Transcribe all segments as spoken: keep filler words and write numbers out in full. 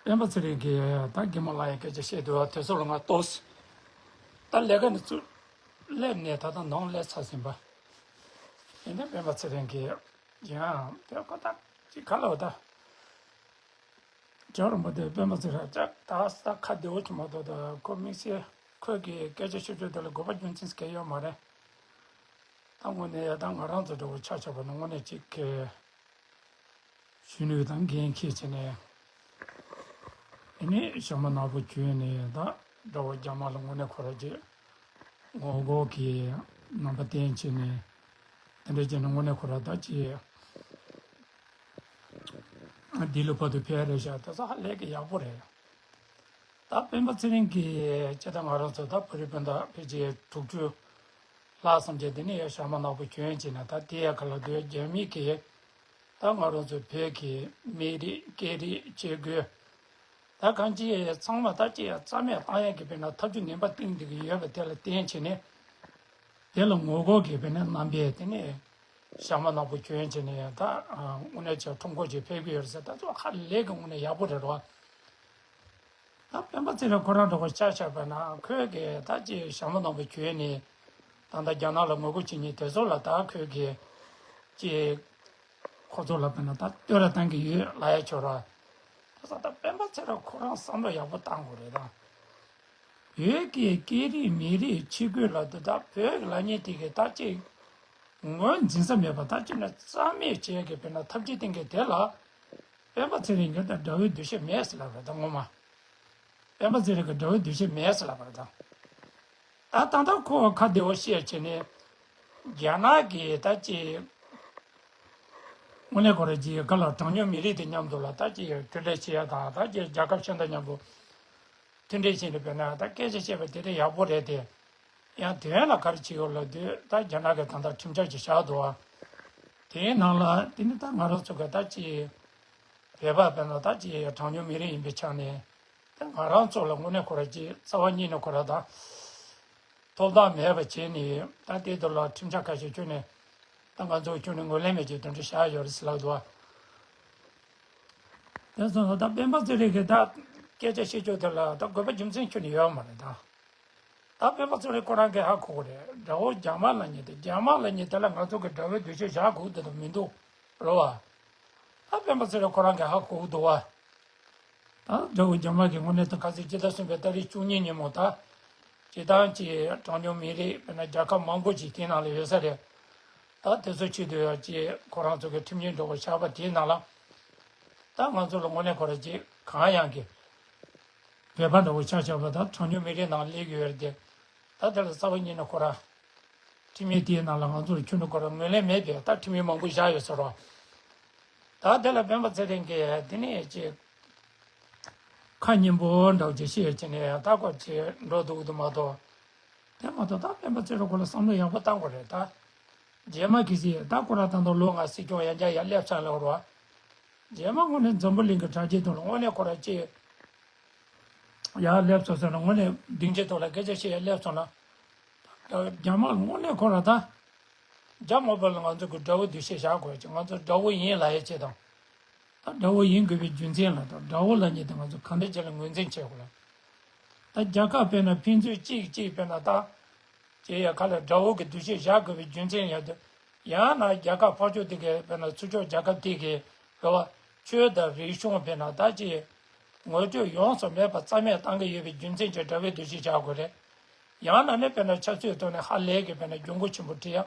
སྤེན་པ་ཚེ་རིང་གིས་ད་རྒན་མོ་ལ་ཡང་སྐད་ཆ་བཤད་འདུག་བ། དེ་ཚོ་ལ་ང་ལྟོས། ད་ལས་ཀ་ནས་ཚུར་སླེབས་ནས་ད་ལྟ་ནང་སླེབས་ཚར་ཟིན་པ། ཡིན་ནའི་སྤེན་པ་ཚེ་རིང་གིས་ཡང་དེ་ཁོ་ད་ཅིག་ག་ལ་བ་ད། རྒྱལ་བ་རིན་པོ་ཆེ་སྤེན་པ་ཚེ་རིང་ཅག་ད་ས་ཁ་བདེ་བོ་ཅིག་མ་གཏོགས། ད་ཁོ་དམིགས་བསལ་ཁོས་ཀྱི་སྐད་ཆ་ཤོད་ཤོད་དེ་ལ་དགོས་པ་རྒྱུ་མཚན་གང་ཡང་ཡོད་མ་རེད། ད་དངོས་གནས་ད་ང་རང་ཚོ་འདྲ་བོ་ཆ་བཞག་པ་ན་དངོས་གནས་ཅིག་གི་གཞོན་ནུ་དང་འགན་འཁྱེར་བྱས་ནས། ཨ་ནི་ཞྭ་མོ་ནག་པོ་གྱོན་ནས་ད་དགྲ་བོ་རྒྱ་དམར་ལ་དངོས་གནས་ཁོ་ར་ཅིག་ངོ་རྒོལ་གྱི་རྣམ་པ་བསྟན་བྱས་ནས། དེ་འདྲ་བྱས་ནས་དངོས་གནས་ཁོ་ར་ད་ཅིག་ལྡི་ལི་བར་དུ་ཕེབས་རེད་ཤག་དེ་ཚོ་ཧ་ལས་ཀྱི་ཡག་པོ་རེད། ད་སྤེན་པ་ཚེ་རིང་གིས་ཅི་ད་ང་རང་ཚོ་ད་བོད་རིགས་སྤུན་ཟླ་ཕལ་ཆེར་དྲུག་ཅུ་ལྷག་ཙམ་ཅིག་དེ་ནས་ཡ་ཞྭ་མོ་ནག་པོ་གྱོན་བྱས་ནས། ད་དེ་ཡ་ག་ལ་སྡོད་རྒྱ་མི་གིས་ད་ང་རང་ཚོའི་བོད་ཀྱི་མི་རིགས་སྐད་རིགས་བྱེད་སྒོ། ད་གང་ཅི་ཚང་མ་ད་ཅི་ཡ་རྩ་མེད་བཏང་ཡ་གི་དཔེར་ན་ཐབས་ཇུས་ངན་པ་བཏིང་བསྡད་ཀྱི་ཡོད་པ་དེ་ལ་བརྟེན་བྱས་ནས། དེ་ལ་ངོ་རྒོལ་གྱི་དཔེར་ན་རྣམ་པས་དེ་ནས་ཞྭ་མོ་ནག་པོ་གྱོན་བྱས་ནས་ད་དངོས་གནས་ཅིག་ཁྲོམ་སྐོར་ཅིག་ཕེབས་ཀྱི་ཡོད་རེད་ཟེར། ད་ཚོ་ཧ་ལས་ཀྱི་དངོས་གནས་ཡག་པོ་རེད་རོ། ད་སྤེན་པ་ཚེ་རིང་ཁོ་རང་འདྲ་བོ་ཆ་བཞག་པ་ན་ཁོས་གི་ད་ཅི་ཞྭ་མོ་ནག་པོ་གྱོན་ནས་ད་ལྟ་རྒྱ་ནག་ལ་ངོ་རྒོལ་བྱེད་མཁན་དེ་ཚོ་ལ་ད་ཁོས་གི་ཅི་ཁོ་ཚོ་ལ་དཔེར་ན་ད་བསྟོད་ར་བཏང་གི་ཡོད་ལབ་ཡ་ཆོག་ར། ད་ས་ད་སྤེན་པ་ཚེ་རིང་ཁོ་རང་བསམ་བློ་ཡག་པོ་བཏང་དགོས་རེད་ད། བོད་ཀྱི་སྐད་རིགས་མི་རིགས་ཆེད་བསྐོས་ལ་དུ་ད་བོད་ཀྱི་ལ་ཉེ་དེ་གི་ད་ཅི་ངོས་འཛིན་ས་མེད་པ། ད་ཅི་ན་རྩ་མེད་བྱས་གི་དཔེར་ན་ཐབས་ཇུས་བཏིང་གི་དེ་ལ། སྤེན་པ་ཚེ་རིང་གིས་ད་དགྲ་བོའི་འདུ་ཤེས་མེད་ཟེར་ལབ་པ་རེད་ད་ངོ་མ། སྤེན་པ་ཚེ་རིང་གིས་དགྲ་བོའི་འདུ་ཤེས་མེད་ཟེར་ལབ་པ་རེད་ད། ད་ད་ལྟ་ཁོ་ཁ་བདེ་བོ་བཤད་བྱས་ནས་རྒྱ་ནག་གིས་ད་ཅི་དངོས་གནས་ཁོ་རང་ཅིག་ག་ལ་གྲངས་ཉུང་མི་རིགས་དེ་མཉམ་དུ་ལ་ད་ཅི་མཐུན་འབྲེལ་བྱེད་ཡ་དང་ད་ཅི་རྒྱལ་ཁབ་གཞན་དང་མཉམ་པོ་མཐུན་འབྲེལ་བྱས་ནས་དཔེར་ན་ད་སྐད་ཆ་བཤད་པ་དེ་དེ་ཡག་པོ་རེད་དེ། ཡང་དོན་ལ་ག་རེ་བྱེད་ཡོད་ལབ་དུས་ད་རྒྱ་ནག་གིས་ད་ལྟ་ཁྲིམས་འཆར་ཅིག་བཞག་འདུག་བ། དེའི་ནང་ལ་དེ་ནི་ད་ང་རང་ཚོ་གི་ད་ཅི་བོད་པ་དཔེར་ན་ད་ཅི་གྲངས་ཉུང་མི་རིགས་ཡིན་པའི་ཆ་ནས་ད་ང་རང་ཚོ་ལ་དངོས་གནས་ཁོ་ར་ཅི་རྩ་བ་ཉིད་ནས་ཁོ་ར་ད་ཐོབ་ཐང་མེད་པ་བྱས་ནས་ད་དེ་དུ་ལ་ཁྲིམས་འཆར་ཁ་ཤས་བཅུག་ནས་ད་ང་ཚོ་ཁྱོན་ནས་ངོས་ལེན་མེད་ཅེས་དོན་འགྲུབ་བཞག་ཡོད་རེད་ཟེར་ལབ་འདུག་བ། དེ་སོང་ཙང་ད་སྤེན་པ་ཚེ་རིང་གིས་ད་སྐད་ཆ་བཤད་ཕྱོགས་དེ་ལ་ད་དགོས་པ་རྒྱུ་མཚན་ཁྱོན་ནས་ཡོད་མ་རེད་ད། ད་སྤེན་པ་ཚེ་རིང་ཁོ་རང་གིས་ཧ་གོ་གི་རེད། དགྲ་བོ་རྒྱ་དམར་ལབ་མཁན་དེ་རྒྱ་དམར་ལབ་མཁན་དེ་ལ་ང་ཚོ་གི་དགྲ་བོའི་འདུ་ཤེས་བཞག་དགོས་དེ་དང་མི་འདུག་རེད་བ། ད་སྤེན་པ་ཚེ་རིང་ཁོ་རང་གིས་ཧ་གོ་གི་འདུག་བ། ད་དགྲ་བོ་རྒྱ་དམར་གྱི་དངོས་གནས་ད་ཁ་སང་སྤྱི་ཟླ་གསུམ་པའི་ཏ་རིག་བཅུ་གཉིས་ཉིན་མོ་ད་སྤྱི་བཏང་གི་གྲངས་ཉུང་མི་རིགས་དཔེར་ན་རྒྱལ་ཁབ་མང་པོ་ཅིག་དེའི་ནང་ལ་ཡོད་ས་རེད། ད་དེ་ཚོ་ཆེད་དུ་ཡང་ཅིག་ཁོ་རང་ཚོ་གི་ཁྲིམས་ཡིག་འགྲོ་བ་ཆགས་པ་དེའི་ནང་ལ་ད་ང་ཚོ་ལ་དངོས་གནས་ཁོ་རང་ཅིག་གང་ཡང་གི་བོད་པ་འདྲ་བོ་ཆ་བཞག་པ་ད་གྲངས་ཉུང་མི་རིགས་ནང་སླེབས་ཀྱི་ཡོད་རེད་དེ། ད་དེ་ལ་རྩ་བ་ཉིད་ནས་ཁོ་རང་ཁྲིམས་ཡིག་དེའི་ནང་ལ་ང་ཚོ་ལ་ཁྱོན་ནས་ཁོ་རང་ངོས་ལེན་མེད་པས། ད་ཁྲིམས་ཡིག་མང་པོ་བཞག་ཡོད་ཟེར་རོ། ད་དེ་ལ་སྤེན་པ་ཚེ་རིང་གིས་དེ་ནས་ཅིག་ཁ་སྙན་པོ་འདྲ་བོ་ཅིག་བཤད་བྱས་ནས་ད་ཁོ་ཅིག་འགྲོ་འདུག་འདུག་མ་གཏོགས། དེ་མ་གཏོགས་ད་སྤེན་པ་ཚེ་རིང་ཁོ་ལ་བསམ་བློ་ཡག་པོ་བཏང་དགོས་རེད་ད། རྗེས་མ་གི་སི་ད་ཁོ་ར་ད་དུང་ལོ་ལྔ་སྲིད་སྐྱོང་ཡང་བསྐྱར་ཡར་སླེབས་ཚར་ལབ་རོགས། རྗེས་མ་དངོས་གནས་འཛམ་བུ་གླིང་གི་དྲ་རྒྱའི་ཐོག་ལ་དངོས་གནས་ཁོ་ར་ཅིག་ཡར་སླེབས་སོང་ཟེར་ན་དངོས་གནས་སྡིངས་ཆའི་ཐོག་ལ་སྐད་ཆ་བཤད་ཡར་སླེབས་སོང་ན། རྒྱ་དམར་དངོས་གནས་ཁོ་ར་ད། རྒྱ་དམར་པོ་ལ་ང་ཚོ་གི་དགྲ་བོ་འདུ་ཤེས་བཞག་དགོས་ཀྱི། ང་ཚོ་དགྲ་བོ་ཡིན་ལབ་ཡ་ཅིག་དང་། ད་དགྲ་བོ་ཡིན་དགོས་པའི་རྒྱུ་མཚན་ལ་ད་དགྲ་བོ་ལབ་མཁན་དེ་ང་ཚོ་གང་འདྲ་ཅིག་ལ་ངོས་འཛིན་བྱེད་དགོས་ལ། ད་རྒྱལ་ཁབ་དཔེར་ན་ཕན་ཚུན་གཅིག་གཅིག་དཔེར་ན་ད་ཅེས་ཡ་ཁ་ལ་དགྲ་བོ་གི་འདུ་ཤེས་བཞག་དགོས་པའི་རྒྱུ་མཚན་ཡོད་དུས། ཡང་ན་རྒྱལ་ཁབ་འཕགས་མཆོག་དེ་གའི་དཔེར་ན་ཚུར་ཕྱོགས་རྒྱལ་ཁབ་དེ་གའི་རེད་བ། ཆོས་དང་རིག་གཞུང་དཔེར་ན་ད་ཅེས་ངོ་སྤྲོད་ཡོངས་སུ་མེད་པ་རྩ་མེད་བཏང་གི་ཡོད་པའི་རྒྱུ་མཚན་གྱིས་དགྲ་བོའི་འདུ་ཤེས་བཞག་དགོས་རེད། ཡང་ན་ནི་དཔེར་ན་ཆབ་སྲིད་ཐོག་ནས་ཧ་ལས་ཀྱི་དཔེར་ན་གྱོང་གུད་ཆེན་པོ་འཕྲད་ཡ།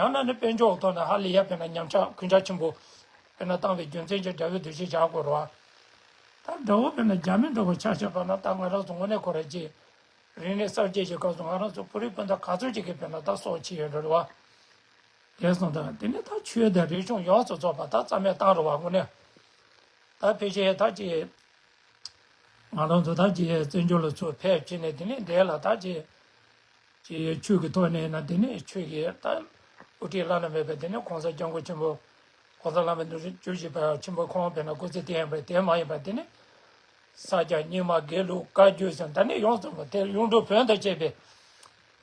ཡང་ན་ནི་དཔལ་འབྱོར་ཐོག་ནས་ཧ་ལས་ཡ་དཔེར་ན་ཉམས་ཆག་གུན་ཆག་ཆེན་པོ་དཔེར་ན་བཏང་བའི་རྒྱུ་མཚན་གྱིས་དགྲ་བོའི་འདུ་ཤེས་བཞག་དགོས་རེད་བ། ད་དགྲ་བོ་དཔེར་ན་རྒྱ་མི་འདྲ་བོ་ཆ་བཞག་པ་ན་ད་ང་རང་ཚོ་དངོས་གནས་ཁོ་ར་ཅིག་རིག་གནས་གསར་བརྗེ་གི་སྐབས་སུ་ང་རང་ཚོ་བོད་རིགས་སྤུན་ཟླ་ག་ཚོད་ཅིག་གིས་དཔེར་ན་ད་སྲོག་ཕྱིན་ཡོད་རེད་བ། དེ་སོང་ད་དེ་ནས་ད་ཆོས་དང་རིག་གཞུང་ཡོངས་སུ་རྫོགས་པ་ད་རྩ་མེད་བཏང་རེད་བ་དངོས་གནས། ད་ཕལ་ཆེར་ད་ཅིག་ང་རང་ཚོ་ད་ཅིག་བཙན་བྱོལ་ལ་ཚུར་ཕེབས་བྱས་ནས་དེ་ནས་འདས་ལ་ད་ཅིག་ཅིག་ཆོས་ཀྱི་ཐོག་ནས་ན་དེ་ནས་ཆོས་ཀྱི་ད་དབུ་ཁྲིད་བླ་ན་མེད་པའི་དེ་ནས་གོང་ས་སྐྱབས་མགོན་ཆེན་པོ་གོང་ས་བླ་མེད་རིན་པོ་ཆེ་བཞི་པ་ཆེན་པོ་ཁོང་དཔེར་ན་སྐུ་ཚེ་བརྟན་པའི་དེ་མ་ཡིན་པ་དེ་ནས་ས་སྐྱ་རྙིང་མ་དགེ་ལུགས་བཀའ་བརྒྱུད་ཟེར་ད་ནས་ཡོངས་སུ་དེ་གཡུང་དྲུང་བོན་དང་བཅས་པའི་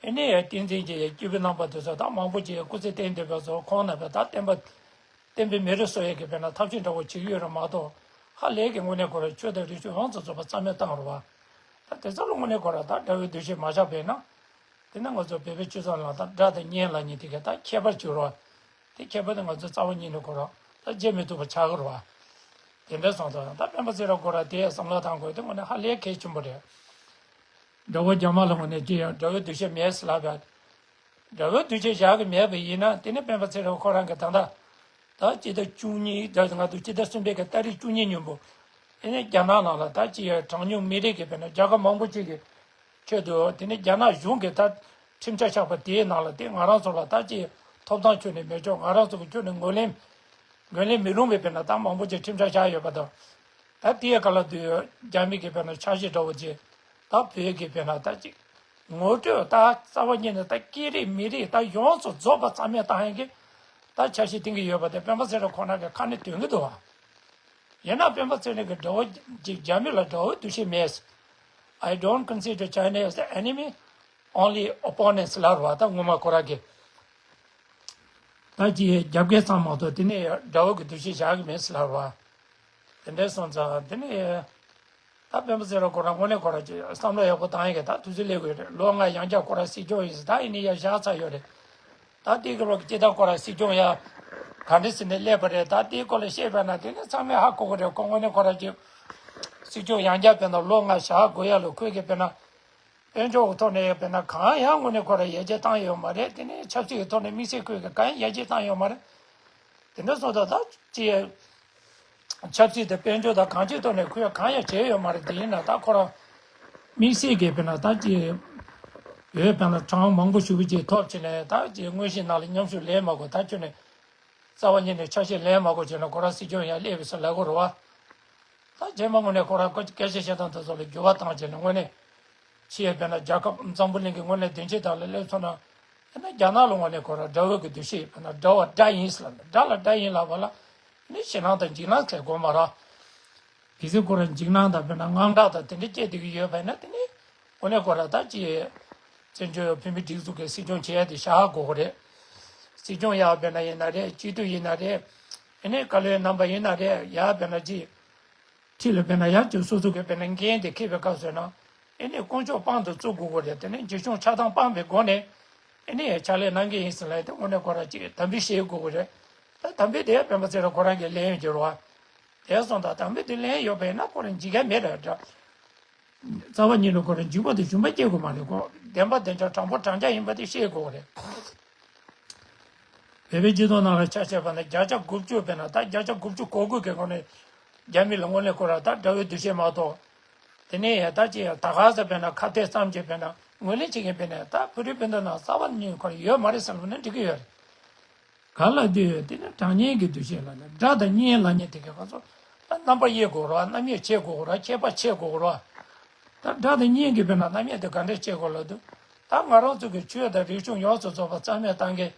ཨེ་ནས་བསྟན་འཛིན་གྱི་སྐྱེས་བུ་རྣམ་པ་དེ་ཚོ་ད་མང་པོ་ཅིག་སྐུ་ཚེ་བརྟན་བསྡད་པ་ཚོ་ཁོང་རྣམ་པས་ད་བསྟན་པ་བསྟན་པའི་མེ་རི་གསོ་ཡས་ཀྱི་དཔེར་ན་ཐབས་ཤེས་འདྲ་བོ་བྱེད་ཀྱི་ཡོད་རེད་མ་གཏོགས། ཧ་ལས་ཀྱི་དངོས་གནས་ཁོ་རང་ཆོས་དང་རིག་གཞུང་ཡོངས་སུ་རྫོགས་པ་རྩ་མེད་བཏང་རུང་བ། ད་དེ་ཚོ་ལ་དངོས་གནས་ཁོ་རང་ད་དགྲ་བོའི་འདུ་ཤེས་མ་བཞག་པས་ན། དེ་ནི་ང་ཚོ་བོད་པའི་སྤྱི་ཚོགས་ནང་ད་དགྲ་དང་གཉེན་ལབ་མཁན་དེ་ག་ད་ཁྱད་པར་གྱུར་བ། དེ་ཁྱད་པར་དེ་ང་ཚོ་རྩ་བ་ཉིད་ནས་ཁོ་རང་ད་བརྗེད་མི་ཐུབ་པ་ཆགས་ཀྱི་རེད་བ། དེ་འདྲ་སོང་ཙང་ད་སྤེན་པ་ཚེ་རིང་ཁོ་རང་དེ་བསམ་བློ་བཏང་དགོས་དེ་དངོས་གནས་ཧ་ལས་གལ་ཆེན་པོ་རེད། དགྲ་བོ་རྒྱ་དམར་ལ་དངོས་གནས་ཅི་ཡང་དགྲ་བོའི་འདུ་ཤེས་མེད་ཟེར་ལབ་ཡ། དགྲ་བོའི་འདུ་ཤེས་བཞག་གི་མེད་པ་ཡིན་ན་དེ་ནི་སྤེན་པ་ཚེ་རིང་ཁོ་རང་གི་ད་ལྟ། ད་སྤྱི་ཟླ་བཅུ་གཉིས་ད་ང་ཚོ་སྤྱི་ཟླ་གསུམ་པའི་གི་ཏ་རིག་བཅུ་གཉིས་ཉིན་པོ། ཨེ་ནི་རྒྱ་ནག་ནང་ལ་ད་ཅི་ཡང་གྲངས་ཉུང་མི་རིགས་ཀྱི་དཔེར་ན་རྒྱལ་ཁབ་མང་པོ་ཅིག་གི་ཆེད་དུ་དེ་ནི་རྒྱ་ནག་གཞུང་གིས་ད་ཁྲིམས་ཆད་བཞག་པ་དེའི་ནང་ལ་དེ་ང་རང་ཚོ་ལ་ད་ཅི་ཐོབ་ཐང་ཁྱོན་ནས་མེད་ཆོག་ང་རང་ཚོ་གི་ཁྱོན་ནས་ངོས་ལེན་ངོས་ལེན་མི་རུང་བའི་དཔེར་ན་ད་མང་པོ་ཅིག་ཁྲིམས་ཆད་བཞག་ཡོད་པ་དང་། ད་དེའི་སྐབས་ལ་དུས་རྒྱ་མི་གི་དཔེར་ན་འཆར་གཞི་འདྲ་བོ་ཅིག་ད་བོད་ཀྱི་དཔེར་ན་ད་ཅི་ངོ་སྤྲོད་ད་རྩ་བ་ཉིད་ནས་ད་སྐད་རིགས་མི་རིགས་ད་ཡོངས་སུ་རྫོགས་པ་རྩ་མེད་བཏང་ཡག་གི་ད་འཆར་གཞི་བཏིང་གི་ཡོད་པ་དེ་སྤེན་པ་ཚེ་རིང་ཁོ་རང་གི་ཁ་ནས་འདོན་གི་འདུག་བ། ཡིན་ན་སྤེན་པ་ཚེ་རིང་གི་དགྲ་བོ་ཅིག་རྒྱ་མི་ལ་དགྲ་བོའི་འདུ་ཤེས་མེད། I don't consider China as the enemy, only opponents ལབ་རེད་བ། ད་ངོ་མ་ཁོ་རང་གི་ད་ཅི་རྒྱབ་འགལ་ཙམ་མ་གཏོགས་དེ་ནས་དགྲ་བོ་གི་འདུ་ཤེས་བཞག་གི་མེད་ཟེར་ལབ་རེད་བ། དེ་འདྲའི་སོང་ཙང་དེ་ནས་ད་སྤེན་པ་ཚེ་རིང་ཁོ་རང་དངོས་གནས་ཁོ་རང་ཅིག་བསམ་བློ་ཡག་པོ་བཏང་ཡག་གི་ད་དུས་ཚོད་སླེབས་དགོས་རེད། ལོ་ལྔ་ཡང་བསྐྱར་ཁོ་རང་སྲིད་སྐྱོང་ཡིན་ཟེར་ད་ཡིན་ནི་ཡར་བཞག་ཚར་ཡོད་རེད། ད་དེའི་སྐབས་ལ་སྤྱི་བཏང་ཁོ་རང་སྲིད་སྐྱོང་ཡ་ག་འདྲ་ཟེར་ནས་སླེབས་པ་རེད། ད་དེའི་སྐོར་ལ་བཤད་པ་ན་དེ་ནི་ཚང་མས་ཧ་གོ་གི་རེད། ཁོ་དངོས་གནས་ཁོ་རང་ཅིག་སྲིད་སྐྱོང་ཡང་བསྐྱར་དཔེར་ན་ལོ་ལྔ་བཞག་དགོས་ཡ་ལ་ཁོས་ཀྱི་དཔེར་ན། དཔལ་འབྱོར་གྱི་ཐོག་ནས་དཔེར་ན་གང་ཡང་དངོས་གནས་ཁོ་རང་ཡར་རྒྱས་བཏང་ཡོད་མ་རེད། དེ་ནས་ཆབ་སྲིད་ཀྱི་ཐོག་ནས་དམིགས་བསལ་ཁོས་ཀྱི་གང་ཡང་ཡར་རྒྱས་བཏང་ཡོད་མ་རེད། དེ་འདྲ་སོང་ཙང་ད་ཅི་ཆབ་སྲིད་དང་དཔལ་འབྱོར་དང་གང་ཅིའི་ཐོག་ནས་ཁོས་གང་ཡང་བྱས་ཡོད་མ་རེད། དེ་ཡིན་ན་ད་ཁོ་རང་དམིགས་བསལ་གྱི་དཔེར་ན་ད་ཅི་ཡོད་དཔེར་ན་གྲངས་མང་པོ་ཞེ་པོ་ཅིག་ཐོབ་བྱས་ནས་ད་ཅི་དངོས་གཞིའི་ནང་ལ་མཉམ་ཞུགས་ལེན་མ་དགོས། ད་ཁྱོད་ནས་རྩ་བ་ཉིད་ནས་ཆ་ཤས་ལེན་མ་དགོས་བྱས་ན་ཁོ་རང་སྲིད་སྐྱོང་ཡང་སླེབས་པའི་ས་ལ་གོ་རུ་བ། ད་རྗེས་མ་དངོས་གནས་ཁོ་རང་སྐད་ཆ་བཤད་སྟངས་དེ་ཚོ་ལ་འགྱུར་བ་བཏང་བྱས་ནས་དངོས་གནས་ཕྱི་ཡི་དཔེར་ན་རྒྱལ་ཁབ་འཛམ་བུ་གླིང་གི་དངོས་གནས་སྡིངས་ཆའི་སྟེང་ལ་སླེབས་སོང་ན། དཔེར་ན་རྒྱ་ནག་ལ་དངོས་གནས་ཁོ་རང་དགྲ་བོ་གི་འདུ་ཤེས་དཔེར་ན་དགྲ་བོ་དགྲ་ཡིན་ཟེར་ལབ་ན་དགྲ་ལ་དགྲ་ཡིན་ལབ་པ་ལ་ནི་ཞེད་སྣང་དང་འཇིགས་སྣང་ཟེར་དགོས་མ་རེད། གལ་སྲིད་ཁོ་རང་འཇིགས་སྣང་དང་དཔེར་ན་དངངས་སྐྲག་དང་དེ་འདྲ་སྐྱེས་བསྡད་ཀྱི་ཡོད་པ་ཡིན་ན་དེ་ནི་དངོས་གནས་ཁོ་རང་ད་ཅི་བཙན་བྱོལ་བོད་མིའི་སྒྲིག་འཛུགས་ཀྱི་སྲིད་སྐྱོང་བྱེད་ཡ་དེ་བཞག་དགོས་ཀྱི་རེད། སྲིད་སྐྱོང་ཡག་དཔེར་ན་ཡིན་ན་རེད། སྤྱི་འཐུས་ཡིན་ན་རེད། ཨེ་ནས་བཀའ་བློན་རྣམ་པ་ཡིན་ན་རེད། ཡག་དཔེར་ན་ཅི། ཁྲིད་ལ་དཔེར་ན་ཡར་ཅིག་སོ་སོ་གི་དཔེར་ན་འགན་དེ་འཁྱེར་བའི་སྐབས་སུ་ན། ཨེ་ནས་དཀོན་མཆོག་དཔང་དུ་བཙུགས་དགོས་ཀྱི་རེད། དེ་ནས་འཇིགས་སྐྱོང་ཆགས་སྡང་སྤངས་པའི་སྒོ་ནས། ཨེ་ནས་ཕྱག་ལས་གནང་གི་ཡིན་ཟེར་ལབ་ཡ་དེ་དངོས་གནས་ཁོ་རང་ཅིག་དམ་འབུལ་བཞེས་དགོས་ཀྱི་རེད། ད་དམ་འབུལ་དེ་སྤེན་པ་ཚེ་རིང་ཁོ་རང་གིས་ལེན་ཡོང་རྒྱུ་རེད་བ། དེ་སོང་ཙང་དམ་འབུལ་དེ་ལེན་ཡོད་པ་ཡིན་ན་ཁོ་རང་འཇིགས་ཡ་མེད་རེད་འདྲ། རྩ་བ་ཉིད་ནས་ཁོ་རང་འཇིགས་པ་དེ་ཞུམ་པ་སྐྱེ་དགོས་མ་རེད་ཁོ། བདེན་པ་བདེན་འཇགས་དྲང་པོ་དྲང་འཇགས་ཡིན་པ་དེ་ཤེས་དགོས་རེད། བོད་པའི་སྤྱི་ཚོགས་ནང་ལ་ཆ་བཞག་པ་ན་བརྒྱ་ཆ་དགུ་བཅུ་དཔེར་ན་ད་བརྒྱ་ཆ་དགུ་བཅུ་གོ་དགུ་གི་སྒང་ནས་རྒྱ་མི་ལ་དངོས་གནས་ཁོ་རང་ད་དགྲ་བོའི་འདུ་ཤེས་མ་གཏོགས། དེ་ནས་ཡང་ད་ཅི་ཡང་ད་ག་ས་དཔེར་ན་ཁ་གཏད་བསམ་གྱིས་དཔེར་ན་ངོས་ལེན་བྱེད་མཁན་དཔེར་ན་ད་བོད་རིགས་སྤུན་ཟླ་ནང་རྩ་བ་ཉིད་ཁོ་རང་ཡོད་མ་རེད་བསམ་ན་འགྲིག་གི་ཡོད་རེད། ག་ལ་དུས་དེ་ནི་དགྲ་གཉེན་གྱི་འདུ་ཤེས་ལ་ནི་དགྲ་དང་གཉེན་ལབ་མཁན་དེ་གའི་ཁོ་ཚོ་ད་རྣམ་པ་དབྱེ་དགོས་རེད་བ། རྣམ་དབྱེ་ཕྱེ་དགོས་རེད་བ། ཁྱད་པར་ཕྱེ་དགོས་རེད་བ། ད་དགྲ་དང་གཉེན་གྱི་དཔེར་ན་རྣམ་དབྱེ་དེ་ག་འདྲས་ཕྱེ་དགོས་ལབ་དུས། ད་ང་རང་ཚོ་གི་ཆོས་དང་རིག་གཞུང་ཡོངས་སུ་རྫོགས་པ་རྩ་མེད་བཏང་མཁན།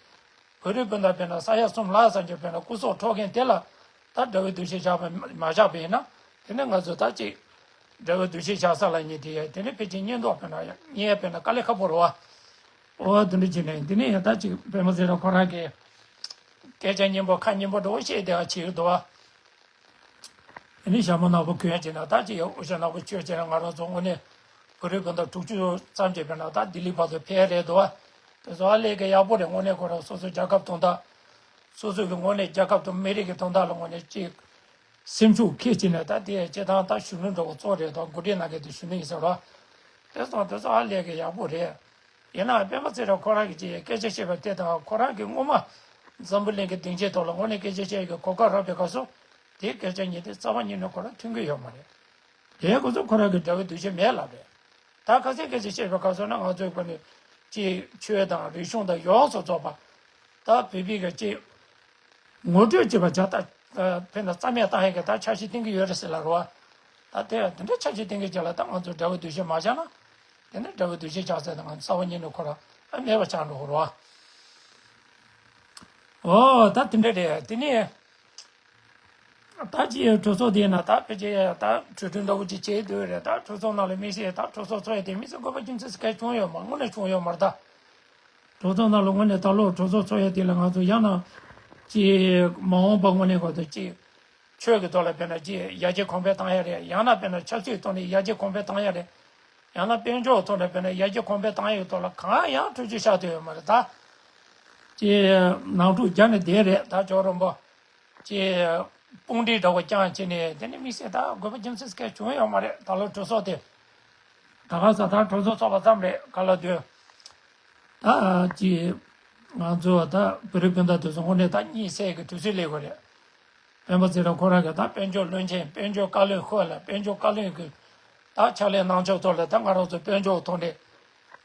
བོད་རིགས་སྤུན་ཟླ་དཔེར་ན་ས་ཡ་གསུམ་ལྷག་ཙམ་གྱི་དཔེར་ན་སྐུ་སྲོག་འཕྲོག་མཁན་དེ་ལ་ད་དགྲ་བོའི་འདུ་ཤེས་བཞག་པ་མ་བཞག་པ་ཡིན་ན། དེ་ནི་ང་ཚོ་ད་ཅིག་དགྲ་བོའི་འདུ་ཤེས་བཞག་ས་ལ་ཉེ་དེ་ཡ་དེ་ནི་ཕལ་ཆེར་གཉེན་རྟོག་དཔེར་ན་ཡ་གཉེན་དཔེར་ན་དཀའ་ལས་ཁག་པོ་རེད་བ། ཨོ་དེ་འདྲ་བྱས་ནས་དེ་ནས་ཡང་ད་ཅིག་སྤེན་པ་ཚེ་རིང་ཁོ་རང་གིས་སྐད་ཆ་སྙན་པོ་ཁ་སྙན་པོ་འདྲ་བོ་བཤད་བསྡད་པ་བྱེད་ཀྱི་འདུག་བ། དེ་ནས་ཞྭ་མོ་ནག་པོ་གྱོན་བྱས་ན་ད་ཅི་ཡང་དབུ་ཞྭ་ནག་པོ་གྱོན་བྱས་ན་ང་རང་ཚོ་དངོས་གནས་བོད་རིགས་སྤུན་ཟླ་དྲུག་ཅུ་ཙམ་ཅིག་དཔེར་ན་ད་ལྡི་ལི་བར་དུ་ཕེབས་རེད་འདུག་བ། དེ་ཚོ་ཧ་ལས་ཀྱི་ཡག་པོ་རེད། དངོས་གནས་ཁོ་རང་སོ་སོའི་རྒྱལ་ཁབ་དོན་དག་སོ་སོ་གི་དངོས་གནས་རྒྱལ་ཁབ་དང་མི་རིགས་ཀྱི་དོན་དག་ལ་དངོས་གནས་ཅིག་སེམས་ཤུགས་འཁྱེར་བྱས་ནས་ད་དེ་སྤྱི་བཏང་ད་གཞོན་ནུ་འདྲ་བོ་ཚོ་རེད་དང་འགོ་ཁྲིད་གནང་མཁན་དེ་གཞོན་ནུ་ཡིན་ས་རེད། དེ་ཚོ་དེ་ཚོ་ཧ་ལས་ཀྱི་ཡག་པོ་རེད། ཡིན་ནའང་སྤེན་པ་ཚེ་རིང་ཁོ་རང་གིས་ཅིག་སྐད་ཆ་བཤད་པ་དེ་དང་ཁོ་རང་གིས་སྔོན་མ་འཛམ་བུ་གླིང་གི་སྡིངས་ཆའི་ཐོག་ལ་དངོས་གནས་སྐད་ཆ་བཤད་ཀྱི་གོ་སྐབས་རག་པའི་སྐབས་སུ་དེའི་སྐད་ཆ་ཉིད་དེ་རྩ་བ་ཉིད་ནས་ཁོ་རང་མཐུན་གྱི་ཡོད་མ་རེད། དེའི་སྐབས་སུ་ཁོ་རང་གི་དགྲ་བོའི་འདུ་ཤེས་མེད་ལབ་རེད། ད་ཁ་སང་སྐད་ཆ་བཤད་པའི་སྐབས་སུ་ན་ང་ཚོའི་སྒོ་ནས་ཅིག་ཆོས་དང་རིག་གཞུང་དང་ཡོངས་སུ་རྫོགས་པ་ད་བོད་པའི་གི་ཅིག་ངོ་སྤྲོད་བྱེད་པ་བྱ་ད་ཕན་ད་རྩ་མེད་བཏང་ཡས་ཀྱི་ད་འཆར་གཞི་བཏིང་གི་ཡོད་རེད་ཟེར་ལབ་རེད་བ། ད་དེ་དེ་འདྲ་འཆར་གཞི་བཏིང་གི་རྗེས་ལ་ད་ང་ཚོ་དགྲ་བོའི་འདུ་ཤེས་མ་བཞག་ན། དེ་ནི་དགྲ་བོའི་འདུ་ཤེས་བཞག་ཚད་ད་ང་ཚོ་རྩ་བ་ཉིད་ནས་ཁོ་རང་ཨ་མེད་པ་ཆགས་འགྲོ་གི་རེད་བ། ཨོ་ད་དེ་འདྲ་རེད། དེ་ནི་ད་ཅི་གྲོས་ཚོགས་དེ་ན་ད་ཕལ་ཆེར་ད་གྲོས་མཐུན་འདྲ་བོ་ཅིག་བྱེད་འདོད་རེད། ད་གྲོས་ཚོགས་ནང་ལ་དམིགས་བསལ་ད་གྲོས་ཚོགས་ཚོགས་ཡས་དེ་དམིགས་བསལ་དགོས་པ་རྒྱུ་མཚན་གང་བྱུང་ཡོད་མ་རེད། དངོས་གནས་བྱུང་ཡོད་མ་རེད་ད། གྲོས་ཚོགས་ནང་ལ་དངོས་གནས་ད་ལོ་གྲོས་ཚོགས་ཚོགས་ཡས་དེ་ལ་ང་ཚོ་ཡང་ན་ཅིག་མ་འོངས་པ་དངོས་གནས་གོ་ད་ཅིག་ ཆོས་ཀྱི་ཐོག་ལ་དཔེར་ན་ཅིག་ཡར་རྒྱས་གོང་འཕེལ་བཏང་ཡ་རེད། ཡང་ན་དཔེར་ན་ཆབ་སྲིད་ཐོག་ནས་ཡར་རྒྱས་གོང་འཕེལ་བཏང་ཡ་རེད། ཡང་ན་དཔལ་འབྱོར་ཐོག་ནས་དཔེར་ན་ཡར་རྒྱས་གོང་འཕེལ་བཏང་ཡ་གི་ཐོག་ལ་གང་ཡང་ཐུགས་རྗེ་བཞག་ཐུབ་ཡོད་མ་རེད་ད། ཅིག་ནང་འཁྲུག་རྒྱབ་ནས་བསྡད་རེད་ད། ཇོ་རོན་པོ་ཅིག་དཔུང་སྒྲིག་འདྲ་བོ་བསྐྱངས་བྱས་ནས་དེ་ནི་དམིགས་བསལ་ད་དགོས་པ་རྒྱུ་མཚན་གང་བྱུང་ཡོད་མ་རེད། ད་ལོ་གྲོས་ཚོགས་དེ་ད་ག་ས་ད་གྲོས་ཚོགས་ཚོགས་པ་ཙམ་རེད། ག་ལ་དོན། ད་ཅི། ང་ཚོ་ད་བོད་རིགས་སྤུན་ཟླ་དེ་ཚོ་དངོས་གནས་ད་གཉིད་སད་ཀྱི་དུས་ཚོད་སླེབས་དགོས་རེད། སྤེན་པ་ཚེ་རིང་ཁོ་རང་གིས་ད་དཔལ་འབྱོར་བློན་ཆེན། དཔལ་འབྱོར་བཀའ་བློན་ཁོ་ལ་དཔལ་འབྱོར་བཀའ་བློན་གྱི་ད་ཕྱག་ལས་གནང་ཕྱོགས་ཐོག་ལ་ད་ང་རང་ཚོ་དཔལ་འབྱོར་ཐོག་ནས་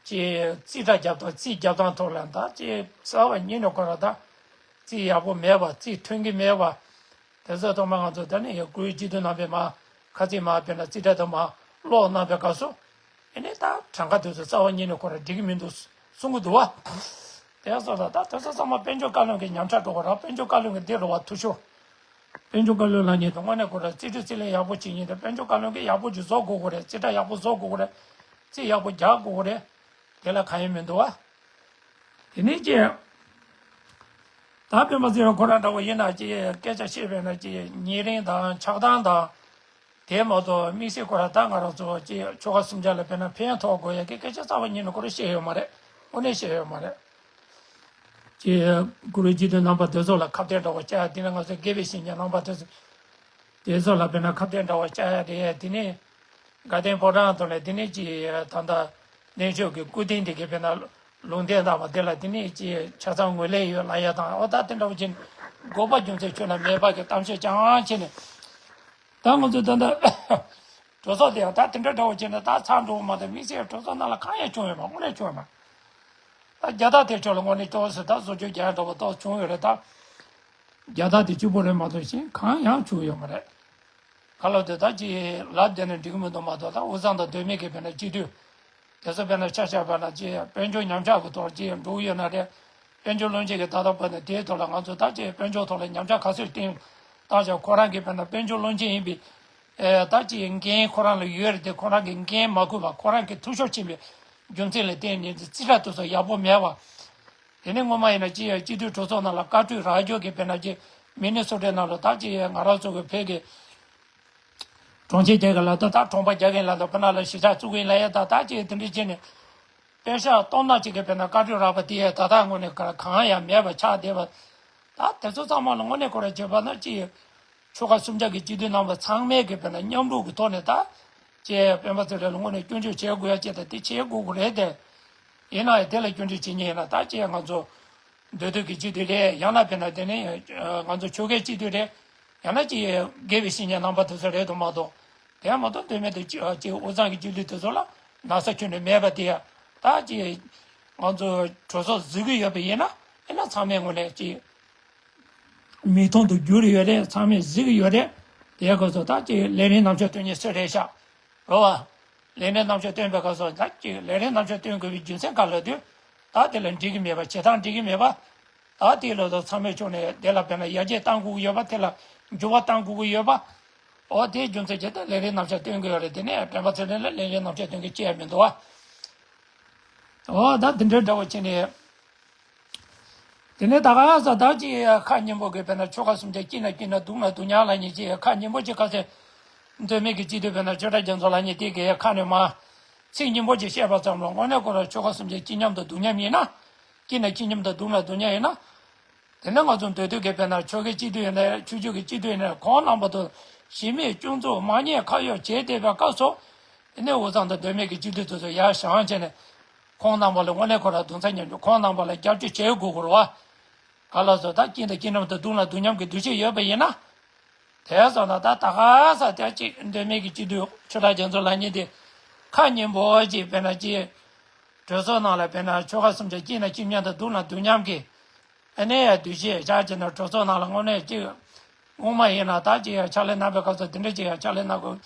ཅི་རྩིས་ཁྲ་རྒྱབ་སྟངས། རྩིས་རྒྱབ་སྟངས་ཐོག་ལ་ད་ཅི་རྩ་བ་ཉིད་ནས་ཁོ་རང་ད་རྩིས་ཡག་པོ་མེད་པ། རྩིས་མཐུན་གྱི་མེད་པ། དེ་ཚོ་ཐོག་མར་ང་ཚོ་ད་ནི་ཡང་བཀུར་འོས་སྤྱི་འཐུས་རྣམ་པས་མར་ཁ་རྩིས་མར་དཔེར་ན་རྩིས་ཁྲ་དེ་མར་ཀློག་གནང་པའི་སྐབས་སུ། ཨེ་ནས་ད་གྲངས་ཀ་དེ་ཚོ་རྩ་བ་ཉིད་ནས་ཁོ་རང་འགྲིག་གི་མི་འདུག་གསུང་གི་འདུག་བ། དེ་སོགས་ལ་ད་དེ་ཚོ་ཚང་མ་དཔལ་འབྱོར་བཀའ་བློན་གྱི་ཉམས་ཆག་འགྲོ་གི་རེད། དཔལ་འབྱོར་བཀའ་བློན་གྱི་འདི་རེད་བ། ཐུ་ཤོ། དཔལ་འབྱོར་བཀའ་བློན་ལགས་ཉིད་དུ་དངོས་གནས་ཁོ་རང་རྩིས་སྤྲོད་རྩིས་ལེན་ཡག་པོ་བྱེད་མཁན་དང་། དཔལ་འབྱོར་བཀའ་བློན་གྱིས་ཡག་པོ་ཅིག་བཟོ་དགོས་ཀྱི་རེད། རྩིས་ཁྲ་ཡག་པོ་བཟོ་དགོས་ཀྱི་རེད། རྩིས་ཡག་པོ་རྒྱག་དགོས་ཀྱི་རེད། དེ་ལ་གང་ཡང་མི་འདུག་བ། དེ་ནས་ཅི། ད་སྤེན་པ་ཚེ་རིང་ཁོ་རང་འདྲ་བོ་ཡིན་ན་ཅི་སྐད་ཆ་བཤད་པས་ན་ཅི་ཉེ་རིང་དང་ཆགས་སྡང་དང་། དེ་མ་གཏོགས་དམིགས་བསལ་ཁོ་རང་ད་ང་རང་ཚོ་ཅི་ཆོལ་ཁ་གསུམ་ཆ་ལ་དཔེར་ན་ཕན་ཐོགས་དགོས་ཡ་གི་སྐད་ཆ་རྩ་བ་ཉིད་ནས་ཁོ་རང་བཤད་ཡོད་མ་རེད། དངོས་གནས་བཤད་ཡོད་མ་རེད། ཅི། བཀུར་འོས་སྤྱི་འཐུས་རྣམ་པ་དེ་ཚོ་ལ་ཁ་གཏད་འདྲ་བོ་བཅག་ཡ། དེ་ནས་ང་ཚོ་དགེ་བའི་བཤེས་གཉེན་རྣམ་པ་དེ་ཚོ། དེ་ཚོ་ལ་དཔེར་ན་ཁ་གཏད་འདྲ་བོ་བཅག་ཡ་རེད། དེ་ནས་དགའ་ལྡན་ཕོ་བྲང་དུ་ནས་དེ་ནས་ཅི་ད་ལྟ་གནས་མཆོག་གི་སྐུ་རྟེན་དེ་གའི་དཔེར་ན་ལུང་བསྟན་བཏང་བ་དེ་ལ་དེ་ནས་ཅི་ཆ་ཚང་ངོས་ལེན་ཡོད་ལབ་ཡ་དང་། འོ་ད་དེ་འདྲ་བོ་ཅིག་དགོས་པ་རྒྱུ་མཚན་ཁྱོན་ནས་མེད་པ་གི་གཏམ་བཤད་རྐྱང་བྱས་ནས། ད་ང་ཚོ་ད་ལྟ་གྲོས་ཚོགས་དེ་ཡང་ད་དེ་འདྲ་འདྲ་བོ་བྱས་ནས་ད་ཚར་འགྲོ་བ་མ་གཏོགས་དམིགས་བསལ་གྲོས་ཚོགས་ནང་ལ་གང་ཡང་བྱུང་ཡོད་མ། དངོས་གནས་བྱུང་ཡོད་མ། ད་རྒྱལ་དར་དེ་ཕྱོགས་ལ་དངོས་གནས་ཏོག་ཙམ་ད་བཟོ་བཅོས་རྒྱག་ཡ་འདྲ་བོ་ཏོག་བྱུང་ཡོད་རེད་ད། རྒྱལ་དར་དེ་གཅིག་པོ་རེད་མ་གཏོགས་གཞན་གང་ཡང་བྱུང་ཡོད་མ་རེད། ག་ལ་དེ་ད་ཅི་ལབ་བསྡད་ན་འགྲིག་གི་མི་འདུག་མ་གཏོགས། ད་དབུས་གཙང་དང་མདོ་སྨད་ཀྱི་དཔེར་ན་སྤྱི་འཐུས་དེ་ཚོ་དཔེར་ན་ཆ་བཞག་པ་ན་ཅི་དཔལ་འབྱོར་ཉམས་ཆག་གི་ཐོག་ཅི་འགྲོ་གི་ཡོད་ན་རེད། དཔལ་འབྱོར་བློན་ཆེན་གྱི་ད་ལྟ་བར་ན་དེའི་ཐོག་ལ་ང་ཚོ་ད་ཅི་དཔལ་འབྱོར་ཐོག་ལ་ཉམས་ཆག་ག་ཚོད་བསྟན་བཏང་ཀྱང་། ཁོ་རང་གི་དཔེར་ན་དཔལ་འབྱོར་བློན་ཆེན་ཡིན་པའི་ཨེ་ད་ཅི་འགན་ཁོ་རང་ལ་ཡོད་རེད་དེ། ཁོ་རང་གི་འགན་མ་འཁུར་བ། ཁོ་རང་གི་འཐུས་ཤོར་ཕྱིན་པའི་རྒྱུ་མཚན་ལ་བརྟེན་ནས་རྩིས་ཁྲ་དེ་ཚོ་ཡག་པོ་མེད་པ། དེ་ནས་སྔོན་མ་ཡིན་ན་ཅི་ཡང་སྤྱི་འཐུས་གྲོས་ཚོགས་ནང་ལ་བཀའ་འཁྲོལ་རག་རྒྱུ་གི་དཔེར་ན་ཅི་མི་ནི་སོ་ཊའི་ནང་ལ་ད་ཅི་ཡང་ང་རང་ཚོ་གི་བོད་ཀྱི་གྲོང་ཁྱེར་རྒྱ་གར་ལ་ད་ད་གྲོང་པ་རྒྱག་གིན་ལ་ད་ཕ་ན་ལ་གཞིས་ཆགས་བཙུགས་གིན་ལ་ཡ་ད་ད་ཅི་དེ་འདྲ་བྱས་ནས་པེ་ཤག་སྟོང་ནག་ཅིག་གི་དཔེར་ན་བཀའ་འཁྲོལ་རག་པ་དེ་ཡང་ད་ད་དངོས་གནས་ག་གང་ཡང་མེད་པ་ཆགས་བསྡད་པ། ད་དེ་ཚོ་ཚང་མ་ལ་དངོས་གནས་ཁོ་རང་བྱས་པ་ན་ཅི་ཡང་ཆོལ་ཁ་གསུམ་ཆ་གི་སྤྱི་འཐུས་རྣམ་པ་ཚང་མས་ཀྱི་དཔེར་ན་མཉམ་རུབ་ཀྱི་ཐོག་ནས་ད་ཅེས་སྤེན་པ་ཚེ་རིང་ལ་དངོས་གནས་སྐྱོན་བརྗོད་བྱེད་དགོས་ཡ་ཅེས་དང་དེ་བྱེད་དགོས་ཀྱི་རེད་དེ། ཡིན་ན་ཡང་དེ་ལ་སྐྱོན་བརྗོད་བྱེད་མཁན་ཡིན་ན་ད་ཅེས་ང་ཚོ་མདོ་སྟོད་ཀྱི་སྤྱི་འཐུས་རེད། ཡང་ན་དཔེར་ན་དེ་ནས་ང་ཚོ་ཆོལ་ཁའི་སྤྱི་འཐུས་རེད། ཡང་ན་ཅེས་དགེ་བའི་བཤེས་གཉེན་རྣམ་པ་དེ་ཚོ་རེད་དོ་མ་གཏོགས། དེ་ཡང་མ་གཏོགས་མདོ་སྨད་དུ་ཅེས་དབུས་གཙང་གི་སྤྱི་འཐུས་དེ་ཚོ་ལ་ན་ཚ་ཁྱོན་ནས་མེད་པ་དེ་ཡང་ད་ཅེས་ང་ཚོ་གྲོས་ཚོགས་གཟིགས་ཀྱི་ཡོད་པ་ཡིན་ན། ཡིན་ན་ཚང་མའི་ངོས་ནས་ཅེས། མིག་མཐོང་དུ་གྱུར་ཡོད་རེད། ཚང་མས་གཟིགས་ཡོད་རེད། དེའི་སྐབས་སུ་ད་ཅིག་ལས་རིམ་རྣམ་གཞག་སྟོན་མཁན་སུ་རེད་ཤག་རེད་བ། ལས་རིམ་རྣམ་གཞག་སྟོན་པའི་སྐབས་སུ་ད་ཅིག་ལས་རིམ་རྣམ་གཞག་སྟོན་དགོས་པའི་རྒྱུ་མཚན་ག་ལ་དུས། ད་དེ་ལ་འགྲིག་གི་མེད་པ། བྱེད་སྟངས་འགྲིག་གི་མེད་པ། ད་དེ་ལ་ད་ཚང་མས་ཕྱོགས་ནས་དེ་ལ་དཔེར་ན་ཡར་རྒྱས་གཏང་དགོས་ཀྱི་ཡོད་པ། དེ་ལ་འགྱུར་བ་གཏང་དགོས་ཀྱི་ཡོད་པ། འོ་དེའི་རྒྱུ་མཚན་གྱིས་ད་ལས་རིམ་རྣམ་གཞག་སྟོན་དགོས་ཡོད་རེད། དེ་ནས་སྤེན་པ་ཚེ་རིང་ལ་ལས་རིམ་རྣམ་གཞག་སྟོན་མཁན་ཅི་ཡང་མི་འདུག་བ། འོ་ད་དེ་འདྲའི་འདྲ་བོ་བྱས་ནས། དེ་ནས་ད་ག་ས་ད་ཅི་ཁ་སྙན་པོ་གི་དཔེར་ན་ཆོལ་ཁ་གསུམ་ཆ་སྐྱིད་ན་སྐྱིད་ན་སྡུག་ན་སྡུག་མཉམ་ལབ་མཁན་ཅིག་ཁ་སྙན་པོ་ཅིག་ཁ་སེ། མདོ་སྨད་ཀྱི་སྤྱི་འཐུས་དཔེར་ན་ཆོས་གྲགས་རྒྱ་མཚོ་ལབ་མཁན་དེ་གིས་ཁ་ནས་མར་ཚིག་སྙན་པོ་ཅིག་བཤད་པ་ཙམ་ལ་དངོས་གནས་ཁོ་རང་ཆོལ་ཁ་གསུམ་ཆ་སྐྱིད་མཉམ་དང་སྡུག་མཉམ་ཡིན་ན། སྐྱིད་ན་སྐྱིད་མཉམ་དང་སྡུག་ན་སྡུག་མཉམ་ཡིན་ན། དེ་ནས་ང་ཚོ་མདོ་སྟོད་ཀྱི་དཔེར་ན་ཆོལ་ཁའི་སྤྱི་འཐུས་ཡིན་ན་ཆོས་བརྒྱུད་ཀྱི་སྤྱི་འཐུས་ཡིན་ན་ཁོང་རྣམ་པ་དང་གཞི་མེད་སྐྱོན་འཛུགས་མ་ཉེས་ཁ་གཡོགས་བྱས་བསྡད་པའི་སྐབས་སུ། དེ་ནས་དབུས་གཙང་དང་མདོ་སྨད་ཀྱི་སྤྱི་འཐུས་དེ་ཚོ་ཡར་བཞེངས་བྱས་ནས། ཁོང་རྣམ་པ་ལ་དངོས་གནས་ཁོ་རང་གདུང་སེམས་མཉམ་སྐྱེད། ཁོང་རྣམ་པ་ལ་རྒྱབ་སྐྱོར་བྱེད་དགོས་དགོས་རེད་བ། ག་ལ་སོ་ད་སྐྱིད་ན་སྐྱིད་མཉམ་དང་སྡུག་ན་སྡུག་མཉམ་གྱི་འདུ་ཤེས་ཡོད་པ་ཡིན་ན། དེ་སོང་ན་ད་ད་ག་ས་དེ་གཅིག་མདོ་སྨད་ཀྱི་སྤྱི་འཐུས་ཆོས་གྲགས་རྒྱ་མཚོ་ལབ་མཁན་དེ་ཁ་སྙན་པོ་ཅིག་དཔེར་ན་ཅིག་གྲོས་ཚོགས་ནང་ལ་དཔེར་ན་ཆོལ་ཁ་གསུམ་ཆ་སྐྱིད་ན་སྐྱིད་མཉམ་དང་སྡུག་ན་སྡུག་མཉམ་གྱི། ཨ་ནེ་ཡ་འདུ་ཤེས་བཞག་བྱས་ན་གྲོས་ཚོགས་ནང་ལ་དངོས་གནས་ཅིག་སྔོན་མ་ཡིན་ན་ད་ཅིག་ཡ་ཕྱག་ལས་གནང་པའི་སྐབས་སུ་དེ་འདྲ་ཅིག་ཡ་ཕྱག་ལས་གནང་དགོས།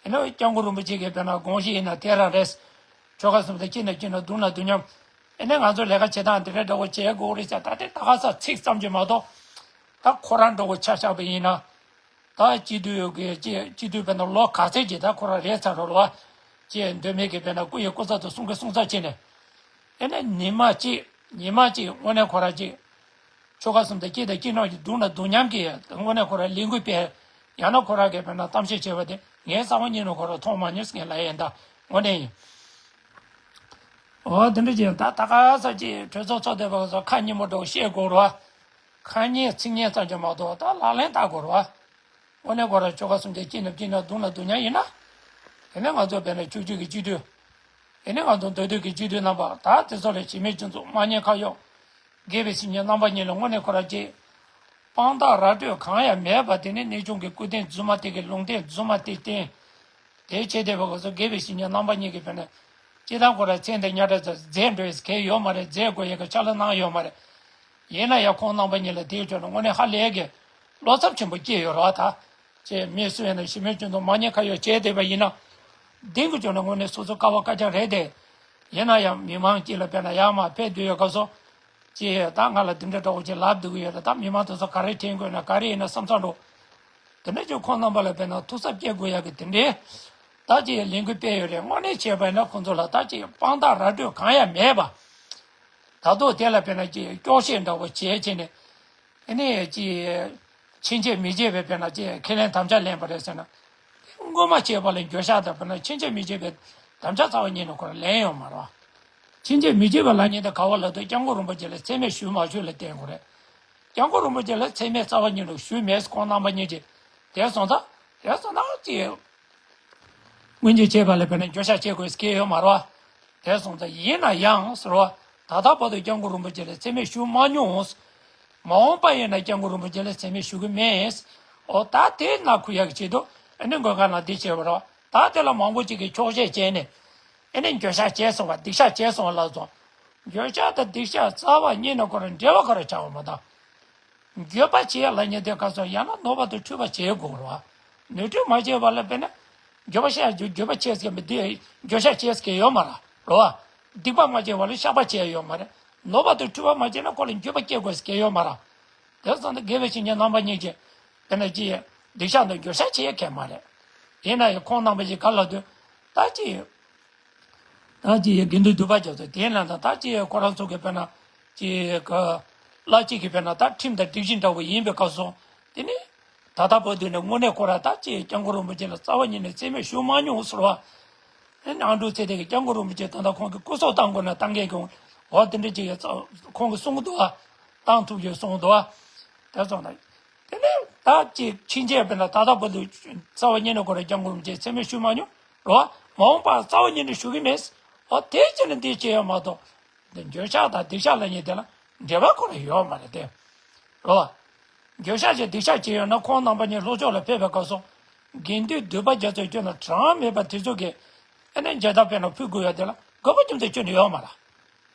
ཨ་ནེ་སྐྱབས་མགོན་རིན་པོ་ཆེ་གིས་དཔེར་ན་དགོངས་གཞི་ཡིན་ན་དེ་རང་རེད། ཆོལ་ཁ་གསུམ་དང་སྐྱིད་ན་སྐྱིད་ན་སྡུག་ན་སྡུག་མཉམ། ཨ་ནེ་ང་ཚོ་ལས་ཀ་བྱེད་སྟངས་དེ་འདྲ་འདྲ་བོ་བྱེད་དགོས་རེད་ཟེར། ད་དེ་ད་ག་ས་ཚིག་ཙམ་གྱིས་མ་གཏོགས། ད་ཁོ་རང་འདྲ་བོ་ཆ་བཞག་པ་ཡིན་ན། ད་སྤྱི་འཐུས་ཀྱི་ཅིག་སྤྱི་འཐུས་དཔེར་ན་ལོ་ག་ཚད་ཅིག་ད་ཁོ་རང་རེད་ཚར་རོ་ལ་བ། ཅིག་མདོ་སྨད་ཀྱི་དཔེར་ན་སྐུ་ཡི་སྐུ་ཚབ་དང་གསུང་གི་གསུང་ཚབ་བྱས་ནས། ཨེ་ནས་ཉི་མ་གཅིག་ཉི་མ་གཅིག་དངོས་གནས་ཁོ་རང་གཅིག་ཆོལ་ཁ་གསུམ་དང་སྐྱིད་དང་སྐྱིད་ནོ་ཀྱི་སྡུག་ན་སྡུག་མཉམ་གྱི་དངོས་གནས་ཁོ་རང་ལས་འགུལ་སྤེལ་ ཡང་ན་ཁོ་རང་གིས་དཔེར་ན་གཏམ་བཤད་བྱས་པ་དེ་ངས་རྩ་བ་ཉིད་ནས་ཁོ་རང་མཐོང་མ་མྱོང་ཟེར་མཁན་ལབ་ཡས་ཡིན་ད། དངོས་གནས་ཡིན། འོ་དེ་འདྲ་ཅིག་ད་ད་ག་ས་ཅིག་གྲོས་ཚོགས་ཚོགས་བསྡད་པ་སོགས་ཁ་ཉིན་མོ་འདྲ་བོ་བཤད་དགོས་རེད་བ། ཁ་ཉིན་ཚིག་ཉིན་ཙམ་གྱིས་མ་གཏོགས་ད་ལག་ལེན་བསྟར་དགོས་རེད་བ། དངོས་གནས་ཁོ་རང་ཆོལ་ཁ་གསུམ་གྱི་གཅིག་ནས་གཅིག་ནས་བརྡུང་ལ་བརྡུང་མཁན་ཡིན་ན། དེ་ནས་ང་ཚོ་དཔེར་ན་ཆོས་བརྒྱུད་ཀྱི་སྤྱི་འཐུས། དེ་ནས་ང་ཚོ་མདོ་སྟོད་ཀྱི་སྤྱི་འཐུས་རྣམ་པ་ད་དེ་ཚོ་ལ་གཞི་མེད་སྤྱི་ཚོགས་དམངས་གཉེར་ཁ་གཡོག་དགེ་བའི་བཤེས་གཉེན་རྣམ་པ་གཉིས་ལ་དངོས་གནས་ཁོ་རང་ཅིག་དཔང་རྟགས་ར་སྤྲོད་གང་ཡང་མེད་པ་དེ་ནི་གནས་ཆུང་གི་སྐུ་རྟེན་རྫུན་མ་དེ་གི་ལུང་བསྟན་རྫུན་མ་དེ་བསྟན། དེ་བྱས་བསྡད་པ་གོ་ཚོ་དགེ་བའི་བཤེས་གཉེན་རྣམ་པ་གཉིས་ཀྱིས་དཔེར་ན། སྤྱིར་བཏང་ཁོ་རང་མཚན་དང་སྙན་གྲགས་ཚོ་རྫས་འགྲོ་ཡས་གལ་ཡོད་མ་རེད། རྫས་དགོས་ཡས་ཀྱི་ཕྱག་ལས་གནང་ཡོད་མ་རེད། ཡིན་ན་ཡང་ཁོང་རྣམ་པ་གཉིས་ལ་དེའི་ཕྱོགས་ནས་དངོས་གནས་ཧ་ལས་ཀྱི་བློ་འཚབ་ཆེན་པོ་སྐྱེས་ཡོད་རེད་བ་ད། ཅེས་མི་སུ་ཡིན་ན་གཞི་མེད་སྤྱི་འཐུས་མ་ཉེས་ཁ་གཡོག་བྱས་བསྡད་པ་ཡིན་ན། འདི་གི་ཕྱོགས་ནས་དངོས་གནས་སོ་སོ་དཀའ་བ་དཀའ་རྐྱང་རེད་དེ། ཡིན་ན་ཡང་མི་མང་སྤྱི་ལ་དཔེར་ན་ཡར་མར་ཕེབས་བསྡད་ཡོད་སྐབས་སུ། ཅེས་ད་ང་ལ་འདི་འདྲ་འདྲ་བོ་ཅིག་ལབ་སྡོད་ཀྱི་ཡོད་རེད། ད་མི་མང་དེ་ཚོ་ག་རེ་དྲན་དགོས་ན་ག་རེ་ཡིན་ན་བསམ་བསམ་འགྲོ། དེ་འདྲ་ཅིག་ཁོང་རྣམ་པ་ལ་དཔེར་ན་ཐུགས་འཚབ་སྐྱེ་དགོས་ཡག་གི་དེ་འདྲའི་ད་ཅིག་ལས་འགུལ་སྤེལ་ཡོད་རེད། དངོས་གནས་བྱས་པ་ཡིན་ན་ཁོང་ཚོ་ལ་ད་ཅིག་དཔང་རྟགས་ར་སྤྲོད་གང་ཡང་མེད་པ། ད་དུང་དེ་ལ་དཔེར་ན་ཅིག་སྐྱོག་བཤད་འདྲ་བོ་བྱས་བྱས་ནས། ཨ་ནི་ཅིག་ཕྱིན་ཆད་མི་བྱེད་པའི་དཔེར་ན་ཅིག་ཁས་ལེན་དམ་བཅའ་ལེན་པ་རེད་ཟེར་ན། དེ་སྔོན་མ་བྱས་པ་ལ་འགྱོད་བཤགས་དང་དཔེར་ན་ཕྱིན་ཆད་མི་བྱེད་པའི་དམ་བཅའ་རྩ་བ་ཉིད་ནས་ཁོ་རང་ལེན་ཡོད་མ་རེད་བ། ཕྱིན་ཆད་མི་བྱེད་པ་ལབ་མཁན་དེ་ག་བ་ལབ་དུས་སྐྱབས་མགོན་རིན་པོ་ཆེ་ལ་མཚན་སྨད་ཞུས་མ་ཞུས་ལ་བརྟེན་དགོས་རེད། སྐྱབས་མགོན་རིན་པོ་ཆེ་ལ་མཚན་སྨད་རྩ་བ་ཉིད་ནས་ཞུས་མེད། ཁོང་རྣམ་པ་གཉིས་ཀྱིས་དེ་སོང་ཙང་། དེ་སོང་ཙང་ཅིག་སྔོན་ཆད་བྱས་པ་ལ་དཔེར་ན་འགྱོད་བཤགས་བྱེད་དགོས་སྐལ་ཡོད་མ་རེད་བ། དེ་སོང་ཙང་ཡིན་ན་ཡང་ཟེར་བ། ད་ལྟ་བར་དུ་སྐྱབས་མགོན་རིན་པོ་ཆེ་ལ་མཚན་སྨད་ཞུ་མ་མྱོང་། མ་འོངས་པ་ཡིན་ན་སྐྱབས་མགོན་རིན་པོ་ཆེ་ལ་མཚན་སྨད་ཞུ་གི་མེད། འོ་ད་དེ་ནང་ཁུལ་ཡག་གི་ཆེད་དུ་ཨ་ནི་མགོན་ཁང་ནང་འདི་བྱས་པ་རེད་བ། ད་དེ་ལ་མང་པོ་ཅིག་གིས་འཁྱོག་བཤད་བྱས་ནས། ཨ་ནི་འགྱོད་བཤགས་བྱས་སོང་བ། སྡིག་བཤགས་བྱས་སོང་བ་ལབ་སོང་། འགྱོད་བཤགས་དང་སྡིག་བཤགས་རྩ་བ་ཉིད་ནས་ཁོ་རང་འབྲེལ་བ་ག་རེ་ཆགས་པ་མ་གཏོགས། འགྱོད་པ་བྱེད་ལབ་མཁན་དེ་ག་སོང་ཡང་ན་ནོར་བ་དང་འཁྲུལ་པ་བྱེད་དགོས་རེད་བ། ནོར་འཁྲུལ་མ་བྱས་པ་ལ་དཔེར་ན། འགྱོད་པ་བཤགས་འགྱོད་འགྱོད་པ་བྱས་ཟེར་མི་འདི་འགྱོད་བཤགས་བྱས་ཟེར་ཡོད་མ་རེད་བ། སྡིག་པ་མ་བྱས་པ་ལ་བཤགས་པ་བྱས་ཡོད་མ་རེད། ནོར་བ་དང་འཁྲུལ་པ་མ་བྱས་ན་ཁོ་ལ་འགྱོད་པ་སྐྱེ་དགོས་ཟེར་ཡོད་མ་རེད། དེ་སོང་ཙང་དགེ་བའི་བཤེས་གཉེན་རྣམ་པ་གཉིས་ཀྱིས་དཔེར་ན་ཅི་སྡིག་བཤགས་དང་འགྱོད་བཤགས་བྱེད་ཡ་གལ་མ་རེད། ཡིན་ན་ཡང་ཁོང་རྣམ་པ་ཞིག་ག་ལ་དུས་ད་ཅི། ད་ཅི་ཡི་དགེ་འདུན་འདུས་པ་རྒྱ་མཚོ་དེའི་ནང་དང་ད་ཅི་ཁོ་རང་ཚོ་གི་དཔེར་ན་ཅི་ག་བླ་གཅིག་གི་དཔེར་ན་ད་ཁྲིམས་དང་སྒྲིག་གཞི་འདྲ་བོ་ཡིན་པའི་སྐབས་སུ། དེ་ནི་ད་ལྟ་བར་དུ་ནས་དངོས་གནས་ཁོ་རང་ད་ཅི་སྐྱབས་མགོན་རིན་པོ་ཆེ་ལ་རྩ་བ་ཉིད་ནས་མཚན་སྨད་ཞུ་མ་མྱོང་ཟེར་བ། ཨ་ནི་ཨ་འབྲུག་ཚེ་བརྟན་གྱིས་སྐྱབས་མགོན་རིན་པོ་ཆེ་ད་ལྟ་ཁོང་གི་སྐུ་སྲོག་བཏང་དགོས་ན་བཏང་མཁན་གྱི་འོ་དེ་འདྲ་ཅིག་ཡ་ཁོང་གིས་གསུང་གི་འདུག་ཨ། བཏང་ཐུབ་ཡོད་གསུང་གི་འདུག་ཨ། དེ་ཚོ་ན། དེ་ནས་ད་ཅིག་ཕྱིན་ཆད་དཔེར་ན་ད་ལྟ་བར་དུ་རྩ་བ་ཉིད་ནས་ཁོ་རང་སྐྱབས་མགོན་རིན་པོ་ཆེ་མཚན་སྨད་ཞུ་མ་མྱོང་རེད་བ། མ་འོངས་པར་རྩ་བ་ཉིད་ནས་ཞུ་གི་མེད། འོ་དེ་ཅི་ནས་འདི་བྱས་ཡོད་མ་གཏོགས། འདི་འགྱོད་བཤགས་དང་སྡིག་བཤགས་ལབ་མཁན་དེ་ལ་འབྲེལ་བ་ཁོ་རང་ཡོད་མ་རེད་དེ། རེད་བ། འགྱོད་བཤགས་ཀྱི་སྡིག་བཤགས་བྱས་ཡོད་ན་ཁོང་རྣམ་པ་གཉིས་ལྷོ་ཕྱོགས་ལ་ཕེབས་པའི་སྐབས་སུ། དགེ་འདུན་འདུས་པ་རྒྱ་མཚོས་ཁྱོན་ནས་གྲངས་མེད་པ་དེ་ཚོ་གིས་ཨ་ནི་མཇལ་དར་དཔེར་ན་ཕུལ་དགོས་ཡོད་དེ་ལ་དགོས་པ་རྒྱུ་མཚན་ཁྱོན་ནས་ཡོད་མ་རེད།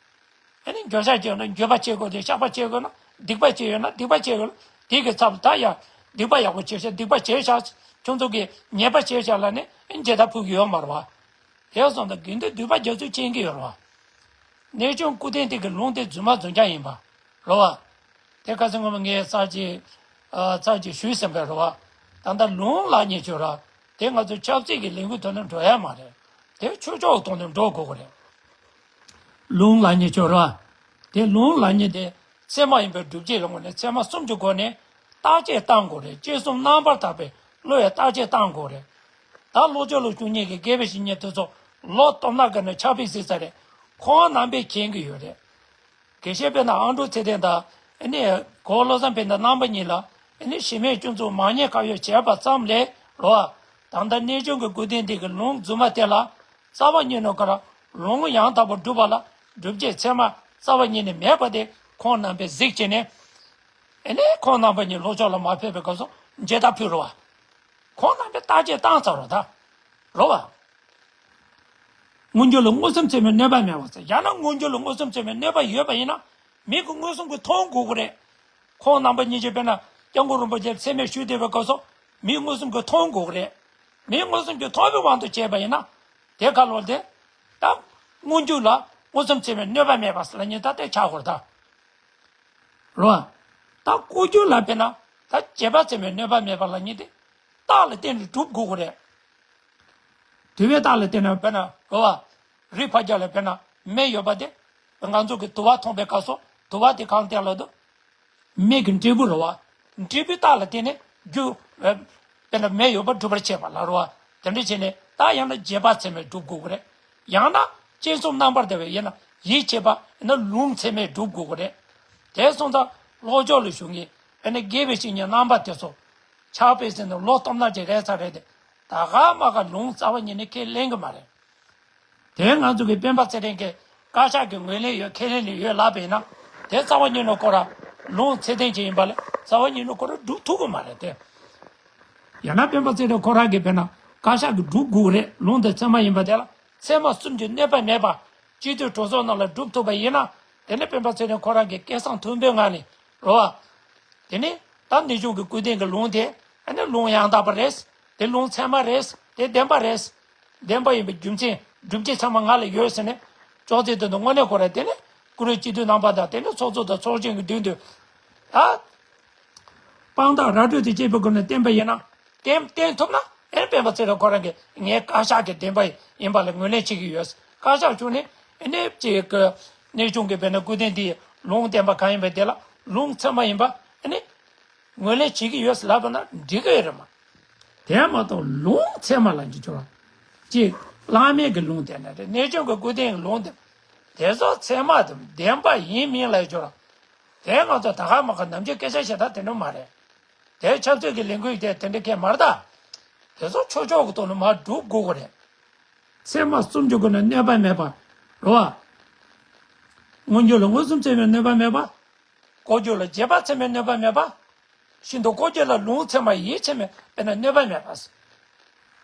ཨ་ནི་འགྱོད་བཤགས་བྱས་ན་འགྱོད་པ་བྱེད་དགོས་ཏེ་བཤགས་པ་བྱེད་དགོས་ན་སྡིག་པ་བྱས་ཡོད་ན་སྡིག་པ་བྱེད་དགོས་ལ་དེ་གི་ཚབ་ད་ཡ་སྡིག་པ་ཡག་པོ་བྱས་ཤག་སྡིག་པ་བྱས་ཤག་ཁྱོད་ཚོ་གིས་ཉེས་པ་བྱས་ཤག་ལབ་ནས་ཨ་ནི་མཇལ་དར་ཕུལ་གི་ཡོད་མ་རེད་བ། དེ་སོང་ཙང་དགེ་འདུན་འདུས་པ་རྒྱ་མཚོས་མཁྱེན་གྱི་ཡོད་རེད་བ། གནས་ཆུང་སྐུ་རྟེན་དེ་གི་ལུང་དེ་རྫུན་མ་རྫུན་རྐྱང་ཡིན་པ་རེད་བ། དེ་ཁ་སང་སྔོན་མ་ངས་ཚར་གཅིག་ཨ་ཚར་གཅིག་ཞུས་ཟིན་པ་རེད་བ། ད་ལྟ་ལུང་ལབ་མཁན་ཅིག་ཡོད་རེད་བ། དེ་ང་ཚོ་ཆབ་སྲིད་ཀྱི་ལས་འགུལ་ཐོག་ནས་འགྲོ་ཡ་མ་རེད། དེ་ཆོས་ཕྱོགས་ཐོག་ནས་འགྲོ་དགོས་ཀྱི་རེད། ལུང་ལབ་མཁན་ཅིག་ཡོད་རེད་བ། དེ་ལུང་ལབ་མཁན་དེ་ཚད་མ་ཡིན་པའི་སྒྲུབ་བྱེད་ལ་དངོས་གནས་ཚད་མ་གསུམ་གྱི་སྒོ་ནས་བརྟག་དཔྱད་བཏང་དགོས་རེད། དཔྱད་གསུམ་རྣམ་པར་དག་པའི་བློ་ཡིས་བརྟག་དཔྱད་བཏང་དགོས་རེད། ད་ལྷོ་ཕྱོགས་ལ་བཞུགས་མཁན་གྱི་དགེ་བའི་བཤེས་གཉེན་དེ་ཚོ་ལོ་སྟོང་ཕྲག་གི་ནང་ཕྱག་དཔེ་གཟིགས་ཚར་རེད། ཁོང་རྣམ་པས་མཁྱེན་གྱི་ཡོད་རེད། དགེ་བཤེས་དཔེར་ན་ཨ་འབྲུག་ཚེ་བརྟན་དང་ཨ་ནི་གོ་བློ་བཟང་དཔལ་ལྡན་རྣམ་པ་གཉིས་ལ་ཨ་ནི་གཞི་མེད་སྤྱི་ཚོགས་མང་ཉེས་ཁ་གཡོག་བྱས་པ་ཙམ་ལས་རོ། ད་ལྟ་གནས་ཆུང་གི་སྐུ་རྟེན་དེ་གི་ལུང་རྫུན་མ་དེ་ལ་རྩ་བ་ཉིད་ནས་ཁོ་རང་ལུང་ཡང་དག་པར་སྒྲུབ་པ་ལ་སྒྲུབ་བྱེད་ཚད་མ་རྩ་བ་ཉིད་ནས་མེད་པ་དེ་ཁོང་རྣམ་པས་གཟིགས་བྱས་ནས། ཨ་ནི་ཁོང་རྣམ་པ་གཉིས་ལྷོ་ཕྱོགས་ལ་མ་ཕེབས་པའི་སྐབས་སུ་མཇལ་དར་ཕུལ་རོ་བ། ཁོང་རྣམ་པས་བརྟག་དཔྱད་བཏང་ཚར་རོ་ད། རོ་བ། མངོན་གྱུར་ལ་མངོན་སུམ་ཚད་མའི་གནོད་པ་མེད་པ་ཟེར། ཡང་ན་མངོན་གྱུར་ལ་མངོན་སུམ་ཚད་མའི་གནོད་པ་ཡོད་པ་ཡིན་ན་མིག་གིས་མངོན་སུམ་གྱིས་མཐོང་དགོས་ཀྱི་རེད། ཁོང་རྣམ་པ་གཉིས་ཀྱིས་དཔེར་ན་སྐྱབས་མགོན་རིན་པོ་ཆེ་མཚན་སྨད་ཞུས་བསྡད་པའི་སྐབས་སུ་མིག་མངོན་སུམ་གྱིས་མཐོང་དགོས་ཀྱི་རེད། མིག་མངོན་སུམ་གྱིས་མཐོང་བའི་དབང་དུ་བྱས་པ་ཡིན་ན། དེ་ག་ལོར་དེ། ད། མངོན་གྱུར་ལ་མངོན་སུམ་ཚད་མའི་གནོད་པ་མེད་པ་ཟེར་ལབ་མཁན་ད་དེ་ཆགས་དགོས་རེད་ད། རོ། ད་ལྐོག་གྱུར་ལ་དཔེར་ན་ད་རྗེས་དཔག་ཚད་མའི་གནོད་པ་མེད་པ་ལབ་མཁན་དེ་རྟགས་ལ་བརྟེན་ནས་སྒྲུབ་དགོས་ཀྱི་རེད། དུ་བའི་རྟགས་ལ་བརྟེན་ནས་དཔེར་ན་རོ་བ། རི་ཕར་རྒྱབ་ལ་དཔེར་ན་མེ་ཡོད་པ་དེ་ང་ཚོ་གི་དུ་བ་མཐོང་པའི་སྐབས་སུ་དུ་བ་དེ་གང་སྟེ་ལ་དུ། མེ་གི་འབྲས་བུ་རོ་བ། འབྲས་བུའི་རྟགས་ལ་བརྟེན་ནས་རྒྱུ། དཔེར་ དཔེར་ན་མེ་ཡོད་པ་སྒྲུབ་པར་བྱེད་པ་ལ་རོ། དེ་འདྲ་བྱས་ནས་ད་ཡང་ན་རྗེས་དཔག་ཚད་མས་སྒྲུབ་དགོས་ཀྱི་རེད། ཡང་ན་དཔྱད་གསུམ་རྣམ་པར་དག་པས་ཡིན་ན་ཡིད་ཆེས་པ་ཡིན་ན་ལུང་ཚད་མས་སྒྲུབ་དགོས་ཀྱི་རེད། དེ་སོང་ཙང་ལྷོ་ཕྱོགས་ལ་བཞུགས་མཁན་དཔེར་ན་དགེ་བའི་བཤེས་གཉེན་རྣམ་པ་དེ་ཚོ་ཆགས་པའི་ཟིན་ནས་ལོ་སྟོང་ཕྲག་གཅིག་རེད་ཚར་རེད་དེ། ད་ག་མ་ག་ལུང་རྩ་བ་ཉིད་ནས་ཁས་ལེན་གྱི་མ་རེད། དེ་ང་ཚོ་གི་སྤེན་པ་ཚེ་རིང་གིས་བཀའ་ཤག་གི་ངོས་ལེན་ཡོད་ཁས་ལེན་ཡོད་ལབ་པ་ཡིན་ན། དེ་རྩ་བ་ཉིད་ནས་ཁོ་རང་ལུང་ཚད་ལྡན་ཅིག་ཡིན་པ་ལས་རྩ་བ་ཉིད་ནས་ཁོ་རང་སྒྲུབ་ཐུབ་ཀྱི་མ་རེད་དེ། ཡང་ན་སྤེན་པ་ཚེ་རིང་ཁོ་རང་གིས་དཔེར་ན་བཀའ་ཤག་གིས་སྒྲུབ་དགོས་རེད། ལུང་དེ་ཚད་མ་ཡིན་པ་དེ་ལ་ཚད་མ་གསུམ་གྱི་གནོད་པ་མེད་པ་སྤྱི་འཐུས་གྲོས་ཚོགས་ནང་ལ་སྒྲུབ་ཐུབ་པ་ཡིན་ན། དེ་ནི་སྤེན་པ་ཚེ་རིང་ཁོ་རང་གི་སྐལ་བཟང་མཐོན་པོའི་ངང་ནས་རོ། དེ་ནི་ད་གནས་ཆུང་གི་སྐུ་རྟེན་གྱི་ལུང་དེ་ཨ་ནི་ལུང་ཡང་དག་པ་རེད། དེ་ལུང་ཚད་མ་རེད། དེ་བདེན་པ་རེད། བདེན་པ་ཡིན་པའི་རྒྱུ་མཚན་སྒྲུབ་བྱེད་ཚད་མ་ང་ལ་ཡོད་ཟེར་ནས་ཅོག་ཙེ་དེ་ཚོ་དངོས་གནས་ཁོ་རང་དེ་ནི་བཀུར་འོས་སྤྱི་འཐུས་རྣམ་པ་དང་དེ་ནི་ཚོགས་གཙོ་དང་ཚོགས་གཞོན་གྱི་མདུན་དུ་ད་དཔང་རྟགས་ར་སྤྲོད་དེ་བྱས་པའི་སྒོ་ནས་བསྟན་པ་ཡིན་ན་བསྟན་བསྟན་ཐུབ་ན་ཨེ་སྤེན་པ་ཚེ་རིང་ཁོ་རང་གིས་ངའི་བཀའ་ཤག་གི་བདེན་པ་ཡིན་པ་ལ་ངོས་ལེན་བྱེད་ཀྱི་ཡོད། བཀའ་ཤག་བྱུང་ནས་ཨེ་ནས་ཅིག་གི་གནས་ཆུང་གི་དཔེར་ན་སྐུ་རྟེན་དེའི་ལུང་བསྟན་པ་གང་ཡིན་པ་དེ་ལ་ལུང་ཚད་མ་ཡིན་པ་ཨེ་ནས། ངོས་ལེན་བྱེད་ཀྱི་ཡོད་ལབ་པ་ན་འགྲིག་གི་ཡོད་རེད་མ། དེ་མ་གཏོགས་ལུང་ཚད་མ་ལ་འཇུག་ཆོག་ཅིག་བླ་མེད་ཀྱི་ལུང་དེ་ནས་རེད། གནས་ཆུང་གི་སྐུ་རྟེན་གྱི་ལུང་དེ་དེ་ཚོ་ཚད་མ་དང་བདེན་པ་ཡིན་མིན་ལ་འཇོག་དེ་ང་ཚོ་ད་ག་མ་ག་ནམ་རྒྱུན་སྐད་ཆ་བཤད་ད་དེ་འདྲ་མ་རེད། དེ་ཆབ་སྲིད་ཀྱི་ལས་འགུལ་དེ་དེ་འདྲ་སྐད་མ་རེད་ད། དེ་ཚོ་ཆོས་ཕྱོགས་ཀྱི་ཐོག་ནས་མར་སྒྲུབ་དགོས་ཀྱི་རེད། ཚད་མ་གསུམ་གྱི་སྒོ་ནས་གནོད་པ་མེད་པ་རེད་བ། མངོན་གྱུར་ལ་མངོན་སུམ་ཚད་མས་གནོད་པ་མེད་པ། ལྐོག་གྱུར་ལ་རྗེས་དཔག་ཚད་མས་གནོད་པ་མེད་པ། ཤིན་ཏུ་ལྐོག་གྱུར་ལ་ལུང་ཚད་མ་ཡིད་ཆེས་མས་དཔེར་ན་གནོད་པ་མེད་པ།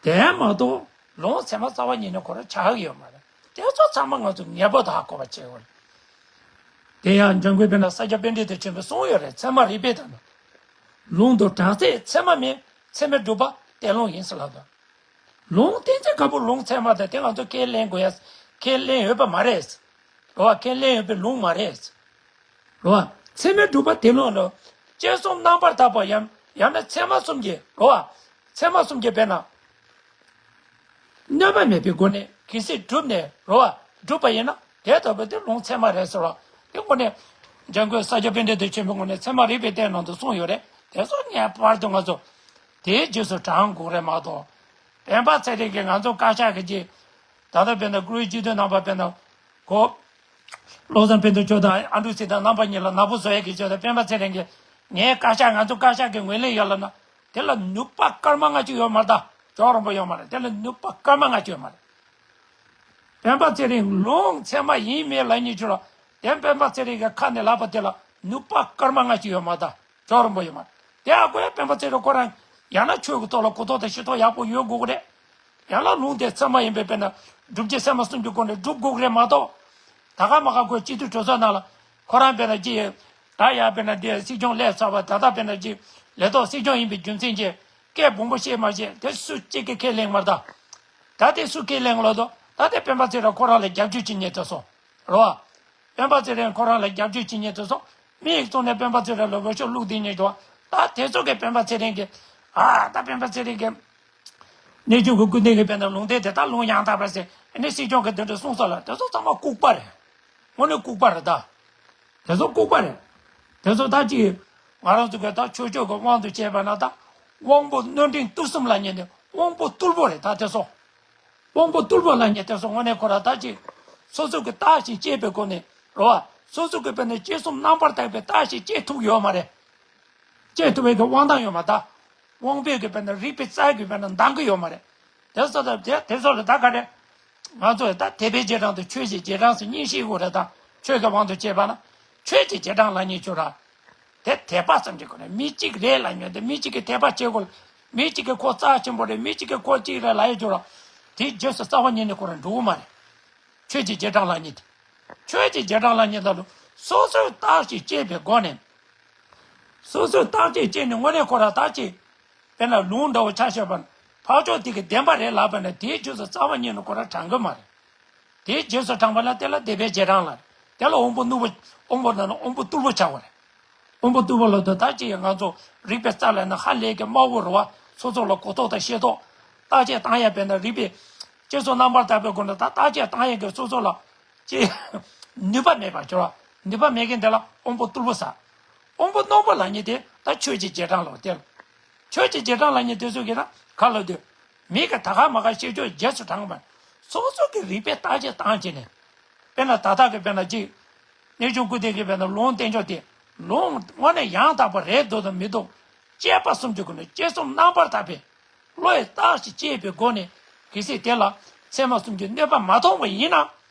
དེ་མ་གཏོགས་ལུང་ཚད་མ་རྩ་བ་ཉིད་ནས་ཁོ་རང་ཆགས་ཀྱི་ཡོད་མ་རེད། དེ་ཚོ་ཚང་མ་ང་ཚོ་ངེས་པར་དུ་ཧ་གོ་བ་བྱེད་དགོས་རེད། དེ་ཡང་འཇམ་མགོན་དཔེར་ན་ས་སྐྱ་པཎྜི་ཏ་ཆེན་པོས་གསུངས་ཡོད་རེད། ཚད་མ་རིགས་པས་དང་། ལུང་དང་གྲངས་ཚད་ཚད་མ་མེད། ཚད་མས་གྲུབ་པ་དེ་ལུང་ཡིན་ཟེར་ལབ་དང་། ལུང་གཏན་ཚིགས་ཁ་པོ་ལུང་ཚད་མ་དང་དེ་ང་ཚོ་ཁས་ལེན་དགོས་ཡ། ཁས་ལེན་འོས་པ་མ་རེད། རེད་བ། ཁས་ལེན་འོས་པའི་ལུང་མ་རེད། རེད་བ། ཚད་མས་གྲུབ་པ་དེ་ལུང་ལ། དཔྱད་གསུམ་རྣམ་པར་དག་པ་ཡང་ཡང་ན་ཚད་མ་གསུམ་གྱིས་རེད་བ། ཚད་མ་གསུམ་གྱིས་དཔེར་ན། གནོད་པ་མེད་པའི་སྒོ་ནས་གལ་སྲིད་གྲུབ་ནས་རེད་བ། གྲུབ་པ་ཡིན་ན་དེ་ལྟ་བུ་དེ་ལུང་ཚད་མ་རེད་ཟེར་བ། དེ་དངོས་གནས་འཇམ་མགོན་ས་སྐྱ་པཎྜི་ཏ་ཆེན་པོའི་ངོས་ནས་ཚད་མ་རིགས་པས་བསྟན་གནང་དུ་གསུངས་ཡོད་རེད། དེ་ཚོ་ངེས་པར་དུ་ང་ཚོ་དེའི་རྗེས་སུ་འབྲང་དགོས་རེད་མ་གཏོགས། སྤེན་པ་ཚེ་རིང་གིས་ང་ཚོ་བཀའ་ཤག་གི་ཅིག་ད་ལྟ་དཔེར་ན་བཀུར་འོས་སྤྱི་འཐུས་རྣམ་པ་དཔེར་ན་གོ། བློ་བཟང་ཕུན་ཚོགས་མཆོག་དང་ཨ་འབྲུག་སྲིད་དང་རྣམ་པ་གཉིས་ལ་ནག་པོ་བཟོ་ཡས་ཀྱི་ཆེད་དུ་སྤེན་པ་ཚེ་རིང་གིས་ངའི་བཀའ་ཤག་ང་ཚོ་བཀའ་ཤག་གི་ངོས་ལེན་ཡོད་ལབ་ན་དེ་ལ་ནུས་པ་སྐར་མ་ལྔ་གཅིག་ཡོད་མ་རེད་ད། ཅོག་རོང་པོ་ཡོད་མ་རེད། དེ་ལ་ནུས་པ་སྐར་མ་ལྔ་གཅིག་ཡོད་མ་རེད། སྤེན་པ་ཚེ་རིང་ལུང་ཚད་མ་ཡིན་མིན་ལབ་ཉེན་ཆེ་ལ། དེ་སྤེན་པ་ཚེ་རིང་གི་ཁ་ནས་ལབ་པ་དེ་ལ་ནུས་པ་སྐར་མ་ལྔ་གཅིག་ཡོད་མ་རེད་ད། ཅོག་རོང་པོ་ཡོད་མ་རེད། དེ་ཨ་ཁོས་སྤེན་པ་ཚེ་རིང་ཁོ་རང་ཡང་ན་ཆོས་ཀྱི་ཐོག་ལ་གོ་རྟོགས་དང་ཤེས་རྟོགས་ཡག་པོ་ཡོད་དགོས་ཀྱི་རེད། ཡང་ན་ལུང་དེ་ཚད་མ་ཡིན་པའི་དཔེར་ན་སྒྲུབ་བྱེད་ཚད་མ་གསུམ་གྱི་སྒོ་ནས་སྒྲུབ་དགོས་ཀྱི་རེད་མ་གཏོགས། ད་ག་མ་ག་ཁོས་སྤྱི་འཐུས་གྲོས་ཚོགས་ནང་ལ་ཁོ་རང་དཔེར་ན་ཅི་ད་ཡ་དཔེར་ན་དེ་སྲིད་སྐྱོང་སླེབས་ཚར་བ་ད་ལྟ་དཔེར་ན་ཅི་ལས་ཐོག་སྲིད་སྐྱོང་ཡིན་པའི་རྒྱུ་མཚན་གྱིས་སྐད་སྦོམ་པོ་བཤད་མ་བཤད་དེ་སུ་གཅིག་གིས་ཁས་ལེན་མ་རེད་ད། ད་དེ་སུ་ཁས་ལེན་ལོ་དོ། ད་དེ་སྤེན་པ་ཚེ་རིང་ཁོ་རང་ལ་རྒྱབ་སྐྱོར་བྱེད་མཁན་དེ་ཚོ་རེད་བ། སྤེན་པ་ཚེ་རིང་ཁོ་རང་ལ་རྒྱབ་སྐྱོར་བྱེད་མཁན་དེ་ཚོ་མི་ཡིག་ཚོགས་ནས་སྤེན་པ་ཚེ་རིང་ལ་འོས་ཤོག་བླུགས་བསྡད་མཁན་དེ་ད་དེ་ཚོ་གིས་སྤེན་པ་ཚེ་རིང་གི་ཨ་ད་སྤེན་པ་ཚེ་རིང་གི་གནས་ཆུང་གི་སྐུ་རྟེན་གྱི་དཔེར་ན་ལུང་བསྟན་དེ་དག་ལུང་ཡང་དག་པ་ཟེར་ཨ་ནི་སྲིད་སྐྱོང་གི་འདི་འདྲ་གསུངས་ས་ལ་དེ་ཚོ་ཚང་མ་ལྐུགས་པ་རེད། དངོས་གནས་ལྐུགས་པ་རེད་ད། དེ་ཚོ་ལྐུགས་པ་རེད། དེ་ཚོ་ད་ཅིག་ང་རང་ཚོ་གི་ད་ཆོས་ཕྱོགས་ཀྱི་དབང་དུ་བྱས་པ་ན་ད་དབང་པོ་རྣོ་འབྲིང་རྟུལ་གསུམ་ལབ་མཁན་དེ་དབང་པོ་རྟུལ་པོ་རེད་ད་དེ་ཚོ། དབང་པོ་རྟུལ་པོ་ལབ་མཁན་དེ་ཚོ་དངོས་གནས་ཁོ་རང་ད་ཅིག་སོ་སོ་གི་རྟགས་ཤིག་བཅད་པའི་སྒོ་ནས་རེད་བ། སོ་སོ་གི་དཔེར་ན་དཔྱད་གསུམ་རྣམ་པར་དག་པའི་རྟགས་ཤིག་བཅད་ཐུབ་ཡོད་མ་རེད། བཅད་ཐུབ་པའི་གི་དབང་ཐང་ཡོད་མ་ད། དབང་པོའི་གི་དཔེར་ན་རིགས་པའི་རྩལ་གྱི་དཔེར་ན་འདང་གི་ཡོད་མ་རེད། དེ་ཚོ་ད་དེ་དེ་ཚོ་ལ་ད་ག་རེ། ང་ཚོས་ད་དད་པའི་རྗེས་འབྲང་དང་ཆོས་ཀྱི་རྗེས་འབྲང་ཟེར་གཉིས་ཤིག་དགོས་རེད་ད། ཆོས་ཀྱི་དབང་དུ་བྱས་པ་ན། ཆོས་ཀྱི་རྗེས་འབྲང་ལབ་མཁན་ཅིག་ཡོད་ར། དེ་དད་པ་ཙམ་གྱི་སྒོ་ནས་མི་གཅིག་རེད་ལབ་མཁན་དེ་མི་གཅིག་གིས་དད་པ་བྱེད་དགོས། མི་གཅིག་གིས་ཁོ་རྩ་ཆེན་པོ་རེད། མི་གཅིག་གིས་ཁོ་གཅིག་རེད་ལབ་ཡས་ཅིག་ཡོད་ར། དེའི་རྗེས་སུ་རྩ་བ་ཉིད་ནས་ཁོ་རང་འགྲོ་གི་མ་རེད། ཆོས་ཀྱི་རྗེས་འབྲང་ལབ་མཁན་དེ། ཆོས་ཀྱི་རྗེས་འབྲང་ལབ་མཁན་དེ་ལ་སོ་སོའི་རྟགས་ཤིག་བཅད་པའི་སྒོ་ནས། སོ་སོའི་རྟགས་ཤིག་བཅད་ནས་དངོས་གནས་ཁོ་རང་རྟགས་ཤིག་དཔེར་ན་ལུང་འདྲ་བོ་ཆ་བཞག་པ་ན་འཕགས་མཆོག་དེ་གི་བདེན་པ་རེད་ལབ་པ་ན་དེའི་རྗེས་སུ་རྩ་བ་ཉིད་ནས་ཁོ་རང་འབྲང་གི་མ་རེད། དེའི་རྗེས་སུ་འབྲང་པ་ན་དེ་ལ་དད་པའི་རྗེས་འབྲང་ལ་རེད། དེ་ལ་དབང་པོ་རྣོན་པོ་དབང་པོ་ན་ན་དབང་པོ་རྟུལ་པོ་ཆགས་པ་རེད། དབང་པོ་རྟུལ་པོ་ལ་དོན་དག་ཅིག་ཡང་ང་ཚོ་རིགས་པའི་རྩལ་ལ་ན་ཧ་ལས་ཀྱི་དམའ་བོ་རེད་བ། སོ་སོ་ལ་གོ་རྟོགས་དང་ཤེས་རྟོགས། བརྟག་དཔྱད་བཏང་ཡ་དཔེར་ན་རིགས་པའི་དཔྱད་གསུམ་རྣམ་པར་དག་པའི་སྒོ་ནས་ད་བརྟག་དཔྱད་བཏང་ཡ་གི་སོ་སོ་ལ་ཅིག་ནུས་པ་མེད་པ་ཅིག་ར། ནུས་པ་མེད་མཁན་དེ་ལ་དབང་པོ་རྟུལ་པོ་ཟེར། དབང་པོ་རྣོན་པོ་ལབ་མཁན་དེ་ད་ཆོས་ཀྱི་རྗེས་འབྲང་ལ་དེ་ལ། ཆོས་ཀྱི་རྗེས་འབྲང་ལབ་མཁན་དེ་ཚོ་གིས་ན་ག་ལབ་དུས། མི་གིས་ད་ག་མ་ག་བཤད་ཕྱོགས་རྗེས་སུ་འབྲང་མ། སོ་སོ་གི་རིག་པའི་བརྟག་དཔྱད་བཏང་བྱས་ནས། དཔེར་ན་ད་ལྟ་གི་དཔེར་ན་གཅིག་གནས་ཆུང་སྐུ་ལྡན་གྱི་དཔེར་ན་ལུང་བསྟན་ཕྱོགས་དེ། ལུང་དངོས་གནས་ཡང་དག་པ་རེད་འདུག་དང་མི་འདུག་དཔྱད་པ་གསུམ་གྱི་སྒོ་ནས་དཔྱད་གསུམ་རྣམ་པར་དག་པའི་བློ་ཡིས་བརྟག་ཞིབ་དཔྱད་པའི་སྒོ་ནས། གལ་སྲིད་དེ་ལ་ཚད་མ་གསུམ་གྱི་གནོད་པ་མ་མཐོང་བ་ཡིན་ན།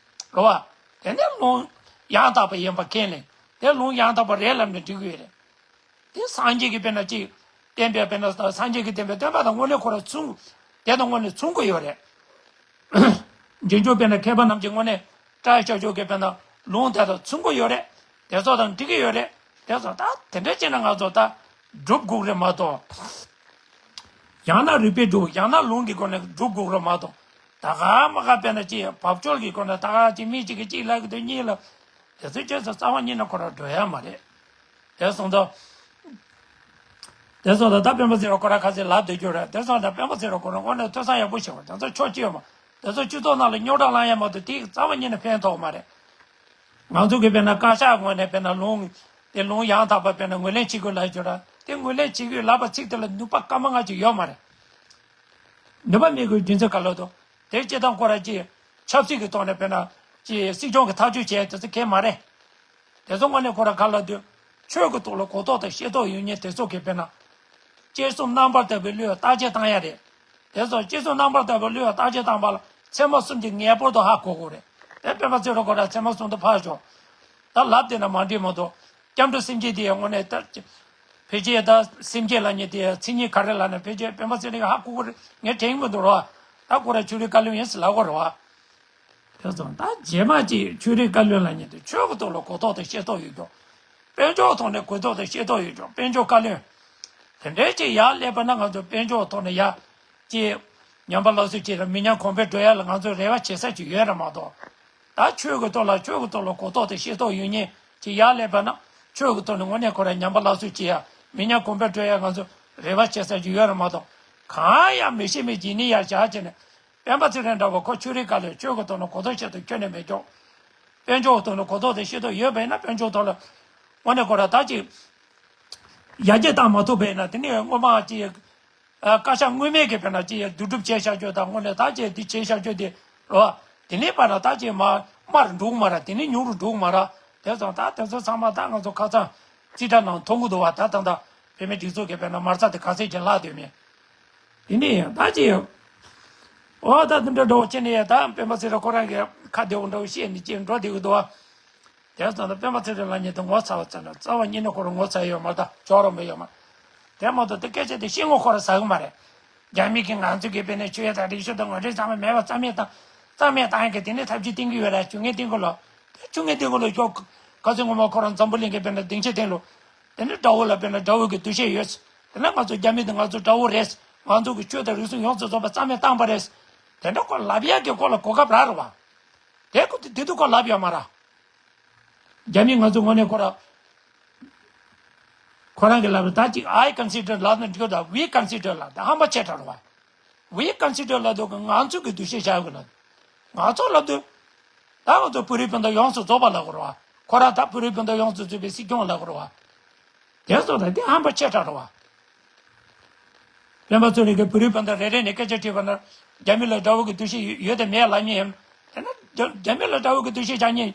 རེད་བ། དེ་ནས་ལུང་ཡང་དག་པ་ཡིན་པ་ཁས་ལེན། དེ་ལུང་ཡང་དག་པ་རེད་ལབ་ནས་འགྲིག་གི་ཡོད་རེད། དེ་སངས་རྒྱས་ཀྱི་དཔེར་ན་གཅིག་བསྟན་པའི་དཔེར་ན་སངས་རྒྱས་ཀྱི་བསྟན་པའི་བསྟན་པ་དང་དངོས་གནས་ཁོ་རང་མཚུངས། དེ་དང་དངོས་གནས་མཚུངས་ཀྱི་ཡོད་རེད། རྗེས་འཇུག་དཔེར་ན་མཁས་པ་རྣམས་ཀྱིས་དངོས་གནས་བཀྲ་ཤིས་ཆོས་འབྱོར་གྱི་དཔེར་ན་ལུང་དེ་དང་མཚུངས་ཀྱི་ཡོད་རེད། དེ་ཚོ་དང་འགྲིག་གི་ཡོད་རེད། དེ་ཚོ་ད་དེ་འདྲ་བྱས་ན་ང་ཚོ་ད་སྒྲུབ་དགོས་རེད་མ་གཏོགས། ཡང་ན་རིགས་པས་སྒྲུབ། ཡང་ན་ལུང་གི་སྒོ་ནས་སྒྲུབ་དགོས་རེད་མ་གཏོགས། ད་ག་མ་ག་དཔེར་ན་ཅིག་བབ་ཅོལ་གྱི་སྒོ་ནས་ད་ག་ཅིག་མི་གཅིག་གིས་གཅིག་ལབ་ཀྱི་འདུག་གཉིས་ལབ། དེ་ཚོའི་རྗེས་སུ་རྩ་བ་ཉིད་ནས་ཁོ་རང་འགྲོ་ཡ་མ་རེད། དེ་སོང་ཙང་། དེ་སོང་ཙང་ད་སྤེན་པ་ཚེ་རིང་ཁོ་རང་ཁ་སང་ལབ་སྡོད་རྒྱུ་རེད། དེ་སོང་ཙང་སྤེན་པ་ཚེ་རིང་ཁོ་རང་དངོས་གནས་ཐོས་བསམ་ཡག་པོ་བྱེད་པ། དེ་ཚོ་ཆོས་སྤྱི་ཡོད་མ། དེ་ཚོ་སྤྱི་ཚོགས་ནང་ལ་རྙོག་དྲ་བསླང་ཡ་མ་གཏོགས་དེ་རྩ་བ་ཉིད་ནས་ཕན་ཐོགས་མ་རེད། ང་ཚོ་གི་དཔེར་ན་བཀའ་ཤག་ངོས་ནས་དཔེར་ན་ལུང་། དེ་ལུང་ཡང་དག་པ་དཔེར་ན་ངོས་ལེན་བྱེད་དགོས་ལབ་རྒྱུ་ར། དེ་ངོས་ལེན་བྱེད་དགོས་ལབ་པ་ཚིག་དེ་ལ་ནུས་པ་སྐར་མ་ལྔ་ཅིག་ཡོད་མ་རེད། ནུས་པ་མེད་དགོས་རྒྱུ་མཚན་ག་ལ་འདུག་དེ་སྤྱིར་བཏང་ཁོ་ར་ཅིག་ཆབ་སྲིད་ཀྱི་ཐོག་ནས་དཔེར་ན་ཅིག་སྲིད་སྐྱོང་གི་ཐག་གཅོད་བྱས་དེ་ཚོ་གལ་མ་རེད། དེ་ཚོ་དངོས་གནས་ཁོ་ར་ག་ལ་འདུག་ཆོས་ཀྱི་ཐོག་ལ་གོ་རྟོགས་དང་ཤེས་རྟོགས་ཡོད་མཁན་དེ་ཚོ་གིས་དཔེར་ན། དཔྱད་གསུམ་རྣམ་པར་དག་པའི་བློས་བརྟག་དཔྱད་བཏང་ཡ་རེད། དེ་ཚོ་དཔྱད་གསུམ་རྣམ་པར་དག་པའི་བློས་བརྟག་དཔྱད་བཏང་པ་ལ་ཚད་མ་གསུམ་གྱིས་ངེས་པར་དུ་ཧ་གོ་དགོས་རེད། དེ་སྤེན་པ་ཚེ་རིང་ཁོ་ར་ཚད་མ་གསུམ་དུ་ཕར་ཞོག་ད་ལབ་བསྡད་ན་མ་འགྲིག་མ་གཏོགས། སྐྱབས་འགྲོ་སེམས་བསྐྱེད་དེ་ཡང་དངོས་གནས་ད། ཕལ་ཆེར་ད་སེམས་བསྐྱེད་ལབ་མཁན་དེ་མཚན་ཉིད་ག་རེ་ལབ་ན་ཕལ་ཆེར་སྤེན་པ་ཚེ་རིང་ཧ་གོ་གི་རེད། ངས་དྲན་གྱི་མི་འདུག་རོ། ད་ཁོ་ར་ཆོས་རིག་བཀའ་བློན་ཡིན་ཟེར་ལབ་གི་རེད་བ། དེ་ཙང་ད་རྗེས་མ་ཅིག་ཆོས་རིག་བཀའ་བློན་ལབ་མཁན་དེ་ཆོས་ཀྱི་ཐོག་ལ་གོ་རྟོགས་དང་ཤེས་རྟོགས་ཡོད་ཀྱང་། དཔལ་འབྱོར་ཐོག་ནས་གོ་རྟོགས་དང་ཤེས་རྟོགས་ཡོད་ཀྱང་དཔལ་འབྱོར་བཀའ་བློན། དེ་འདྲའི་ཅིག་ཡར་སླེབས་པ་ན་ང་ཚོ་དཔལ་འབྱོར་ཐོག་ནས་ཡར། ཅིག་ཉམས་པ་སླར་གསོ་བྱེད་ལ་མི་ཉམས་གོང་འཕེལ་འགྲོ་ཡ་ལ་ང་ཚོ་རེ་བ་བྱེད་ས་ཅིག་ཡོད་རེད་མ་གཏོགས། ད་ཆོས་ཀྱི་ཐོག་ལ་ཆོས་ཀྱི་ཐོག་ལ་གོ་རྟོགས་དང་ཤེས་རྟོགས་ཡོད་མཁན་ཅིག་ཡར་སླེབས་པ་ན་ཆོས་ཀྱི་ཐོག་ནས་དངོས་གནས་ཁོ་རང་ཉམས་པ་སླར་གསོ་བྱེད་ཡ་མི་ཉམས་གོང་འཕེལ་འགྲོ་ཡ་ང་ཚོ་རེ་བ་བྱེད་ས་ཅིག་ཡོད་རེད་མ་གཏོགས། གང་ཡང་མི་ཤེས་མི་བྱེད་ནི་ཡར་བཞག་བྱས་ནས་སྤེན་པ་ཚེ་རིང་འདྲ་བོ་ཁོ་ཆོས་རིག་བཀའ་བློན་ཆོས་ཀྱི་ཐོག་ནས་གོ་རྟོགས་ཤེས་རྟོགས་ཁྱོན་ནས་མེད་ཀྱང་། དཔལ་འབྱོར་ཐོག་ནས་གོ་རྟོགས་དང་ཤེས་རྟོགས་ཡོད་པ་ཡིན་ན་དཔལ་འབྱོར་ཐོག་ལ་དངོས་གནས་ཁོ་རང་ད་ཅིག་ཡར་རྒྱས་བཏང་མ་ཐུབ་པ་ཡིན་ན་དེ་ནས་སྔོན་མ་ཅིག་ཨ། བཀའ་ཤག་སྔོན་མའི་གི་དཔེར་ན་ཅིག་བསྡུ་སྒྲུབ་བྱས་བཞག་རྒྱུ་དང་དངོས་གནས་ད་ཅིག་འདི་བྱས་བཞག་རྒྱུ་དེ་རོ། དེ་ནས་པ་ན་ད་ཅིག་མ་དམའ་རུ་འགྲོ་གི་མ་རེད། དེ་ནས་ཉུང་རུ་འགྲོ་གི་མ་རེད། དེ་ཙང་ད་དེ་ཚོ་ཚང་མ་ད་ང་ཚོ་ཁ་སང་རྩིས་ཁྲ་ནང་མཐོང་གི་འདུག་བ། ད་ད་ད་བོད་མི་སྒྲིག་འཛུགས་ཀྱི་དཔེར་ན་མ་རྩ་དེ་ག་ཚད་ཅིག་ལྷག་སྡོད་མེད། དེ་ནས་ཡང་ད་ཅིག་འོ་ད་དེ་འདྲ་འགྲོ་བ་ཅི་ནས་ཡང་ད་སྤེན་པ་ཚེ་རིང་ཁོ་རང་གི་ཁ་བདེ་བོ་འདྲ་བོ་བཤད་ནས་ཅིག་འགྲོ་བསྡད་ཀྱི་འདུག་བ། དེ་ཙང་ད་སྤེན་པ་ཚེ་རིང་ལབ་མཁན་དེ་ངོ་ཚ་བ་ཙམ་ན་རྩ་བ་ཉིད་ནས་ཁོ་རང་ངོ་ཚ་ཡོད་མ་རེད། ད་ཅོག་རོ་མི་ཡོད་མ་རེད། དེ་མ་གཏོགས་དེ་སྐད་ཆ་དེ་བཤད་ངོ་ཁོ་རང་ཟ་གི་མ་རེད། རྒྱ་མི་གིས་ང་ཚོ་གི་དཔེར་ན་ཆོས་དང་རིག་གཞུང་དང་ངོ་འཕྲོད་ཚང་མ་མེད་པ་རྩ་མེད་བཏང་། རྩ་མེད་བཏང་ཡག་གི་དེ་ནས་ཐབས་ཇུས་བསྟན་གི་ཡོད་རེད། བཅོ་ལྔའི་སྟེང་གི་ལོ། དེ་བཅོ་ལྔའི་སྟེང་གི་ལོ་ཞོག་ག་ཚོད་ངོ་མ་ཁོ་རང་འཛམ་བུ་གླིང་གི་དཔེར་ན་སྡིངས་ཆ་སྟེང་ལ། དེ་ནས་དགྲ་བོ་ལ་དཔེར་ན་དགྲ་བོ་གི་འདུ་ཤེས་ཡོད། དེ་ནས་ང་ཚོ་རྒྱ་མི་དང་ང་ཚོ་དགྲ་བོ་རེད། ང་ཚོ་གི་ཆོས་དང་རིག་གཞུང་ཡོངས་སུ་རྫོགས་པ་རྩ་མེད་བཏང་པ་རེད། དེ་འདྲ་ཁོ་ལབ་ཡག་གི་ཁོ་ལ་གོ་སྐབས་རག་རེད་བ། དེ་ཁོ་དེ་དུས་ཁོ་ལབ་ཡོད་མ་རེད། རྒྱ་མི་ང་ཚོ་དངོས་གནས་ཁོ་ར། ཁོ་རང་གི་ལབ་ད་ཅིག་I consider ལབ་ན་འགྲིག་ད། We consider ལབ་ད་ཧམ་པ་ཆེ་དྲགས་རེད་བ། We consider ལབ་དུས་ང་ཚོ་གི་འདུ་ཤེས་བཞག་དགོས་ལབ། ང་ཚོ་ལབ་དུས། ད་ང་ཚོ་བོད་རིགས་སྤུན་ཟླ་ཡོངས་སུ་རྫོགས་པ་ལབ་དགོས་རེད་བ། ཁོ་རང་ད་བོད་རིགས་སྤུན་ཟླ་ཡོངས་སུ་རྫོགས་པའི་སྲིད་སྐྱོང་ལབ་དགོས་རེད་བ། དེ་སོང་ད་དེ་ཧམ་པ་ཆེ་དྲགས་རེད་བ། སྤེན་པ་ཚེ་རིང་གིས་བོད་རིགས་སྤུན་ཟླ་རེ་རེ་ནས་སྐད་ཆ་དྲིས་པ་ན། རྒྱ་མི་ལ་དགྲ་བོ་གི་འདུ་ཤེས་ཡོད་དམ་མེད་ལབ་མཁན་ཡིན། དེ་ན་རྒྱ་རྒྱ་མི་ལ་དགྲ་བོ་གི་འདུ་ཤེས་བཞག་མཁན།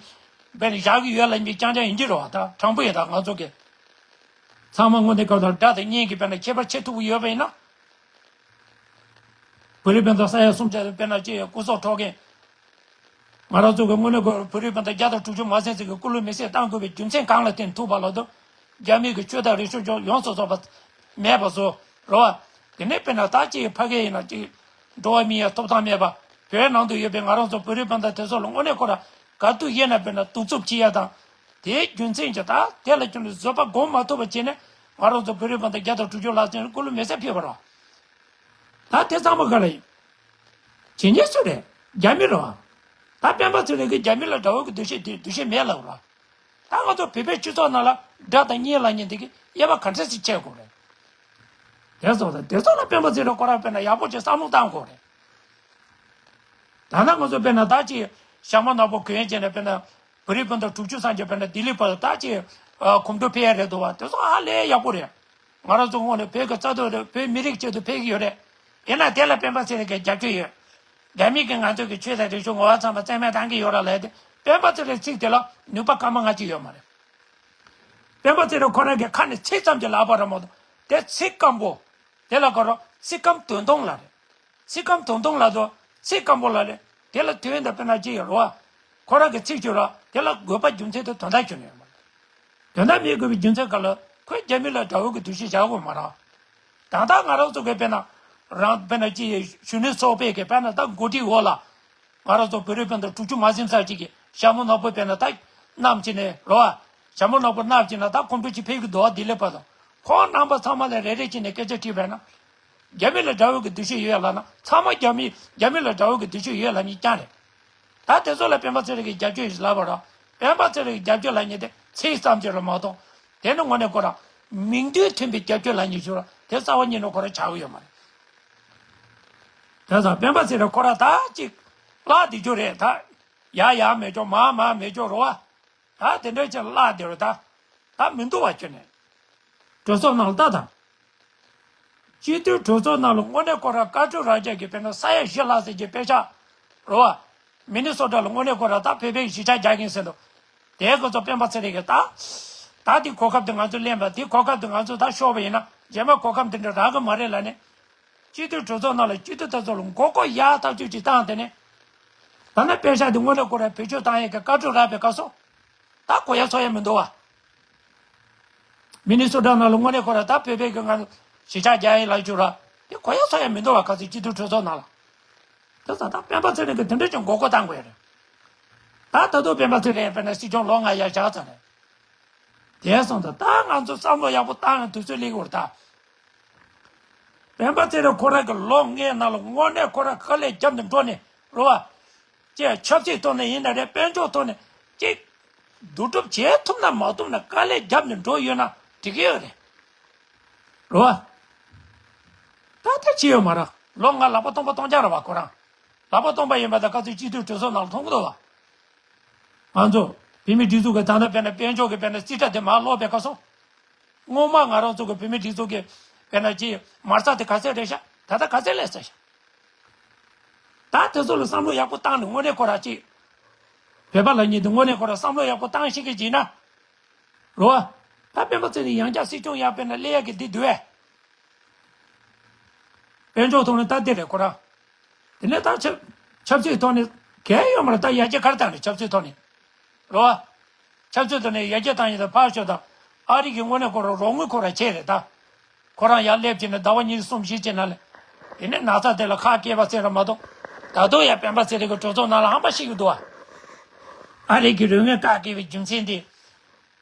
དཔེར་ན་བཞག་གི་ཡོད་ལབ་མཁན་རྐྱང་རྐྱང་ཡིན་གྱི་རེད་བ། ད་དྲང་པོ་ཡིན། ད་ང་ཚོ་གི་ཚང་མ་དངོས་གནས་སྐབས་དང་དགྲ་དང་གཉེན་གྱི་དཔེར་ན་ཁྱད་པར་ཕྱེ་ཐུབ་ཀྱི་ཡོད་པ་ཡིན་ན། བོད་རིགས་སྤུན་ཟླ་ས་ཡ་གསུམ་ཆ་དཔེར་ན་ཅིག་སྐུ་སྲོག་འཕྲོག་མཁན། ང་རང་ཚོ་གི་དངོས་གནས་ཁོ་བོད་རིགས་སྤུན་ཟླ་བརྒྱ་དང་དྲུག་ཅུ་མ་ཟིན་ཙམ་གྱི་སྐུ་ལུས་མེར་སྲེག་བཏང་དགོས་པའི་རྒྱུ་མཚན་གང་ལ་བརྟེན་ཐུག་པ་ལབ་དུས། རྒྱ་མི་གི་ཆོས་དང་རིག་གཞུང་ཡོངས་སུ་རྫོགས་པ་མེད་པ་བཟོ་རོགས། དེ་ནས་དཔེར་ན་ད་ཅིག་ཕ་གི་ཡིན་ན་ཅིག་འགྲོ་བ་མིའི་ཐོབ་ཐང་མེད་པ། བོད་ནང་དུ་ཡོད་པའི་ང་རང་ཚོ་བོད་རིགས་སྤུན་ཟླ་དེ་ཚོ་ལ་དངོས་གནས་ཁོ་ར་ག་དུས་ཡིན་ན་དཔེར་ན་གདུག་རྩུབ་བྱེད་ཡ་དང་། དེའི་རྒྱུ་མཚན་གྱིས་ད་དེ་ལ་ཁྱོན་ནས་བཟོད་པ་སྒོམ་མ་ཐུབ་པ་བྱས་ནས་ང་རང་ཚོ་བོད་རིགས་སྤུན་ཟླ་བརྒྱ་དང་དྲུག་ཅུ་ལྷག་ཙམ་སྐུ་ལུས་མེར་སྲེག་ཕུལ་བ་རེད། ད་དེ་ཚང་མ་ག་ལ་ཡིན། བྱེད་མཁན་སུ་རེད། རྒྱ་མི་རེད་བ། ད་སྤེན་པ་ཚེ་རིང་གིས་རྒྱ་མི་ལ་དགྲ་བོ་གི་འདུ་ཤེས་དེ་འདུ་ཤེས་མེད་ལབ་རེད་བ། ད་ང་ཚོ་བོད་པའི་སྤྱི་ཚོགས་ནང་ལ་དགྲ་དང་གཉེན་ལབ་མཁན་དེ་གི་དབྱེ་བ་ག་འདྲ་ཞིག་ཕྱེ་དགོས་རེད། དེ་ཚོ་དང་དེ་ཚོ་ལ་སྤེན་པ་ཚེ་རིང་ཁོ་རང་དཔེར་ན་ཡག་པོ་ཅིག་བསམ་བློ་བཏང་དགོས་རེད། ད་ནང་ང་ཚོ་དཔེར་ན་ད་ཅིག་ཞྭ་མོ་ནག་པོ་གྱོན་བྱས་ནས་དཔེར་ན་བོད་རིགས་སྤུན་ཟླ་དྲུག་ཅུ་ཙམ་གྱིས་དཔེར་ན་ལྡི་ལི་བར་ད་ཅིག་གོམ་བགྲོད་ཕེབས་ཡ་རེད་འདུག་བ། དེ་ཚོ་ཧ་ལས་ཡག་པོ་རེད། ང་རང་ཚོ་དངོས་གནས་བོད་ཀྱི་རྩ་དོན་རེད། བོད་མི་རིགས་ཆེད་དུ་ཕེབས་ཀྱི་ཡོད་རེད། ཡིན་ན་དེ་ལ་སྤེན་པ་ཚེ་རིང་གིས་རྒྱབ་སྐྱོར་ཡོད། རྒྱ་མི་གིས་ང་ཚོ་གི་ཆོས་དང་རིག་གཞུང་ངོ་བོ་ཚང་མ་རྩིས་མེད་བཏང་གི་ཡོད་ར་ལབ་དེ། སྤེན་པ་ཚེ་རིང་ཚིག་དེ་ལ་ནུས་པ་སྐར་མ་ལྔ་གཅིག་ཡོད་མ་རེད། སྤེན་པ་ཚེ་རིང་ཁོ་རང་གི་ཁ་ནས་ཚིག་ཙམ་གྱི་ལབ་པ་རེད་མ་གཏོགས། དེ་ཚིག་སྐམ་པོ། དེ་ལ་གོ་རོགས། ཚིག་སྐམ་དོན་སྟོང་ལ་རེད། ཚིག་སྐམ་དོན་སྟོང་ལ་དོ། ཚིག་སྐམ་པོ་ལ་རེད། དེ་ལ་དོན་དང་དཔེར་ན་ཅི་ཡོད་རོ། ཁོ་རང་གི་ཚིག་བརྗོད་ར། དེ་ལ་དགོས་པ་རྒྱུ་མཚན་དང་དོན་དག་བྱུང་ནས་ཡོད་མ་རེད། དོན་དག་མེད་དགོས་པའི་རྒྱུ་མཚན་ག་ལ། ཁོས་རྒྱ་མི་ལ་དགྲ་བོ་གི་འདུ་ཤེས་བཞག་དགོས་མ་རེད། ད་ལྟ་ང་རང་ཚོ་གི་དཔེར་ན། རང་དཔེར་ན་ཅི་ཡོད་གཞོན་ནུ་ཚོགས་པའི་གི་དཔེར་ན་ད་འགོ་ཁྲིད་འོག་ལ། ང་རང་ཚོ་བོད་རིགས་སྤུན་ཟླ་དྲུག་ཅུ་མ་ཟིན་ས་ཅིག་གིས་ཞྭ་མོ་ནག་པོ་དཔེར་ན་ད་བསྣམས་བྱས་ནས་རོ། ཞྭ་མོ་ནག་པོ་བསྣམས་བྱས་ན་ད་ཁོང་ཁྲོ་ཅིག་ཕེབས་ཀྱི་འདུག་བ། དེ་ལས་ཕར་དང་། ཁོང་རྣམ་པ་ཚང་མ་ལ་རེ་རེ་བྱས་ནས་སྐད་ཆ་དྲིས་པས་ན། རྒྱ་མི་ལ་དགྲ་བོ་གི་འདུ་ཤེས་ཡོད་ལབ་ན། ཚང་མ་རྒྱ་མི་རྒྱ་མི་ལ་དགྲ་བོ་གི་འདུ་ཤེས་ཡོད་ལབ་མཁན་རྐྱང་རེད། ད་དེ་ཚོ་ལ་སྤེན་པ་ཚེ་རིང་གིས་རྒྱབ་སྐྱོར་ཡོད་ལབ་པ་ར། སྤེན་པ་ཚེ་རིང་གིས་རྒྱབ་སྐྱོར་ལབ་མཁན་དེ་ཚིག་ཙམ་ཅིག་རེད་མ་གཏོགས། དེ་ནི་དངོས་གནས་ཁོ་རང་མིང་དོན་མཐུན་པའི་རྒྱབ་སྐྱོར་ལབ་མཁན་ཞིག་ར། དེ་རྩ་བ་ཉིད་ནས་ཁོ་རང་ཆགས་ཀྱི་ཡོད་མ་རེད། དེ་ཙང་སྤེན་པ་ཚེ་རིང་ཁོ་རང་ད་ཅིག་བརླག་བསྡད་རྒྱུ་རེད་ད། ཡ་ཡ་མེད་ཅོག་མ་མ་མེད་ཅོག་རོ་བ། ད་དེ་འདྲའི་ཅིག་བརླག་བསྡད་རོ་ད། ད་མི་འདུག་བ་ཁྱོད་ནས། གྲོས་ཚོགས་ནང་ལ་ལྟ་དང་། སྤྱི་འཐུས་གྲོས་ཚོགས་ནང་ལ་དངོས་གནས་ཁོ་རང་བཀའ་ཁྲོལ་རང་རྒྱལ་གྱི་དཔེར་ན་ས་ཡ་བཞི་ལྷག་ཙམ་གྱི་དཔེ་ཆ་རོ་བ། མི་ནི་སོ་ཊ་ལ་དངོས་གནས་ཁོ་རང་ད་བོད་པའི་གཞིས་ཆགས་རྒྱག་གིན་ཟེར་འདུག་དེའི་སྐོར་ཚོ་སྤེན་པ་ཚེ་རིང་གིས་ད། ད་དེ་གོ་སྐབས་དེ་ང་ཚོ་ལེན་པ་དེ་གོ་སྐབས་དེ་ང་ཚོ་ད་ཤོར་བ་ཡིན་ན་རྗེས་མ་གོ་སྐབས་དེ་འདྲ་རག་གི་མ་རེད་ལབ་ནས། སྤྱི་འཐུས་གྲོས་ཚོགས་ནང་ལ་སྤྱི་འཐུས་དེ་ཚོ་ལ་མགོ་སྐོར་ཡག་ཐག་ཆོད་ཅིག་བཏང་དེ་ནས། ད་ནི་པེ་ཤག་དེ་དངོས་གནས་ཁོ་རང་བེད་སྤྱོད་བཏང་ཡས་ཀྱི་བཀའ་འཁྲོལ་རག་པའི་སྐབས་སུ། ད་གོ་ཡ་ཚོ་ཡ་མི་འདུག་བ། མི་ནི་སོ་ཊ་ནང་ལ་དངོས་གནས་ཁོ་རང་ད་བོད་པའི་གི་ང་གཞིས་ཆགས་རྒྱག་ཡས་ལ་བཅུག་ར། དེ་གོ་ཡ་ཚོ་ཡ་མི་འདུག་བ། ག་ཚོད་སྤྱི་འཐུས་གྲོས་ཚོགས་ནང་ལ། དེ་ཙང་ད་སྤེན་པ་ཚེ་རིང་གི་དེ་འདྲ་ཅིག་མགོ་སྐོར་བཏང་དགོས་ཡ་རེད། ད་ད་དུང་སྤེན་པ་ཚེ་རིང་དཔེར་ན་སྲིད་སྐྱོང་ལོ་ལྔ་ཡར་བཞག་ཚར་རེད། དེ་སོང་ཙང་ད་ང་ཚོ་བསམ་བློ་ཡག་པོ་བཏང་ཡང་དུས་ཚོད་སླེབས་ཀྱི་ཡོད་རེད་ད། སྤེན་པ་ཚེ་རིང་ཁོ་རང་གི་ལོ་ལྔའི་ནང་ལ་དངོས་གནས་ཁོ་རང་དཀའ་ལས་བརྒྱབ་ནས་འགྲོ་ནས་རེད་བ། ཅེས་ཆབ་སྲིད་ཐོག་ནས་ཡིན་ན་རེད། དཔལ་འབྱོར་ཐོག་ནས་ཅིག་བསྡུ་སྒྲུབ་བྱེད་ཐུབ་ན་མ་ཐུབ་ན་དཀའ་ལས་བརྒྱབ་ནས་འགྲོ་ཡོད་ན་འགྲིག་གི་ཡོད་རེད། རེད་བ། ད་ལྟ་བྱས་ཡོད་མ་རེད། ལོ་ལྔ་ལག་པ་སྟོང་པ་སྟོང་རྐྱང་རེད་བ་ཁོ་རང་། ལག་པ་སྟོང་པ་ཡིན་པ་དང་ག་ཚོད་སྤྱི་འཐུས་གྲོས་ཚོགས་ནང་ལ་མཐོང་གི་འདུག་བ། ང་ཚོ་བོད་མིའི་སྒྲིག་འཛུགས་ཀྱི་ད་ལྟ་དཔེར་ན་དཔལ་འབྱོར་གྱི་དཔེར་ན་རྩིས་ཁྲ་དེ་མར་ཀློག་པའི་སྐབས་སུ། སྔོན་མ་ང་རང་ཚོ་གི་བོད་མིའི་སྒྲིག་འཛུགས་ཀྱི་དཔེར་ན་ཅི་མ་རྩ་དེ་ག་ཚད་རེད་ཤག་ད་ལྟ་ག་ཚད་སླེབས་ཚར་ཤག་ད་དེ་ཚོ་ལ་བསམ་བློ་ཡག་པོ་བཏང་ནས་དངོས་གནས་ཁོ་རང་ཅི། བོད་པ་ལབ་མཁན་དེ་དངོས་གནས་ཁོ་རང་བསམ་བློ་ཡག་པོ་བཏང་ཤེས་ཀྱི་བྱས་ན། རོ། ད་སྤེན་པ་ཚེ་རིང་ཡང་བསྐྱར་སྲིད་སྐྱོང་ཡག་དཔེར་ན་སླེབས་ཡག་གི་འདི་འདུག་ཨེ། དཔལ་འབྱོར་ཐོག་ནས་ད་འདི་རེད་ཁོ་རང་། དེ་ནས་ད་ཆབ་ཆབ་སྲིད་ཐོག་ནས་གལ་ཡོད་མ་རེད། ད་ཡར་རྒྱས་ག་རེ་བཏང་རེད་ཆབ་སྲིད་ཐོག་ནས། རོ། ཆབ་སྲིད་ཐོག་ནས་ཡར་རྒྱས་བཏང་ཡིན་ད་ཕར་ཞོག་ད། ཨ་རི་གི་དངོས་གནས་ཁོ་རང་རོགས་དངུལ་ཁོ་རང་ཆེ་རེད་ད། ཁོ་རང་ཡར་སླེབས་བྱས་ནས་ཟླ་བ་གཉིས་གསུམ་བཞི་བྱས་ན་ལས། དེ་ནས་ན་ཚ་དེ་ལ་ཁག་སྐྱེལ་བ་ཟེར་ར་མ་གཏོགས། ད་དུང་ཡང་སྤེན་པ་ཚེ་རིང་གི་གྲོས་ཚོགས་ནང་ལ་ཧམ་པ་བཤད་ཀྱི་འདུག་ཨ། ཨ་རི་གི་རོགས་དངུལ་ཁག་སྐྱེལ་བའི་རྒྱུ་མཚན་དེ།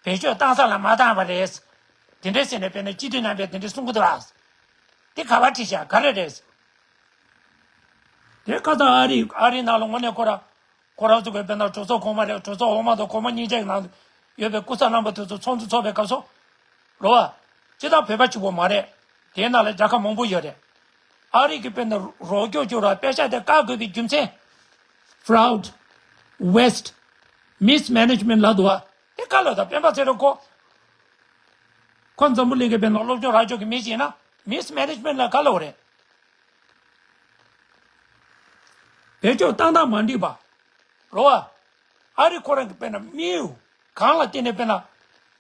བེད་སྤྱོད་བཏང་ས་ལ་མ་བཏང་བ་རེད། དེ་འདྲས་ཟེར་ནས་དཔེར་ན་སྤྱི་འཐུས་རྣམ་པས་དེ་འདྲས་གསུང་གི་འདུག་ཨ། དེ་ག་པར་ཁྲིད་བཞག་ག་རེ་རེད། དེ་ཁ་སང་ཨ་རི་ཨ་རི་ནང་ལ་དངོས་གནས་ཁོ་ར། ཁོ་རང་ཚོ་གི་དཔེར་ན་གྲོས་ཚོགས་གོང་མ་རེད། གྲོས་ཚོགས་འོག་མ་དང་གོང་མ་གཉིས་ཆ་གི་ནང་དུ་ཡོད་པའི་སྐུ་ཚབ་རྣམ་པ་དེ་ཚོ་ཚོགས་འདུ་ཚོགས་པའི་སྐབས་སུ། རོ་བ། སྤྱིར་བཏང་བོད་པ་གཅིག་པོ་མ་རེད། དེའི་ནང་ལ་རྒྱལ་ཁབ་མང་པོ་ཡོད་རེད། ཨ་རི་གི་དཔེར་ན་རོགས་སྐྱོར་བྱེད་ར་པེ་ཤག་དེ་བཀག་དགོས་པའི་རྒྱུ་མཚན། fraud, waste, mismanagement ལབ་འདུག་བ། དེ་ག་ལ་ད་སྤེན་པ་ཚེ་རིང་ཁོ། ཁོ་འཛམ་བུ་གླིང་གི་དཔེར་ན་སློབ་སྦྱོང་རག་ཕྱོགས་ཀྱི་མི་ཞིག་ཡིན་ན་mismanagement ལ་ག་ལ་འོ་རེད། བེད་སྤྱོད་བཏང་སྟངས་མ་འགྲིག་པ། རོ་བ། ཨ་རི་ཁོ་རང་གི་དཔེར་ན་དམིགས་ཡུལ་གང་ལ་བརྟེན་ནས་དཔེར་ན།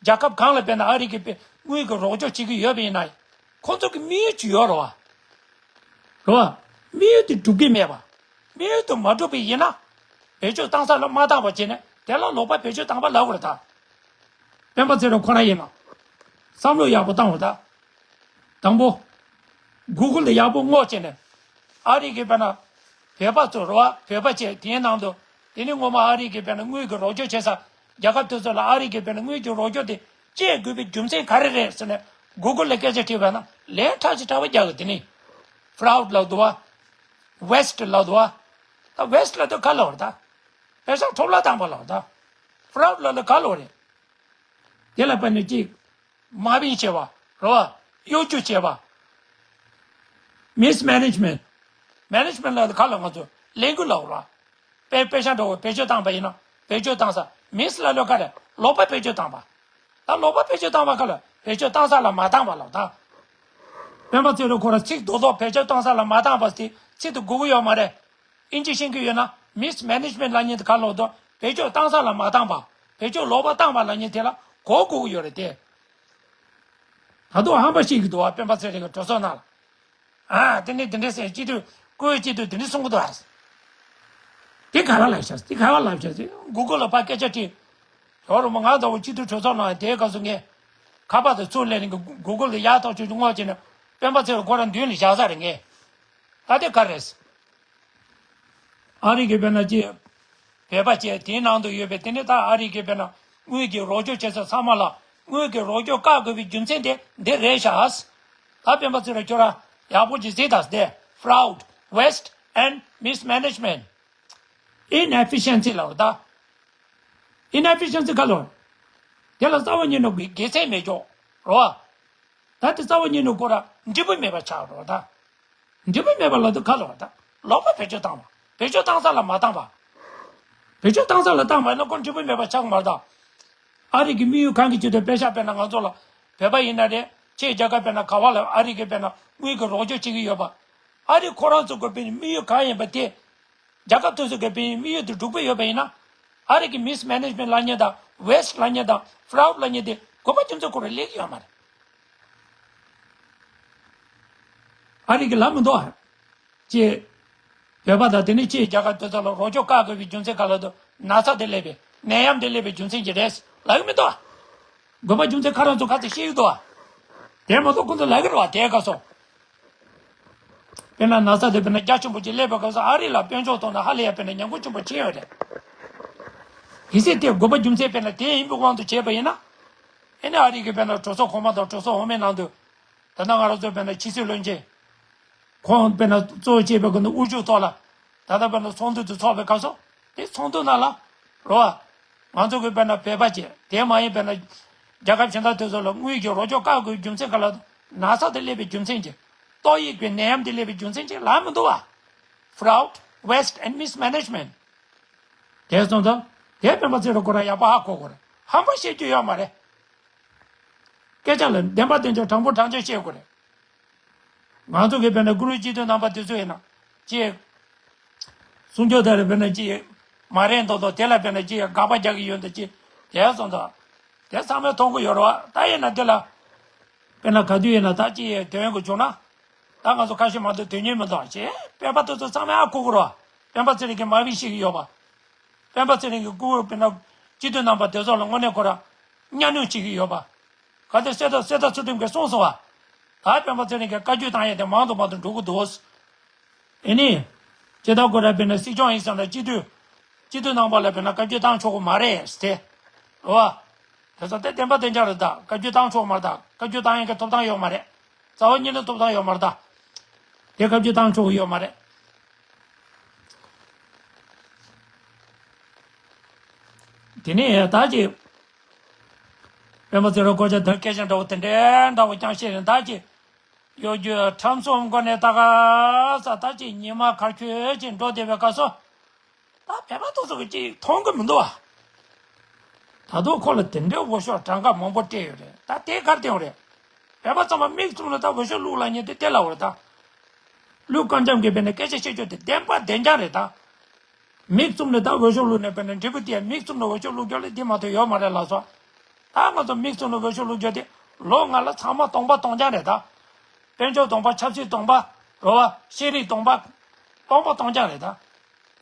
རྒྱལ་ཁབ་གང་ལ་དཔེར་ན་ཨ་རི་གི་དཔེ་དངུལ་གྱི་རོགས་སྐྱོར་བྱེད་ཀྱི་ཡོད་པ་ཡིན་ན། ཁོ་ཚོ་གི་དམིགས་ཡུལ་ཅིག་ཡོད་རོ་བ། རོ་བ། དམིགས་ཡུལ་དེ་འགྲུབ་ཀྱི་མེད་པ། དམིགས་ཡུལ་དེ་མ་འགྲུབ་པ་ཡིན་ན། བེད་སྤྱོད་བཏང་ས་ལ་མ་བཏང་བ་བྱས་ནས་དེ་ལ་ལོག་པ་བེད་སྤྱོད་བཏང་བ་ལབ་དགོས་རེད་ད། སྤེན་པ་ཚེ་རིང་ཁོ་རང་ཡིན་ན། བསམ་བློ་ཡག་པོ་བཏང་བ་ད། དང་པོ། གུ་གུལ་ལ་ཡག་པོ་སྔོག་བྱས་ནས། ཨ་རི་གི་དཔེར་ན། བོད་པ་ཚོ་རེད་བ། བོད་པ་བཅས་དེའི་ནང་དུ། དེ་ནི་སྔོན་མ་ཨ་རི་གི་དཔེར་ན་དངུལ་གྱི་རོགས་སྐྱོར་བྱེད་ས། རྒྱལ་ཁབ་དེ་ཚོ་ལ་ཨ་རི་གི་དཔེར་ན་དངུལ་གྱི་རོགས་སྐྱོར་དེ་བྱེད་དགོས་པའི་རྒྱུ་མཚན་ག་རེ་རེད་ཟེར་ནས་གུ་གུལ་ལ་སྐད་ཆ་དྲིས་པ་ན་ལན་ཁྲག་ཅིག་ཁྲག་པ་རྒྱག་གི། དེ་ནི་fraud ལབ་འདུག་བ། waste ལབ་འདུག་བ། ད་waste ལབ་དུས་ག་ལབ་རེད་ད། པེ་ཤག་འཕྲོ་བརླག་བཏང་བ་ལབ་ད། fraud ལབ་ལ་ག་ལབ་རེད། དེ་ལ་དཔེར་ན་གཅིག་དམའ་འབེབས་བྱས་པ་རེད་བ། གཡོ་སྒྱུ་བྱས་པ། mismanagement། management ལ་ག་ལ་ང་ཚོ་ལས་འགུལ་ལ་འོར་བ། དཔེ་དཔེ་ཆ་འདྲ་བོ་བེད་སྤྱོད་བཏང་པ་ཡིན་ན་བེད་སྤྱོད་བཏང་ས། mis ལ་ལོ་ག་རེ་ལོག་པ་བེད་སྤྱོད་བཏང་པ། ད་ལོག་པ་བེད་སྤྱོད་བཏང་བ་ག་ལ་བེད་སྤྱོད་བཏང་ས་ལ་མ་བཏང་བ་ལ་ད། སྤེན་པ་ཚེ་རིང་ཁོ་རང་ཚིག་རྡོག་རྡོག་བེད་སྤྱོད་བཏང་ས་ལ་མ་བཏང་བ་དེ་ཚིག་དེ་གོ་གི་ཡོད་མ་རེད། ཨིན་ཇི་ཤེས་ཀྱི་ཡོད་ན་མིས་མེ་ནེཇ་མེན་ཊི་ལབ་མཁན་དེ་ག་ལབ་འདུག་བེད་སྤྱོད་བཏང་ས་ལ་མ་བཏང་བ། བེད་སྤྱོད་ལོག་པ་བཏང་བ་ལབ་མཁན་དེ་ལ་གོ་དགོས་ཀྱི་ཡོད་རེད་དེ། ད་དུང་ཧམ་པ་བཤད་ཀྱི་འདུག་བ། སྤེན་པ་ཚེ་རིང་གི་གྲོས་ཚོགས་ནང་ལ། ཨ་དེ་ནས་དེ་འདྲས་ཟེར། སྤྱི་འཐུས་བསྐོས་སྤྱི་འཐུས་དེ་འདྲས་གསུང་གི་འདུག་ཨ། དེ་ག་རེ་ལབ་ཤག་དེ་ག་རེ་ལབ་ཤག་ཟེར། གུ་གུལ་ལ་ཕར་སྐད་ཆ་དྲིས། ཡོ་རུ་མ་ང་ཚོ་སྤྱི་འཐུས་གྲོས་ཚོགས་ནང་དེའི་སྐབས་སུ་ངས་ཁ་པར་དེ་ཚུར་ལེན་ནས་གུ་གུལ་དེ་ཡར་ཐོག་ཆུ་ཆུ་སྔོག་བྱས་ནས་སྤེན་པ་ཚེ་རིང་ཁོ་རང་མདུན་ལ་བཞག་ས་རེད་ངས། ད་དེ་ག་རེ་རེད། ཨ་རི་གི་དཔེར་ན་ཅི། བོད་པ་བཅས་དེའི་ནང་དུ་ཡོད་པའི་དེ་ནི་ད་ཨ་རི་གི་དཔེར་ན་དངུལ་གྱི་རོགས་སྐྱོར་བྱེད་ས་ཚང་མ་ལ་དངུལ་གྱི་རོགས་སྐྱོར་བཀག་དགོས་པའི་རྒྱུ་མཚན་དེ་འདི་རེད་ཤག་ད་སྤེན་པ་ཚེ་རིང་ཁྱོད་རང་ཡག་པོ་ཅིག་གཟིགས་དང་དེ། fraud, waste and mismanagement. Inefficiency ལབ་རེད་ད། Inefficiency ག་ལོར། དེ་ལ་རྩ་བ་ཉིད་ནས་དགེ་མཚན་མེད་ཀྱོག་རོ། ད་དེ་རྩ་བ་ཉིད་ནས་ཁོ་རང་འབྲས་བུ་མེད་པ་ཆགས་རོ་ད། འབྲས་བུ་མེད་པ་ལ་དུ་ག་ལོར་ད། ལོག་པ་བེད་སྤྱོད་བཏང་བ། བེད་སྤྱོད་བཏང་ས་ལ་མ་བཏང་བ། བེད་སྤྱོད་བཏང་ས་ལ་བཏང་བ་ཡིན་ན་ཁོ་འབྲས་བུ་མེད་པ་ཆགས་མ་རེད་ད། ཨ་རི་གི་དམིགས་ཡུལ་གང་གི་ཆེད་དུ་པེ་ཤག་དཔེར་ན་ང་ཚོ་ལ་བོད་པ་ཡིན་ན་རེད། ཕྱི་རྒྱལ་ཁབ་དཔེར་ན་ག་བ་ལ་ཨ་རི་གི་དཔེར་ན་དངུལ་གྱི་རོགས་སྐྱོར་བྱེད་ཀྱི་ཡོད་པ། ཨ་རི་ཁོ་རང་ཚོ་དགོས་པའི་དམིགས་ཡུལ་གང་ཡིན་པ་དེ། རྒྱལ་ཁབ་དེ་ཚོ་དགོས་པའི་དམིགས་ཡུལ་དེ་འགྲུབ་ཀྱི་ཡོད་པ་ཡིན་ན། ཨ་རི་གི་མིས་མེ་ནེཇ་མེན་ཊི་ལབ་མཁན་དང་ཝེ་སི་ཊི་ལབ་མཁན་དང་ཕ་རོཌ་ལབ་མཁན་དེ་དགོས་པ་རྒྱུ་མཚན་ཁོ་རང་སླེབས་ཀྱི་ཡོད་མ་རེད། ཨ་རི་གི་ལབ་མི་འདུག་ཨ། ཅེས། བོད་པ་དང་དེ་ནས་ཕྱིའི་རྒྱལ་ཁབ་དེ་ཚོ་ལ་རོགས་སྐྱོར་བཀག་དགོས་པའི་རྒྱུ་མཚན་ག་ལ་འདུག་ན་ཚ་དེ་སླེབས་པའི་ནད་ཡམས་དེ་སླེབས་པའི་རྒྱུ་མཚན་གྱིས་རེད་ལབ་ཀྱི་མི་འདུག་ཨ། དགོས་པ་རྒྱུ་མཚན་ཁ་རང་ཚོ་ག་ཚོད་ཤེས་ཀྱི་འདུག་ཨ། དེ་མ་གཏོགས་ཁོང་ཚོ་ལབ་ཀྱི་རེད་བ་དེའི་སྐབས་སུ། དཔེར་ན་ན་ཚ་དེ་དཔེར་ན་རྒྱ་ཆེན་པོ་ཅིག་སླེབས་པའི་སྐབས་སུ་ཨ་རི་ལ་དཔལ་འབྱོར་ཐོག་ནས་ཧ་ལས་ཡ་དཔེར་ན་ཉམས་རྒུད་ཆེན་པོ་ཕྱིན་ཡོད་རེད། གལ་སྲིད་དེ་དགོས་པ་རྒྱུ་མཚན་དཔེར་ན་དེ་ཡིན་པའི་དབང་དུ་བྱས་པ་ཡིན་ན། ཨེ་ནི་ཨ་རི་གི་དཔེར་ན་གྲོས་ཚོགས་གོང་མ་དང་གྲོས་ཚོགས་འོག་མའི་ནང་དུ། ད་ལྟ་ང་རང་ཚོ་དཔེར་ན་ཕྱི་སྲིད་བློན་ཆེན། ཁོང་དཔེར་ན་གཙོ་བོ་བྱས་པའི་སྒང་དུ་དབུ་བཞུགས་ཐོག་ལ། ད་ལྟ་དཔེར་ན་ཚོགས་འདུ་དུ་ཚོགས་པའི་སྐབས་སུ། དེ་ཚོགས་འདུ་ནང་ལ། རོ། ང་ཚོ་གི་དཔེར་ན་བོད་པ་བཅས་དེ་མ་ཡིན་པའི་ན། རྒྱལ་ཁབ་གཞན་དག་དེ་ཚོ་ལ་དངུལ་གྱི་རོགས་སྐྱོར་བཀག་དགོས་རྒྱུ་མཚན་ག་ལ། ན་ཚ་དེ་སླེབས་པའི་རྒྱུ་མཚན་གྱིས། ཏོག་དབྱིབས་ཀྱི་ནད་ཡམས་དེ་སླེབས་པའི་རྒྱུ་མཚན་གྱིས་ལབ་མི་འདུག་བ། Fraud, waste and mismanagement. དེ་སོང་ཙང་། དེ་སྤེན་པ་ཚེ་རིང་ཁོ་རང་ཡག་པོ་ཧ་གོ་དགོས་རེད། ཧམ་པ་བཤད་རྒྱུ་ཡོད་མ་རེད། སྐད་ཆ་ལ་བདེན་པ་བདེན་ཆ་དྲང་པོ་དྲང་བཞག་བཤད་དགོས་རེད། ང་ཚོ་གི་དཔེར་ན་བཀུར་འོས་སྤྱི་འཐུས་རྣམ་པ་དེ་ཚོ་ཡིན་ན་ཅི། གསུང་ཆོས་དེ་ལ་དཔེར་ན་ཅི། མ་རེད་མདོག་མདོག་དེ་ལ་དཔེར་ན་ཅི་དགག་པ་རྒྱག་གི་ཡོད་འདུག་ཅི། དེ་སོང་ཙང་། དེ་ཚང་མས་མཐོང་གི་ཡོད་རེད་བ། ད་ཡིན་ན་དེ་ལ། དཔེར་ན་ག་དུས་ཡིན་ན་ད་ཅི་དོན་གི་བྱུང་ན། ད་ང་ཚོ་ཁ་ཤས་མ་གཏོགས་དོན་གཉེར་མི་འདུག་ཅེས་སྤེན་པ་དེ་ཚོ་ཚང་མས་ཨ་ཁུ་གུ་རེད་བ། སྤེན་པ་ཚེ་རིང་གིས་མ་བི་ཤེས་ཀྱི་ཡོད་པ། སྤེན་པ་ཚེ་རིང་གི་སྐུ་དཔེར་ན་སྤྱི་འཐུས་རྣམ་པ་དེ་ཚོ་ལ་དངོས་གནས་ཁོ་ར་གཉའ་གནོན་བྱེད་ཀྱི་ཡོད་པ། ག་དེ་གསེར་རྟ་གསེར་རྟ་ཚུལ་ཁྲིམས་ཀྱིས་གསུངས་སོང་བ། ད་སྤེན་པ་ཚེ་རིང་གིས་བཀའ་བཀྱོན་བཏང་ཡས་དེ་མང་དུ་མང་དུ་འགྲོ་གི་འདུག་ཨེ་ནི། ཇི་ལྟར་ཁོ་ར་དཔེར་ན་སྲིད་སྐྱོང་ཡིན་ཟེར་ན་སྤྱི་འཐུས། སྤྱི་འཐུས་རྣམ་པ་ལ་དཔེར་ན་བཀའ་བཀྱོན་བཏང་ཆོག་གི་མ་རེད་ཟེར་ཏེ། རེད་བ། དེ་ཚོ་དེ་བདེན་པ་བདེན་རྐྱང་རེད་ད། བཀའ་བཀྱོན་བཏང་ཆོག་མ་རེད་ད། བཀའ་བཀྱོན་བཏང་ཡས་ཀྱི་ཐོབ་ཐང་ཡོད་མ་རེད། རྩ་བ་ཉིད་ནས་ཐོབ་ཐང་ཡོད་མ་རེད་ད། དེ་བཀའ་བཀྱོན་བཏང་ཆོག་གི་ཡོད་མ་རེད། དེ་ནས་ད་ཅི། སྤེན་པ་ཚེ་རིང་སྐོར་ཆ་དང་སྐད་ཆ་འདྲ་བོ་དེ་འདྲའི་འདྲ་བོ་རྐྱང་བཤད་ནས་ད་ཅི། གཡོ་སྒྱུ་ཁྲམ་གསུམ་སྒོ་ནས་ད་ག་ས་ད་ཅི་ཉི་མ་ཁ་ཁྱོད་ཅིག་འགྲོ་བསྡད་པའི་སྐབས་སུ། ད་བོད་པ་དེ་ཚོ་གི་ཅིག་མཐོང་གི་མི་འདུག་བ། ད་དུང་ཁོ་ལ་དེ་འདྲའི་འོས་ཤོག་གྲངས་ཀ་མང་པོ་སྤྲད་ཡོད་རེད། ད་དེ་གར་བསྟན་ཡོད་རེད། བོད་པ་ཚང་མ་མིག་བཙུམ་ནས་ད་འོས་ཤོག་བླུགས་ལབ་མཁན་དེ་དེ་ལབ་པ་རེད་ད། ཀླུ་དཀར་འཇམ་གྱིས་དཔེར་ན་སྐད་ཆ་བཤད་རྒྱུ་དེ་བདེན་པ་བདེན་རྐྱང་རེད་ད། མིག་བཙུམ་ནས་ད་འོས་ཤོག་བླུགས་ནས་དཔེར་ན་འབྲས་བུ་དེ་མིག་བཙུམ་ནས་འོས་ཤོག་བླུགས་རྒྱུ་ལས་འདི་མ་གཏོགས་ཡོད་མ་རེད་ལབ་སོང་། ད་ང་ཚོ་མིག་བཙུམ་ནས་འོས་ཤོག་བླུགས་རྒྱུ་དེ་ལོ་ལྔ་ལ་ཚང་མ་སྟོང་པ་སྟོང་རྐྱང་རེད་ད། དཔལ་འབྱོར་སྟོང་པ། ཆབ་སྲིད་སྟོང་པ། རེད་བ། ཤེས་རིག་སྟོང་པ། སྟོང་པ་སྟོང་རྐྱང་རེད་ད།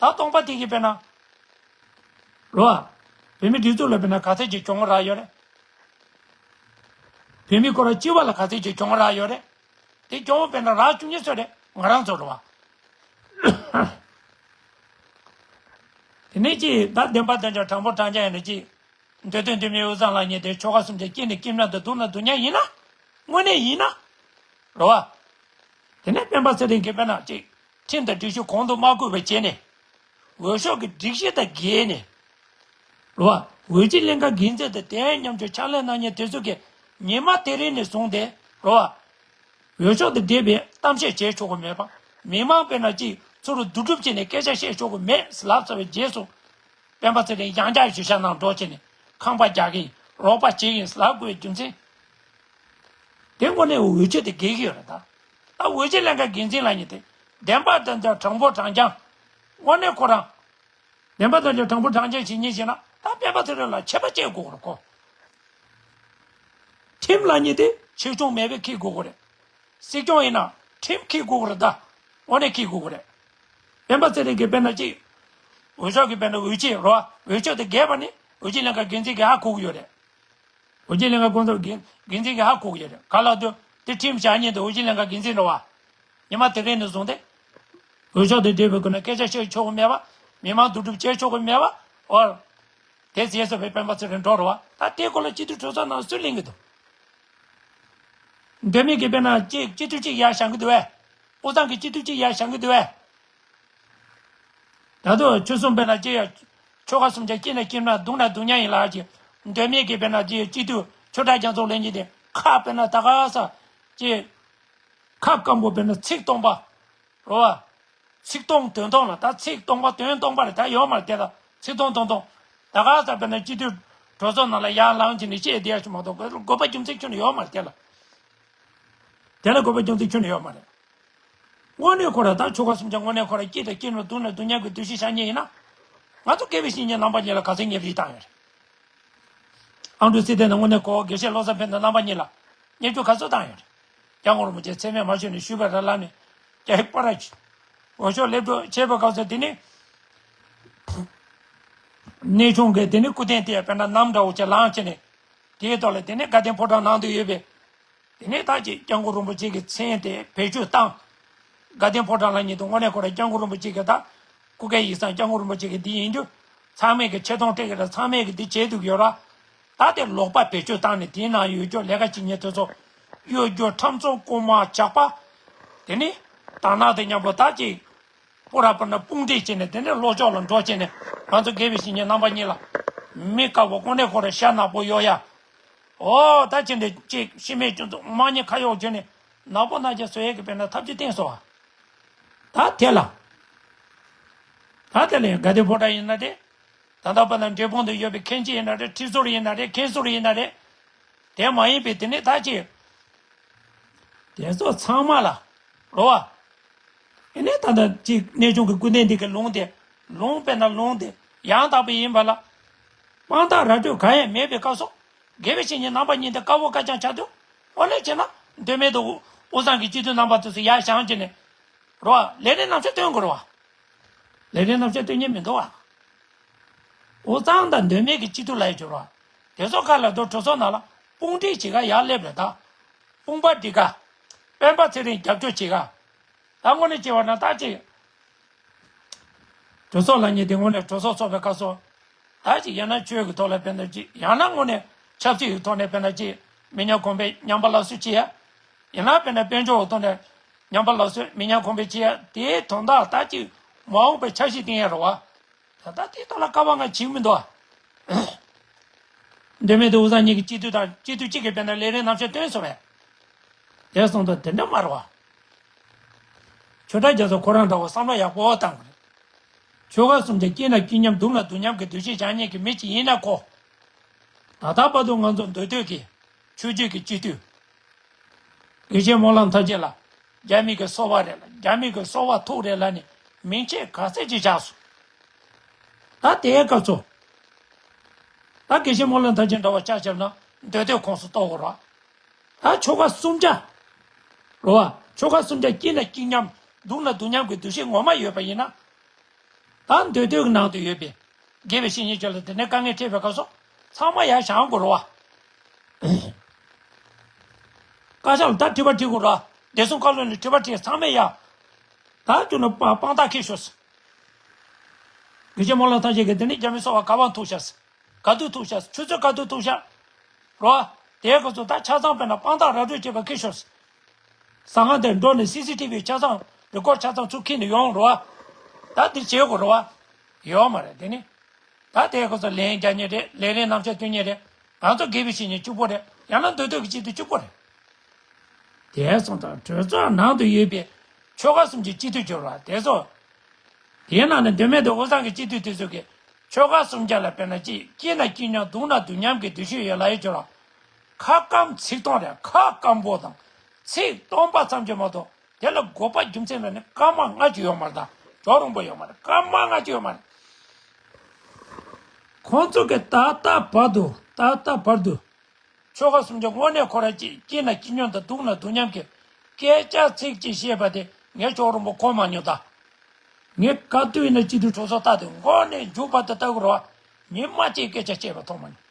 ད་སྟོང་པ་དེ་གིས་དཔེར་ན། རེད་བ། བོད་མི་སྒྲིག་འཛུགས་ལ་དཔེར་ན་ག་ཚད་ཅིག་གྱོང་རག་ཡོད་རེད། བོད་མི་ཁོ་རང་སྤྱི་པ་ལ་ག་ཚད་ཅིག་གྱོང་རག་ཡོད་རེད། དེ་གྱོང་དཔེར་ན་རག་བཅུག་མཁན་སུ་རེད། ང་རང་ཚོ་རེད་བ། དེ་ནས་ཅི་ད་བདེན་པ་བདེན་རྐྱང་དྲང་པོ་དྲང་རྐྱང་ཡིན་ན་ཅི། འདོད་དོན་འདོད་མིན་དབུས་གཙང་ལབ་མཁན་དེ་ཆོལ་ཁ་གསུམ་གྱི་དཀྱིལ་ནས་དཀྱིལ་མཉམ་དུ་འདུག་ན་འདུག་མཁན་ཡིན་ན། དངོས་གནས་ཡིན་ན། རེད་བ། དེ་ནས་སྤེན་པ་ཚེ་རིང་གིས་དཔེར་ན་ཅིག་ཁྲིམས་དང་སྒྲིག་གཞི་གོང་དུ་མ་བཀུར་བ་བྱས་ནས། འོས་ཤོག་གི་སྒྲིག་གཞི་དང་འགལ་ནས། རེད་བ། འོས་སྤྱི་ལྷན་ཁང་འགན་འཛིན་དང་དེའི་མཉམ་དུ་ཕྱག་ལས་གནང་མཁན་དེ་ཚོ་གིས་ཉི་མ་དེ་རིང་ནས་བཟུང་སྟེ། རེད་བ། འོས་ཤོག་དང་འབྲེལ་བའི་གཏམ་བཤད་བྱེད་ཆོག་གི་མེད་པ། མི་མང་དཔེར་ན་ཅིག་ཚུར་བསྡུ་སྒྲུབ་བྱས་ནས་སྐད་ཆ་བཤད་ཆོག་གི་མེད་ལབ་ཚར་བའི་རྗེས་སུ། སྤེན་པ་ཚེ་རིང་ཡང་བསྐྱར་གཞིས་ཆགས་ནང་འགྲོ་བྱས་ནས་ཁང་པ་རྒྱག་གི་ཡིན། རོགས་པ་བྱེད་ཀྱི་ཡིན་ལབ་དགོས་པའི་རྒྱུ་མཚན། དེ་དངོས་གནས་འོས་ཆོས་དེ་འགལ་གྱི་ཡོད་རེད་ད། ད་འོས་ཆོས་ལྷན་ཁང་འགན་འཛིན་ལབ་མཁན་དེ་བདེན་པ་དང་དྲང་པོ་དྲང་རྐྱང་། དངོས་གནས་ཁོ་རང་བདེན་པ་དང་དྲང་པོ་དྲང་རྐྱང་བྱེད་མཁན་ཞིག་ན་ད་སྤེན་པ་ཚེ་རིང་ལ་ཆད་པ་གཅོད་དགོས་རེད་ཁོ། ཁྲིམས་ལབ་མཁན་དེ་ཆོས་སྐྱོང་མེད་པའི་འཁྱེར་དགོས་ཀྱི་རེད། སྲིད་སྐྱོང་ཡིན་ན་ཁྲིམས་འཁྱེར་དགོས་ཀྱི་རེད་ད། དངོས་གནས་འཁྱེར་དགོས་ཀྱི་རེད། སྤེན་པ་ཚེ་རིང་གིས་དཔེར་ན་ཅིག་འོས་ཤོག་གི་དཔེར་ན་འོས་ཆོས་རོ། འོས་ཆོས་དེ་རྒྱས་པ་ནི་འོས་ཆོས་ལྷན་ཁང་འགན་འཛིན་གྱིས་ཧ་གོ་གི་ཡོད་རེད། འོས་ཆོས་ལྷན་ཁང་ཁོང་ཚོ་འགན་འགན་འཛིན་གྱིས་ཧ་གོ་གི་ཡོད་རེད། ག་ལ་དུ་དེ་ཁྲིམས་བཞག་མཁན་དེ་འོས་ཆོས་ལྷན་ཁང་འགན་འཛིན་རེད་བ། ཉི་མ་དེ་རིང་ནས་བཟུང་སྟེ། འོས་ཤོག་དེ་འབྲེལ་བའི་སྒོ་ནས་སྐད་ཆ་བཤད་ཆོག་གི་མེད་པ། མི་མང་འདུ་སྒྲུབ་བྱེད་ཆོག་གི་མེད་པ། འོ། དེ་ཟེར་སོང་བའི་སྤེན་པ་ཚེ་རིང་འགྲོ་རེད་བ། ད་དེའི་སྐོར་ལ་སྤྱི་འཐུས་གྲོས་ཚོགས་ནང་སུས་གླེང་གི་འདུག་མདོ་སྨད་ཀྱི་དཔེར་ན་ཅིག་སྤྱི་འཐུས་གཅིག་ཡར་བཞེངས་ཀྱི་འདུག་བས། དབུས་གཙང་གི་སྤྱི་འཐུས་གཅིག་ཡར་བཞེངས་ཀྱི་འདུག་བས། ད་དུང་ཆོལ་གསུམ་དཔེར་ན་ཅིག་ཡ། ཆོལ་ཁ་གསུམ་ཆ་གཅིག་ན་གཅིག་ན་རྡུང་ན་རྡུང་ཉག་ཡིན་ལ་ཅིག་མདོ་སྨད་ཀྱི་དཔེར་ན་ཅིག་སྤྱི་འཐུས་ཆོས་གྲགས་རྒྱ་མཚོ་ལབ་མཁན་དེ་ཁ་དཔེར་ན་ད་ག་ས་ཅིག་ཁ་སྐམ་པོ་དཔེར་ན་ཚིག་སྟོང་པ། རོ་བ། ཚིག་སྟོང་དོན་སྟོང་ལ་ད་ཚིག་སྟོང་པ་དོན་སྟོང་པ་རེད་ད་ཡོད་མ་རེད་དེ་ལ་ཚིག་སྟོང་དོན་སྟོང་། ད་ག་ས་དཔེར་ན་སྤྱི་འཐུས་གྲོས་ཚོགས་ནང་ལ་ཡར་ལངས་བྱས་ནས་བཤད་བསྡད་ཡ་ཞིག་མ་གཏོགས་དགོས་པ་རྒྱུ་མཚན་ཁྱོན་ནས་ཡོད་མ་རེད་དེ་ལ། དེ་ལ་དགོས་པ་རྒྱུ་མཚན་ཁྱོན་ནས་ཡོད་མ་རེད། དངོས་གནས་ཁོ་ར་ད་ཆོལ་ཁ་གསུམ་ཆ་དངོས་གནས་ཁོ་ར་སྐྱིད་དང་སྐྱིད་ནོ་སྡུག་ན་སྡུག་མཉམ་གྱི་འདུ་ཤེས་བཞག་མཁན་ཡིན་ན། ང་ཚོ་དགེ་བའི་བཤེས་གཉེན་རྣམ་པ་གཉིས་ལ་ག་ཚོད་བརྙས་བཅོས་བཏང་ཡོད་རེད། ཨང་ཀྲུག་སི་ཏན་དང་དངོས་གནས་ཁོ་དགེ་བཤེས་བློ་བཟང་ཕན་ཚུན་རྣམ་པ་གཉིས་ལ་བརྙས་བཅོས་ག་ཚོད་བཏང་ཡོད་རེད། སྐྱབས་མགོན་རིན་པོ་ཆེ་མཚན་སྨད་མ་ཞུས་ནས་ཞུས་པ་ར་ལ་ནས་རྒྱ་ཡིག་པ་ར་ཅི། འོས་ཤོག་སླེབས་འགྲོ་བྱས་པའི་སྐབས་སུ་དེ་ནི། གནས་ཆུང་གིས་དེ་ནི་སྐུ་རྟེན་དེ་དཔེར་ན་གནམ་འདྲ་བོ་ཅིག་ལངས་བྱས་ནས། དེའི་ཐོག་ལ་དེ་ནི་དགའ་ལྡན་ཕོ་བྲང་ནང་དུ་ཡོད་པའི། དེ་ནས་ད་ཅིག་སྐྱབས་མགོན་རིན་པོ་ཆེ་གི་མཚན་དེ་བེད་སྤྱོད་བཏང་། དགའ་ལྡན་ཕོ་བྲང་ལ་ཉིད་དུ་དངོས་གནས་ཁོ་རང་སྐྱབས་མགོན་རིན་པོ་ཆེ་གི་ད། སྐུ་སྒེར་ཡིག་ཚང་སྐྱབས་མགོན་རིན་པོ་ཆེ་གི་འདི་ཡིན་རྒྱུ། ཚང་མས་གི་ཆེ་མཐོང་སྤྲད་གི་ར་ཚང་མས་གི་འདི་བྱེད་འདུག་ཡོད་ར། ད་དེ་ལོག་པ་བེད་སྤྱོད་བཏང་ནས་དེའི་ནང་ཡོད་རྒྱུ་ལས་ཀ་བྱེད་མཁན་དེ་ཚོ། གཡོ་སྒྱུ་ཁྲམ་ཚོང་རྐུན་མ་ཇག་པ། དེ་ནི། དར་ནག་དེ་མཉམ་པོ་ད་ཅིག་སྤུ་ར་སྤུ་ན་དཔུང་སྒྲིག་བྱས་ནས་དེ་འདྲའི་ལོག་ཕྱོགས་ལ་འགྲོ་བྱས་ནས་ང་ཚོ་དགེ་བའི་བཤེས་གཉེན་རྣམ་པ་གཉིས་ལ། མི་དཀར་པོ་དངོས་གནས་ཁོ་ར་ཤ་ནག་པོ་གཡོག་ཡ། ཨོ་ད་ཅི་འདྲ་ཅིག་ཤི་མེད་ཅུང་ཚོ་དམག་ཉེས་ཁ་གཡོག་བྱས་ནས་ནག་པོ་ནག་ཅན་བཟོ་ཡས་ཀྱི་དཔེར་ན་ཐབས་ཇུས་བསྟན་སོང་བ། ད་དེ་ལ། ད་དེ་ལ་དགའ་ལྡན་ཕོ་བྲང་ཡིན་ན་རེད། ད་ལྟ་བར་ན་འབྲས་སྤུངས་དུ་ཡོད་པའི་མཁན་ཆེན་ཡིན་ན་རེད་ཁྲི་ཟུར་ཡིན་ན་རེད་མཁན་ཟུར་ཡིན་ན་རེད། དེ་མ་ཡིན་པའི་དེ་ནི་ད་ཅི། དེ་ཚོ་ཚང་མ་ལ། རོ་བ། ཨེ་ནས་ད་ལྟ་ཅིག་གནས་ཆུང་གི་སྐུ་རྟེན་འདི་གི་ལུང་དེ། ལུང་དཔེར་ན་ལུང་དེ་ཡང་དག་པ་ཡིན་པ་ལ། དཔང་རྟགས་ར་སྤྲོད་གང་ཡང་མེད་པའི་སྐབས་སུ། དགེ་བའི་བཤེས་གཉེན་རྣམ་པ་གཉིས་དེ་དཀར་པོ་དཀར་རྐྱང་ཆགས་དུས། དངོས་གནས་བྱས་ན་མདོ་སྨད་དུ་དབུས་གཙང་གི་སྤྱི་འཐུས་རྣམ་པ་དེ་ཚོ་ཡར་བཞེངས་བྱས་ནས། རོ་བ། ལས་རིམ་རྣམ་གཞག་སྟོན་དགོས་རོ་བ། ལས་རིམ་རྣམ་གཞག་སྟོན་མཁན་མི་འདུག་བ། དབུས་གཙང་དང་མདོ་སྨད་ཀྱི་སྤྱི་འཐུས་ལ་ཡི་འབྱོར་བ། དེ་ཚོ་ཁ་ལ་དོ་གྲོས་ཚོགས་ནང་ལ་དཔུང་སྒྲིག་བྱེད་ག་ཡར་སླེབས་རེད་ད། དཔུང་པ་སྒྲིག་ག་དཔོན་པ་ཚེ་རིང་རྒྱབ་སྐྱོར་བྱེད་ག་ད་དངོས་གནས་བྱས་པ་ན་ད་ཅིག་གྲོས་ཚོགས་ལ་ཉེ་དེ་དངོས་གནས་གྲོས་ཚོགས་ཚོགས་པའི་སྐབས་སུ། ད་ཅིག་ཡང་ན་ཆོས་ཀྱི་ཐོག་ལ་ཕན་ཐོགས་ཅིག་ཡང་ན་དངོས་གནས་ཆབ་སྲིད་ཀྱི་ཐོག་ནས་ཕན་ཐོགས་ཅིག་མི་ཉམས་གོང་འཕེལ་ཉམས་པ་སླར་གསོ་བྱེད་ཡ། ཡང་ན་ཕན་ན་དཔལ་འབྱོར་ཐོག་ནས་ཉམས་པ་སླར་གསོ་མི་ཉམས་གོང་འཕེལ་བྱེད་ཡ་དེའི་དོན་དག་ད་ཅིག་མ་འོངས་པའི་འཆར་གཞི་བཏིང་ཡ་རེད་བ། ད་ལྟ་དེའི་ཐོག་ལ་བཀའ་བ་ང་བྱེད་ཀྱི་མི་འདུག་ཨ། མདོ་སྨད་དུ་དབུས་གཙང་གཉིས་ཀྱི་སྤྱི་འཐུས་དང་སྤྱི་འཐུས་གཅིག་གིས་དཔེར་ན་ལས་རིམ་རྣམ་གཞག་བཏོན་སོང་བས། དེ་སོང་ཙང་དེ་འདྲ་མ་རེད་བ། ཆོས་གྲགས་རྒྱ་མཚོ་ཁོ་རང་འདྲ་བོ་བསམ་བློ་ཡག་པོ་བཏང་དགོས་རེད། ཆོལ་ཁ་གསུམ་ཆ་སྐྱིད་ན་སྐྱིད་མཉམ་སྡུག་ན་སྡུག་མཉམ་གྱི་འདུ་ཤེས་བཞག་མཁན་གྱི་མི་གཅིག་ཡིན་ན་ཁོ། ད་ལྟ་བར་དུ་ང་ཚོ་མདོ་སྟོད་ཀྱི་ཆོས་བརྒྱུད་ཀྱི་སྤྱི་འཐུས། དགེ་བཤེས་སྨོན་ལམ་མཐར་ཕྱིན་ལ་རྒྱ་མི་གི་སོ་པ་རེད་ལ་རྒྱ་མི་གི་སོ་པ་ཐུག་རེད་ལ་ནི་མིང་ཆད་ག་ཚད་ཅིག་བཞག་སོང་། ད་དེའི་སྐབས་སུ། ད་དགེ་བཤེས་སྨོན་ལམ་མཐར་ཕྱིན་འདྲ་བ་ཆ་བཞག་ན་མདོ་སྟོད་ཁོངས་སུ་གཏོགས་དགོས་ར། ད་ཆོལ་ཁ་གསུམ་ཆ། རོ་བ། ཆོལ་ཁ་གསུམ་ཆ་སྐྱིད་ན་སྐྱིད་མཉམ་སྡུག་ན་སྡུག་མཉམ་གྱི་འདུ་ཤེས་ངོ་མ་ཡོད་པ་ཡིན་ན། ད་མདོ་སྟོད་ཀྱི་ནང་དུ་ཡོད་པའི་དགེ་བའི་བཤེས་གཉེན་ཚོ་ལ་དེ་ནས་དཀའ་ངལ་འཕྲད་པའི་སྐབས་སུ་ཚང་མ་ཡར་བཞེངས་དགོས་རེད་བ། བཀའ་ཤག་ལ་ད་དྲི་བ་དྲི་དགོས་རེད་བ། བདེ་སྲུང་བཀའ་བློན་ལ་དྲི་བ་དྲིས་ཚང་མས་ཡ། ད་ཁྱོད་ནི་དཔང་རྟགས་ཁྱེར་ཤོག་ཟེར། དགེ་བཤེས་སྨོན་ལམ་མཐར་ཕྱིན་གྱིས་དེ་ནས་རྒྱ་མི་སོ་པ་ག་པར་ཐུག་ཤག་ཟེར། ག་དུས་ཐུག་ཤག་ཟེར། ཆུ་ཚོད་ག་དུས་ཐུག་ཤག་རོ། དེའི་སྐབས་སུ་ད་ཆ་ཚང་དཔེར་ན་དཔང་རྟགས་ར་སྤྲོད་བྱེད་པ་ཁྱེར་ཤོག་ཟེར། ཟ་ཁང་དེར་འགྲོ་ནས་སི་སི་ཊི་བི་ཆ་ཚང་རི་ཀོཌ་ཆ་ཚང་ཚུར་ཁྱེར་ནས་ཡོང་རོ། ད་འདི་བྱེད་དགོས་རོ། ཡོད་མ་རེད་དེ་ནི། ད་དེའི་སྐབས་སུ་ལན་རྒྱག་མཁན་རེད། ལས་རིམ་རྣམ་གཞག་སྟོན་མཁན་རེད། ང་ཚོ་དགེ་བའི་བཤེས་གཉེན་གཅིག་པོ་རེད། ཡང་ན་མདོ་སྟོད་ཀྱི་སྤྱི་འཐུས་གཅིག་པོ་རེད། དེ་སོང་ཙང་གྲོས་ཚོགས་ནང་དུ་ཡོད་པའི་ཆོལ་ཁ་གསུམ་གྱི་སྤྱི་འཐུས་འབྱོར་བ་དེ་ཚོ། དེའི་ནང་ནས་མདོ་སྨད་དུ་དབུས་གཙང་གི་སྤྱི་འཐུས་དེ་ཚོ་གིས་ཆོལ་ཁ་གསུམ་ཆ་ལ་དཔེར་ན་ཅིག་སྐྱིད་ན་སྐྱིད་མཉམ་སྡུག་ན་སྡུག་མཉམ་གྱི་འདུ་ཤེས་ཡོད་ལབ་ཡོད་འབྱོར་བ། ཁ་སྐམ་ཚིག་སྟོང་རེད། ཁ་སྐམ་པོ་དང་ཚིག་སྟོང་པ་ཙམ་གྱིས་མ་གཏོགས་ དེ་ལ་དགོས་པ་རྒྱུ་མཚན་ལ་ནི་སྐར་མ་ལྔ་བཅུ་ཡོད་མ་རེད། ད་ཇོ་རིན་པོ་ཡོད་མ་རེད། སྐར་མ་ལྔ་བཅུ་ཡོད་མ་རེད། ཁོང་ཚོ་གི་ད་ལྟ་བར་དུ་ད་ལྟ་བར་དུ་ཆོལ་ཁ་གསུམ་གྱི་དངོས་གནས་ཁོ་ར་ཅིག་སྐྱིད་ན་སྐྱིད་མྱོང་དང་སྡུག་ན་སྡུག་མྱོང་གི་སྐད་ཆ་ཚིག་གཅིག་བཤད་པ་དེ་ངས་ཇོ་རིན་པོ་གོ་མ་མྱོང་། ད་ངས་ག་དུས་ཡིན་ན་སྤྱི་འཐུས་གྲོས་ཚོགས་ལྟ་དེ་མགོ་ནས་མཇུག་བར་དུ་ལྟ་དགོས་རེད་བ། ཉི་མ་གཅིག་སྐད་ཆ་བཤད་པ་མཐོང་མ་མྱོང་།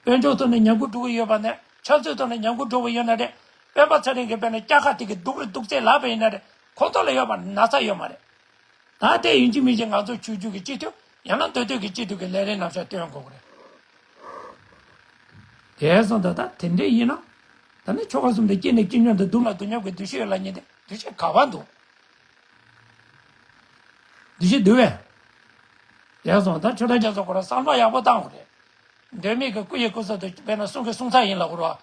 དཔལ་འབྱོར་ཐོག་ནས་ཉམས་རྒུད་འགྲོ་གི་ཡོད་པ་ནས་ཆབ་སྲིད་ཐོག་ནས་ཉམས་རྒུད་འགྲོ་གི་ཡོད་ན་རེད། སྤེན་པ་ཚེ་རིང་གིས་དཔེར་ན་སྐྱ་ཁ་དེ་གི་སྡུག་རུ་སྡུག་ཚད་ལབ་པ་ཡིན་ན་རེད། ཁོ་ཚོ་ལ་ཡོད་པ་ན་ཚ་ཡོད་མ་རེད། ད་ལྟའི་ཡིན་གཅིག་མིན་གཅིག་ང་ཚོ་ཆོས་བརྒྱུད་ཀྱི་སྤྱི་འཐུས་ཡང་ན་མདོ་སྟོད་ཀྱི་སྤྱི་འཐུས་ཀྱི་ལས་རིམ་རྣམ་གཞག་སྟོན་དགོས་ཀྱི་རེད། དེ་སོང་ད་ད་དེ་འདྲས་ཡིན་ན། ད་ནི་ཆོལ་ཁ་གསུམ་དུ་སྐྱིད་ནས་སྐྱིད་མྱོང་དང་སྡུག་ན་སྡུག་མྱོང་གི་འདུ་ཤེས་ཡོད་ལབ་མཁན་དེ་འདུ་ཤེས་ག་པར་འདུག་འདུ་ཤེས་འདུག་བས། དེ་སོང་ད་ཆོས་གྲགས་རྒྱ་མཚོ་ཁོ་རང་བསམ་བློ་ཡག་པོ་བཏང་དགོས་རེད། མདོ་སྨད་ཀྱི་སྐུ་ཡི་སྐུ་ཚབ་ཏུ་དཔེར་ན་གསུང་གི་གསུང་ཚགས་ཡིན་ལབ་དགོས་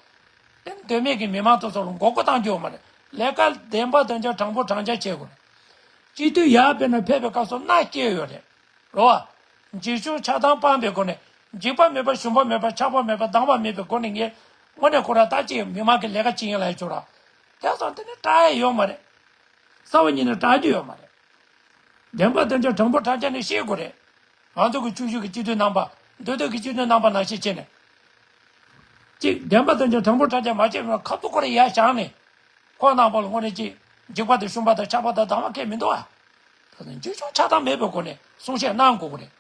རེད་བ། དེ་མདོ་སྨད་ཀྱི་མི་མང་དེ་ཚོ་ལ་མགོ་སྐོར་བཏང་རྒྱུ་ཡོད་མ་རེད། ལས་ཀ་བདེན་པ་བདེན་རྐྱང་དྲང་པོ་དྲང་རྐྱང་བྱེད་དགོས་རེད། སྤྱི་འཐུས་ཡར་ཕེབས་ན་ཕེབས་པའི་སྐབས་སུ་མནའ་སྐྱེལ་ཡོད་རེད། རེད་བ། འཇིགས་ཞུམ་ཆགས་སྡང་སྤངས་པའི་སྒོ་ནས་འཇིགས་པ་མེད་པ་ཞུམ་པ་མེད་པ་ཆགས་པ་མེད་པ་སྡང་བ་མེད་པའི་སྒོ་ནས་ངས་དངོས་གནས་ཁོ་རང་ད་ཅིག་མི་མང་གི་ལས་ཀ་བྱེད་ཡིན་ལབ་ཡོད་ཆོག་ར། དེ་ཚོ་དེ་ནི་སྐྲག་ཡ་ཡོད་མ་རེད། རྩ་བ་ཉིད་ནས་སྐྲག་རྒྱུ་ཡོད་མ་རེད། བདེན་པ་བདེན་རྐྱང་དྲང་པོ་དྲང་རྐྱང་ནས་བཤད་དགོས་རེད། ང་ཚོ་གི་ཆོས་བརྒྱུད་ཀྱི་སྤྱི་འཐུས་རྣམ་པ། མདོ་སྟོད་ཀྱི་སྤྱི་འཐུས་རྣམ་པ་ནང་བཞིན་བྱས་ནས། གཅིག་བདེན་པ་བདེན་རྐྱང་དྲང་པོ་དྲང་རྐྱང་མ་བྱས་པར་ཁ་ཐུག་ཁོ་རང་ཡར་བཞེངས་ནས། ཁོ་རྣམ་པ་ལ་དངོས་གནས་ཀྱི་འཇིགས་པ་དང་ཞུམ་པ་དང་ཆགས་པ་དང་སྡང་བ་གང་ཡང་མི་འདུག་ཨ། ད་ནི་འཇིགས་ཞུམ་ཆགས་སྡང་མེད་པའི་སྒོ་ནས་གསུང་བཤད་གནང་དགོས་ཀྱི་རེད།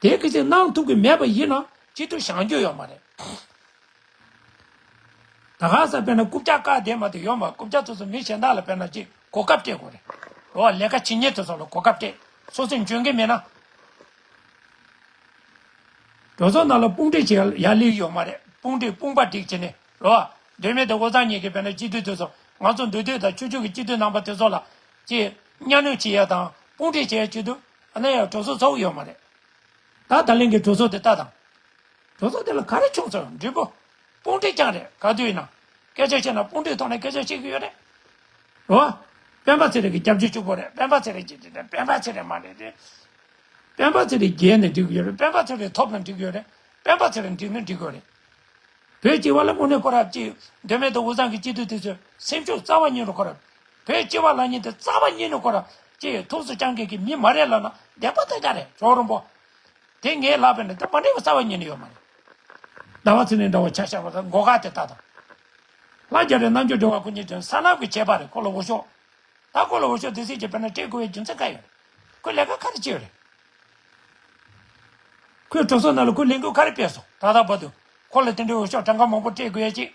དེ་གི་ཚེ་གནང་ཐུབ་ཀྱི་མེད་པ་ཡིན་ན་སྤྱི་འཐུས་བཞེངས་རྒྱུ་ཡོད་མ་རེད། ད་ག་ས་དཔེར་ན་རྐུབ་བཀྱག་བཀག་བསྡད་མ་ཐུབ་ཡོད་མ། རྐུབ་བཀྱག་དེ་ཚོ་མི་གཞན་དག་ལ་དཔེར་ན་ཅིག་གོ་སྐབས་སྤྲད་དགོས་རེད། རོ་ལས་ཀ་བྱེད་མཁན་དེ་ཚོ་ལ་གོ་སྐབས་སྤྲད། སོ་སོས་འཇོན་གྱི་མེད་ན། གྲོས་ཚོགས་ནང་ལ་དཔུང་སྒྲིག་བྱེད་ཡ་ལེ་ཡོད་མ་རེད། དཔུང་སྒྲིག་དཔུང་པ་སྒྲིག་བྱས་ནས་རོ། མདོ་སྨད་དང་དབུས་གཙང་གཉིས་ཀྱི་དཔེར་ན་སྤྱི་འཐུས་དེ་ཚོ་ང་ཚོ་མདོ་སྟོད་དང་ཆོས་བརྒྱུད་ཀྱི་སྤྱི་འཐུས་རྣམ་པ་དེ་ཚོ་ལ་ཅིག་གཉའ་གནོན་བྱེད་ཡ་དང་དཔུང་སྒྲིག་བྱེད་ཡ་ཆེད་དུ་ཨ་ནི་ཡང་གྲོས་ཚོགས་ཚོགས་ཡོད་མ་རེད། ད་ད་ལན་གྱི་གྲོས་ཚོགས་དེ་ལྟ་དང་། གྲོས་ཚོགས་དེ་ལ་ག་རེ་བྱུང་སོང་། འགྲུལ་པོ། དཔུང་སྒྲིག་རྐྱང་རེད། ག་དུས་ཡིན་ན། སྐད་ཆ་བཤད་ན་དཔུང་སྒྲིག་ཐོག་ནས་སྐད་ཆ་བཤད་ཀྱི་ཡོད་རེད། རོ། སྤེན་པ་ཚེ་རིང་གི་སྐྱབས་བཅོལ་གཅིག་པོ་རེད། སྤེན་པ་ཚེ་རིང་གཅིག་རེད། སྤེན་པ་ཚེ་རིང་མ་རེད་དེ། སྤེན་པ་ཚེ་རིང་རྒྱལ་ནས་འགྲིག་གི་ཡོད་རེད། སྤེན་པ་ཚེ་རིང་ཐོབ་ན་འགྲིག་གི་ཡོད་རེད། སྤེན་པ་ཚེ་རིང་འགྲིག་ན་འགྲིག་གི་ཡོད་རེད། བོད་སྤྱི་བ་ལ་དངོས་གནས་ཁོ་ར་ཅིག་མདོ་སྨད་དང་དབུས་གཙང་གི་སྤྱི་འཐུས་དེ་ཚོས་སེམས་ཤུགས་རྩ་བ་ཉིད་ནས་ཁོ་ར། བོད་སྤྱི་བ་ལ་ཉིད་དེ་རྩ་བ་ཉིད་ནས་ཁོ་ར་ཅིག་ཐུགས་སུ་བཅངས་མཁན་གྱི་མི་མ་རེད་ལབ་ན་བདེན་པ་ཐོན་རྒྱུ་རེད། ཇོ་རིན་པོ། དེ་ངས་ལབ་པ་ནི་ད་མ་འགྲིག་པ་རྩ་བ་ཉིད་ནས་ཡོད་མ་རེད། ཟླ་བ་ཚེ་རིང་འདྲ་བོ་ཆ་བཞག་པ་དང་མགོ་ཁ་དེ་ལྟ་དང་། ལྷ་རྒྱ་རི་རྣམ་འགྱུར་སྒྲོལ་དཀར་སྐུ་ཉིད་ཀྱང་སོ་ནམ་གྱི་བྱེད་པ་རེད། ཁོ་ལ་འོས་ཤོག་ད་ཁོ་ལ་འོས་ཤོག་དེ་སྲིད་ཀྱི་དཔེར་ན་སྤྲད་དགོས་པའི་རྒྱུ་མཚན་གང་ཡོད་རེད། ཁོས་ལས་ཀ་ག་རེ་བྱས་ཡོད་རེད། ཁོས་གྲོས་ཚོགས་ནང་ལ་ཁོས་ལས་འགུལ་ག་རེ་སྤེལ་སོང་། ད་ལྟ་བར་དུ་ཁོ་ལ་དེ་འདྲའི་འོས་ཤོག་གྲངས་ཀ་མང་པོ་སྤྲད་དགོས་ཡ་ཅིག་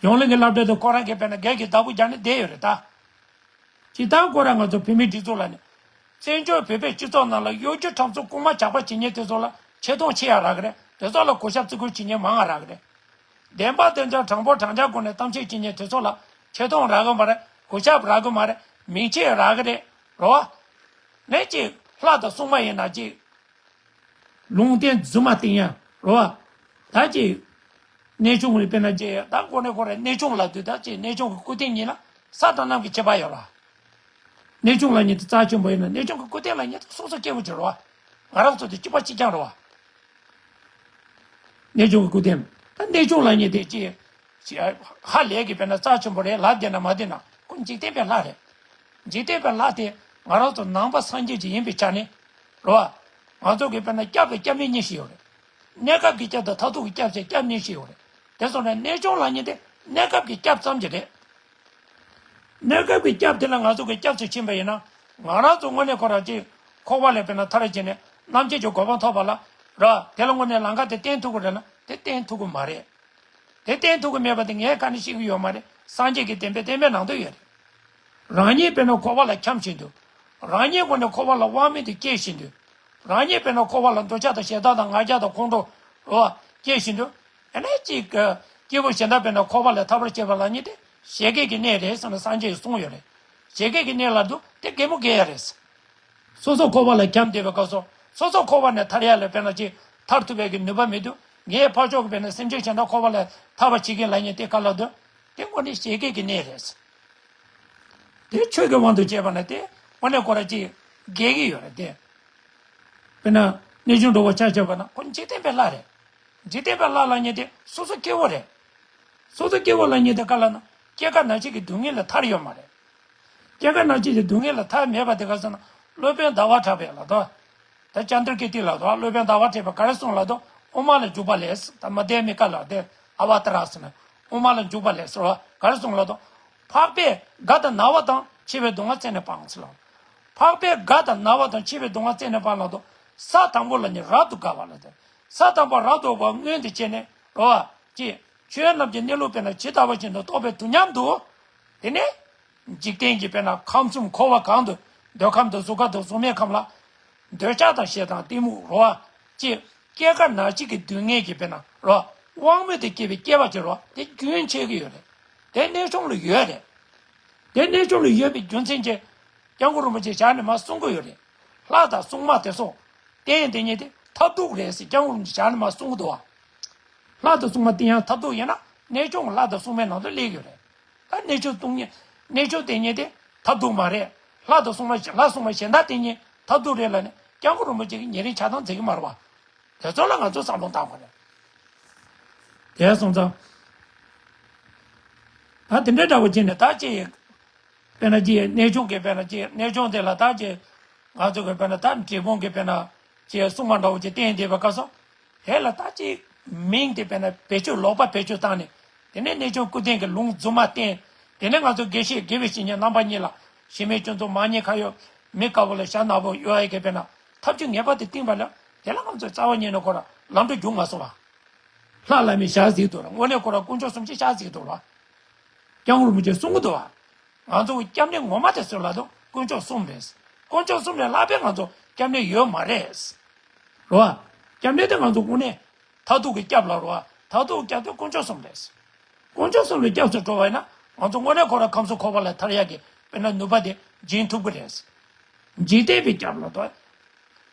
ཡོངས་གླིང་གི་སློབ་གྲྭ་དུ་ཁོ་རང་གིས་དཔེར་ན་སྒེར་གྱི་བདག་པོ་རྒྱག་ནས་བསྡད་ཡོད་རེད་ད། སྤྱིར་བཏང་ཁོ་རང་ང་ཚོ་བོད་མིའི་སྒྲིག་འཛུགས་ལ་ནི། བཙན་བྱོལ་བོད་པའི་སྤྱི་ཚོགས་ནང་ལ་གཡོ་སྒྱུ་ཁྲམ་གསུམ་རྐུན་མ་ཇག་པ་བྱེད་མཁན་དེ་ཚོ་ལ་ཆེ་མཐོང་ཆེ་ཡ་རག་གི་རེད། དེ་ཚོ་ལ་གུས་ཞབས་བརྩི་བཀུར་བྱེད་མཁན་མང་ང་རག་གི་རེད། བདེན་པ་བདེན་རྐྱང་དྲང་པོ་དྲང་རྐྱང་སྒོ་ནས་གཏམ་བཤད་བྱེད་མཁན་དེ་ཚོ་ལ་ཆེ་མཐོང་རག་གི་མ་རེད། གུས་ཞབས་རག་གི་མ་རེད། མིང་ཆེ་རག་གི་རེད། རེད་བ། ནས་ཅིག་ལྷ་དང་སྲུང་མ་ཡིན་ན་ཅིག་ལུང་བསྟན་རྫུན་མ་བསྟན་ཡ་རེད་བ། ད་ཅིག་གནས་ཆུང་ལ་དཔེར་ན་ཅིག་ད་གོ་ནས་གོ་རེ་གནས་ཆུང་ལ་དུས་ད་ཅིག་གནས་ཆུང་གི་སྐུ་རྟེན་ཉིད་ལ་ས་དང་གནམ་གྱི་ཁྱད་པར་ཡོད་ར། གནས་ཆུང་ལ་ཉིད་དུ་རྩ་ཆེན་པོ་ཡིན་ན་གནས་ཆུང་གི་སྐུ་རྟེན་ལ་ཉིད་དུ་སོ་སོ་སྐྱེ་བོ་ཅིག་རེད་བ། ང་རང་ཚོ་དེ་གཅིག་པ་གཅིག་རྐྱང་རེད་བ། གནས་ཆུང་གི་སྐུ་རྟེན། ད་གནས་ཆུང་ལ་ཉིད་དེ་ཅིག་ཧ་ལས་ཀྱི་དཔེར་ན་རྩ་ཆེན་པོ་རེད་ལབ་བསྡད་ན་མ་བསྡད་ན་ཁོ་འཇིག་རྟེན་པའི་ལྷ་རེད། འཇིག་རྟེན་པའི་ལྷ་དེ་ང་རང་ཚོ་ནང་པ་སངས་རྒྱས་ཀྱི་ཡིན་པའི་ཆ་ནས་རེད་བ། ང་ཚོ་གི་དཔེར་ན་སྐྱབས་དང་སྐྱབས་མེད་གཉིས་ཤིག་ཡོད་རེད། གནས་སྐབས་ཀྱི་སྐྱབས་དང་མཐར་ཐུག་གི་སྐྱབས་ཟེར་སྐྱབས་གཉིས་ཤིག་ཡོད་རེད། དེ་སོང་ནས་གནས་ཆུང་ལ་ཉིད་དེ་གནས་སྐབས་ཀྱི་སྐྱབས་ཙམ་གྱི་རེད། གནས་སྐབས་ཀྱི་སྐྱབས་དེ་ལ་ང་ཚོ་གི་སྐྱབས་སུ་ཕྱིན་པ་ཡིན་ན། ང་རང་ཚོ་དངོས་གནས་ཁོ་རང་ཅིག་འཁོར་བ་ལས་དཔེར་ན་ཐར་བྱས་ནས་རྣམ་མཁྱེན་གྱི་གོ་འཕང་ཐོབ་པ་ལ་ར། དེ་ལ་དངོས་གནས་ལམ་ཁ་དེ་བསྟན་ཐུབ་ཀྱི་རེད་ན་དེ་བསྟན་ཐུབ་ཀྱི་མ་རེད། དེ་བསྟན་ཐུབ་ཀྱི་མེད་པ་དེ་ངས་ག་ནས་ཤེས་ཀྱི་ཡོད་མ་རེད། སངས་རྒྱས་ཀྱི་བསྟན་པའི་བསྟན་པའི་ནང་དུ་ཡོད་རེད། རང་ཉིད་དཔེར་ན་འཁོར་བ་ལ་འཁྱམས་བཞིན་དུ། རང་ཉིད་དངོས་གནས་འཁོར་བ་ལ་དབང་མེད་དུ་སྐྱེས་བཞིན་དུ། རང་ཉིད་དཔེར་ན་འཁོར་བ་ལ་འདོད་ཆགས་དང་ཞེ་སྡང་དང་ང་རྒྱལ་དང་ཁོང་ཁྲོ་རོ་སྐྱེས་བཞིན་དུ། ཨ་ནི་གཅིག་གི་སྐྱེས་བུ་གཞན་དག་དཔེར་ན་འཁོར་བ་ལས་ཐར་པར་བྱེད་པ་ལ་ཉིད་དེ་བཞད་གད་ཀྱི་གནས་རེད་ཟེར་ནས་སངས་རྒྱས་ཀྱིས་གསུངས་ཡོད་རེད། བཞད་གད་ཀྱི་གནས་ལ་འདུག་དེ་གད་མོ་བགད་ཡ་རེད། སོ་སོ་འཁོར་བ་ལ་འཁྱམས་བསྡད་པའི་སྐབས་སུ་སོ་སོ་འཁོར་བ་ནས་ཐར་ཡ་ལ་དཔེར་ན་ཅིག་ཐར་ཐུབ་པའི་གི་ནུས་པ་མི་འདུག་ངའི་ཕར་ཕྱོགས་ཀྱི་དཔེར་ན་སེམས་ཅན་གཞན་དག་འཁོར་བ་ལས་ཐར་བ་བྱེད་མཁན་ལ་ཉིད་དེ་ག་ལ་འདུག་དེ་དངོས་གནས་བཞད་གད་ཀྱི་གནས་རེད། དེ་ཆོས་ཀྱི་དབང་དུ་བྱས་པ་ན་དེ་དངོས་གནས་ཁོ་ར་ཅིག་བགད་ཀྱི་ཡོད་རེད་དེ། དཔེར་ན་གནས་ཆུང་འགྲོ་བ་ཆ་བཞག་པ་ན་ཁོ་འཇིག་རྟེན་པའི་ལྷ་རེད། འཇིག་རྟེན་པའི་ལྷ་ལ་ཉིད་དེ་སོ་སོ་སྐྱེ་བོ་རེད། སོ་སོ་སྐྱེ་བོ་ལ་ཉིད་དེ་ག་ལ་ན། སྐྱེ་རྒ་ན་འཆི་གི་སྡུག་བསྔལ་ལས་ཐར་ཡོད་མ་རེད། སྐྱེ་རྒ་ན་འཆི་གི་སྡུག་བསྔལ་ལས་ཐར་མེད་པ་དེ་ག་ཟེར་ན། སློབ་དཔོན་ཟླ་བ་གྲགས་པས་ལབ་དོ། ད་ཙནྡྲ་ཀིརྟི་ལབ་དོ། སློབ་དཔོན་ཟླ་བ་གྲགས་པས་ག་རེ་གསུངས་ལབ་དོ། དབུ་མ་ལ་འཇུག་པ་ལས། ད་མ་དེ་མི་ཀ་ལ་དེ་ཨ་བ་ཏ་ར་ཟེར་ན། དབུ་མ་ལ་འཇུག་པ་ལས་ཟེར་བ་ག་རེ་གསུངས་ལབ་དོ། འཕགས་པས་རྒ་དང་ན་བ་དང་འཆི་བའི་སྡུག་བསྔལ་རྩད་ནས་སྤངས་ཟེར་ལབ། འཕགས་པས་རྒ་དང་ན་བ་དང་འཆི་བའི་སྡུག་བསྔལ་རྩད་ནས་སྤངས་ལབ་དོ། ས་དང་པོ་ལ་ནི་རབ་ཏུ་དགའ་བ་ལབ་དོ། ས་དང་པོ་རབ་ཏུ་དགའ་བ་སྔོན་དུ་བྱས་ནས་རོ་བ་ཅི། ཆོས་རྣམས་ཀྱི་གནས་ལུགས་དཔེར་ན་ཇི་ལྟ་བ་བཞིན་དུ་རྟོགས་པའི་དུས་མཉམ་དུ། དེ་ནས། འཇིག་རྟེན་གྱི་དཔེར་ན་ཁམས་གསུམ་འཁོར་བ་གང་དུ། འདོད་ཁམས་དང་གཟུགས་ཁམས་དང་གཟུགས་མེད་ཁམས་ལ། འདོད་ཆགས་དང་ཞེ་སྡང་གཏི་མུག་རོ་བ། ཅེས་སྐྱེ་རྒ་ན་འཆི་གི་སྡུག་བསྔལ་གྱི་དཔེར་ན་རོ་བ། དབང་མེད་དུ་སྐྱེ་བའི་སྐྱེ་བ་ཅིག་རོ་བ་དེ་རྒྱུན་ཆད་ཀྱི་ཡོད་རེད། དེ་གནས་ཆུང་ལ་ཡོད་རེད། དེ་གནས་ཆུང་ལ་ཡོད་པའི་རྒྱུ་མཚན་གྱིས། སྐྱབས་མགོན་རིན་པོ་ཆེ་ཞལ་ནས་མར་གསུང་གི་ཡོད་རེད། ལྷ་དང་སྲུང་མ་དེ་ཚོ། རྟེན་དེ་ཉིད་དེ་མཐར་ཐུག་རེད་ཟེར་སྐྱབས་མགོན་རིན་པོ་ཆེ་ཞལ་ནས་མར་གསུང་གི་འདུག་བ། ལྷ་དང་སྲུང་མ་དེ་ཡང་མཐར་ཐུག་ཡིན་ན་གནས་ཆུང་ལྷ་དང་སྲུང་མའི་ནང་དུ་སླེབས་ཡོད་རེད། ད་གནས་ཆུང་སྲུང་མ། གནས་ཆུང་དེ་ཉིད་དེ་མཐར་ཐུག་མ་རེད། ལྷ་དང་སྲུང་མ། ལྷ་སྲུང་མ་གཞན་དག་དེ་ཉིད་མཐར་ཐུག་རེད་ལབ་ནས་སྐྱབས་མགོན་རིན་པོ་ཆེ་གིས་ཉེ་རིང་ཆ་ཚང་མཛད་ཀྱི་མ་རེད་བ། དེ་ཚོ་ལ་ང་ཚོས་བསམ་བློ་བཏང་དགོས་རེད། དེ་སོང་ཙང་། ད་དེ་འདྲའི་འདྲ་བོ་བྱས་ནས་ད་ཅི། དཔེར་ན་ཅི་གནས་ཆུང་གི་དཔེར་ན་ཅི་གནས་ཆུང་དེ་ལ་ད་ཅི། ང་ཚོ་གི་དཔེར་ན་ད་འབྲས་སྤུངས་ཀྱི་དཔེར་ན་ཅི་སྲུང་མ་འདྲ་བོ་ཅིག་བསྟེན་བསྡད་པའི་སྐབས་སུ། དེ་ལ་ད་ཅི་མིང་དེ་དཔེར་ན་བེད་སྤྱོད་ལོག་པ་བེད་སྤྱོད་བཏང་ནས། དེ་ནས་གནས་ཆུང་སྐུ་རྟེན་གྱི་ལུང་རྫུན་མ་བསྟན། དེ་ནས་ང་ཚོ་དགེ་བཤེས་དགེ་བའི་བཤེས་གཉེན་རྣམ་པ་གཉིས་ལ་གཞི་མེད་སྤྱོད་ཚུལ་མ་ཉེས་ཁ་གཡོག་མི་དཀར་པོ་ལ་ཞྭ་ནག་པོ་གཡོག་ཡ་གི་དཔེར་ན་ཐབས་ཇུས་ངན་པ་དེ་བསྟན་པ་ལ་དེ་ལ་ང་ཚོས་རྩ་བ་ཉིད་ནས་ཁོ་ར་ལམ་འགྲོ་རྒྱུག་མ་སོང་བ། ལྷ་བླ་མའི་ཞལ་གཟིགས་འདུག་ལ་དངོས་གནས་ཁོ་ར་དཀོན་མཆོག་གསུམ་གྱི་ཞལ་གཟིགས་འདུག་ལ། སྐྱབས་མགོན་རིན་པོ་ཆེས་གསུང་གི་འདུག་བ། ང་ཚོ་གི་སྐྱབས་གནས་ངོ་མ་དེ་སུ་ལབ་དུས་དཀོན་མཆོག་གསུམ་རེད། དཀོན་མཆོག་གསུམ་ལས་ལྷག་པའི་ང་ཚོ་སྐྱབས་གནས་ཡོད་མ་རེད། རོ་བ། སྐྱབས་གནས་དེ་ང་ཚོ་དངོས་གནས་མཐར་ཐུག་གི་སྐྱབས་ལ་རོ་བ། མཐར་ཐུག་གི་སྐྱབས་དེ་དཀོན་མཆོག་གསུམ་རེད། དཀོན་མཆོག་གསུམ་ལ་སྐྱབས་སུ་འགྲོ་བ་ཡིན་ན་ང་ཚོ་དངོས་གནས་ཁོ་ར་ཁམས་གསུམ་འཁོར་བ་ལས་ཐར་ཡག་གི་དཔེར་ན་ནུས་པ་དེ་སྦྱིན་ཐུབ་ཀྱི་རེད། འཇིག་རྟེན་པའི་སྐྱབས་ལ་དོ།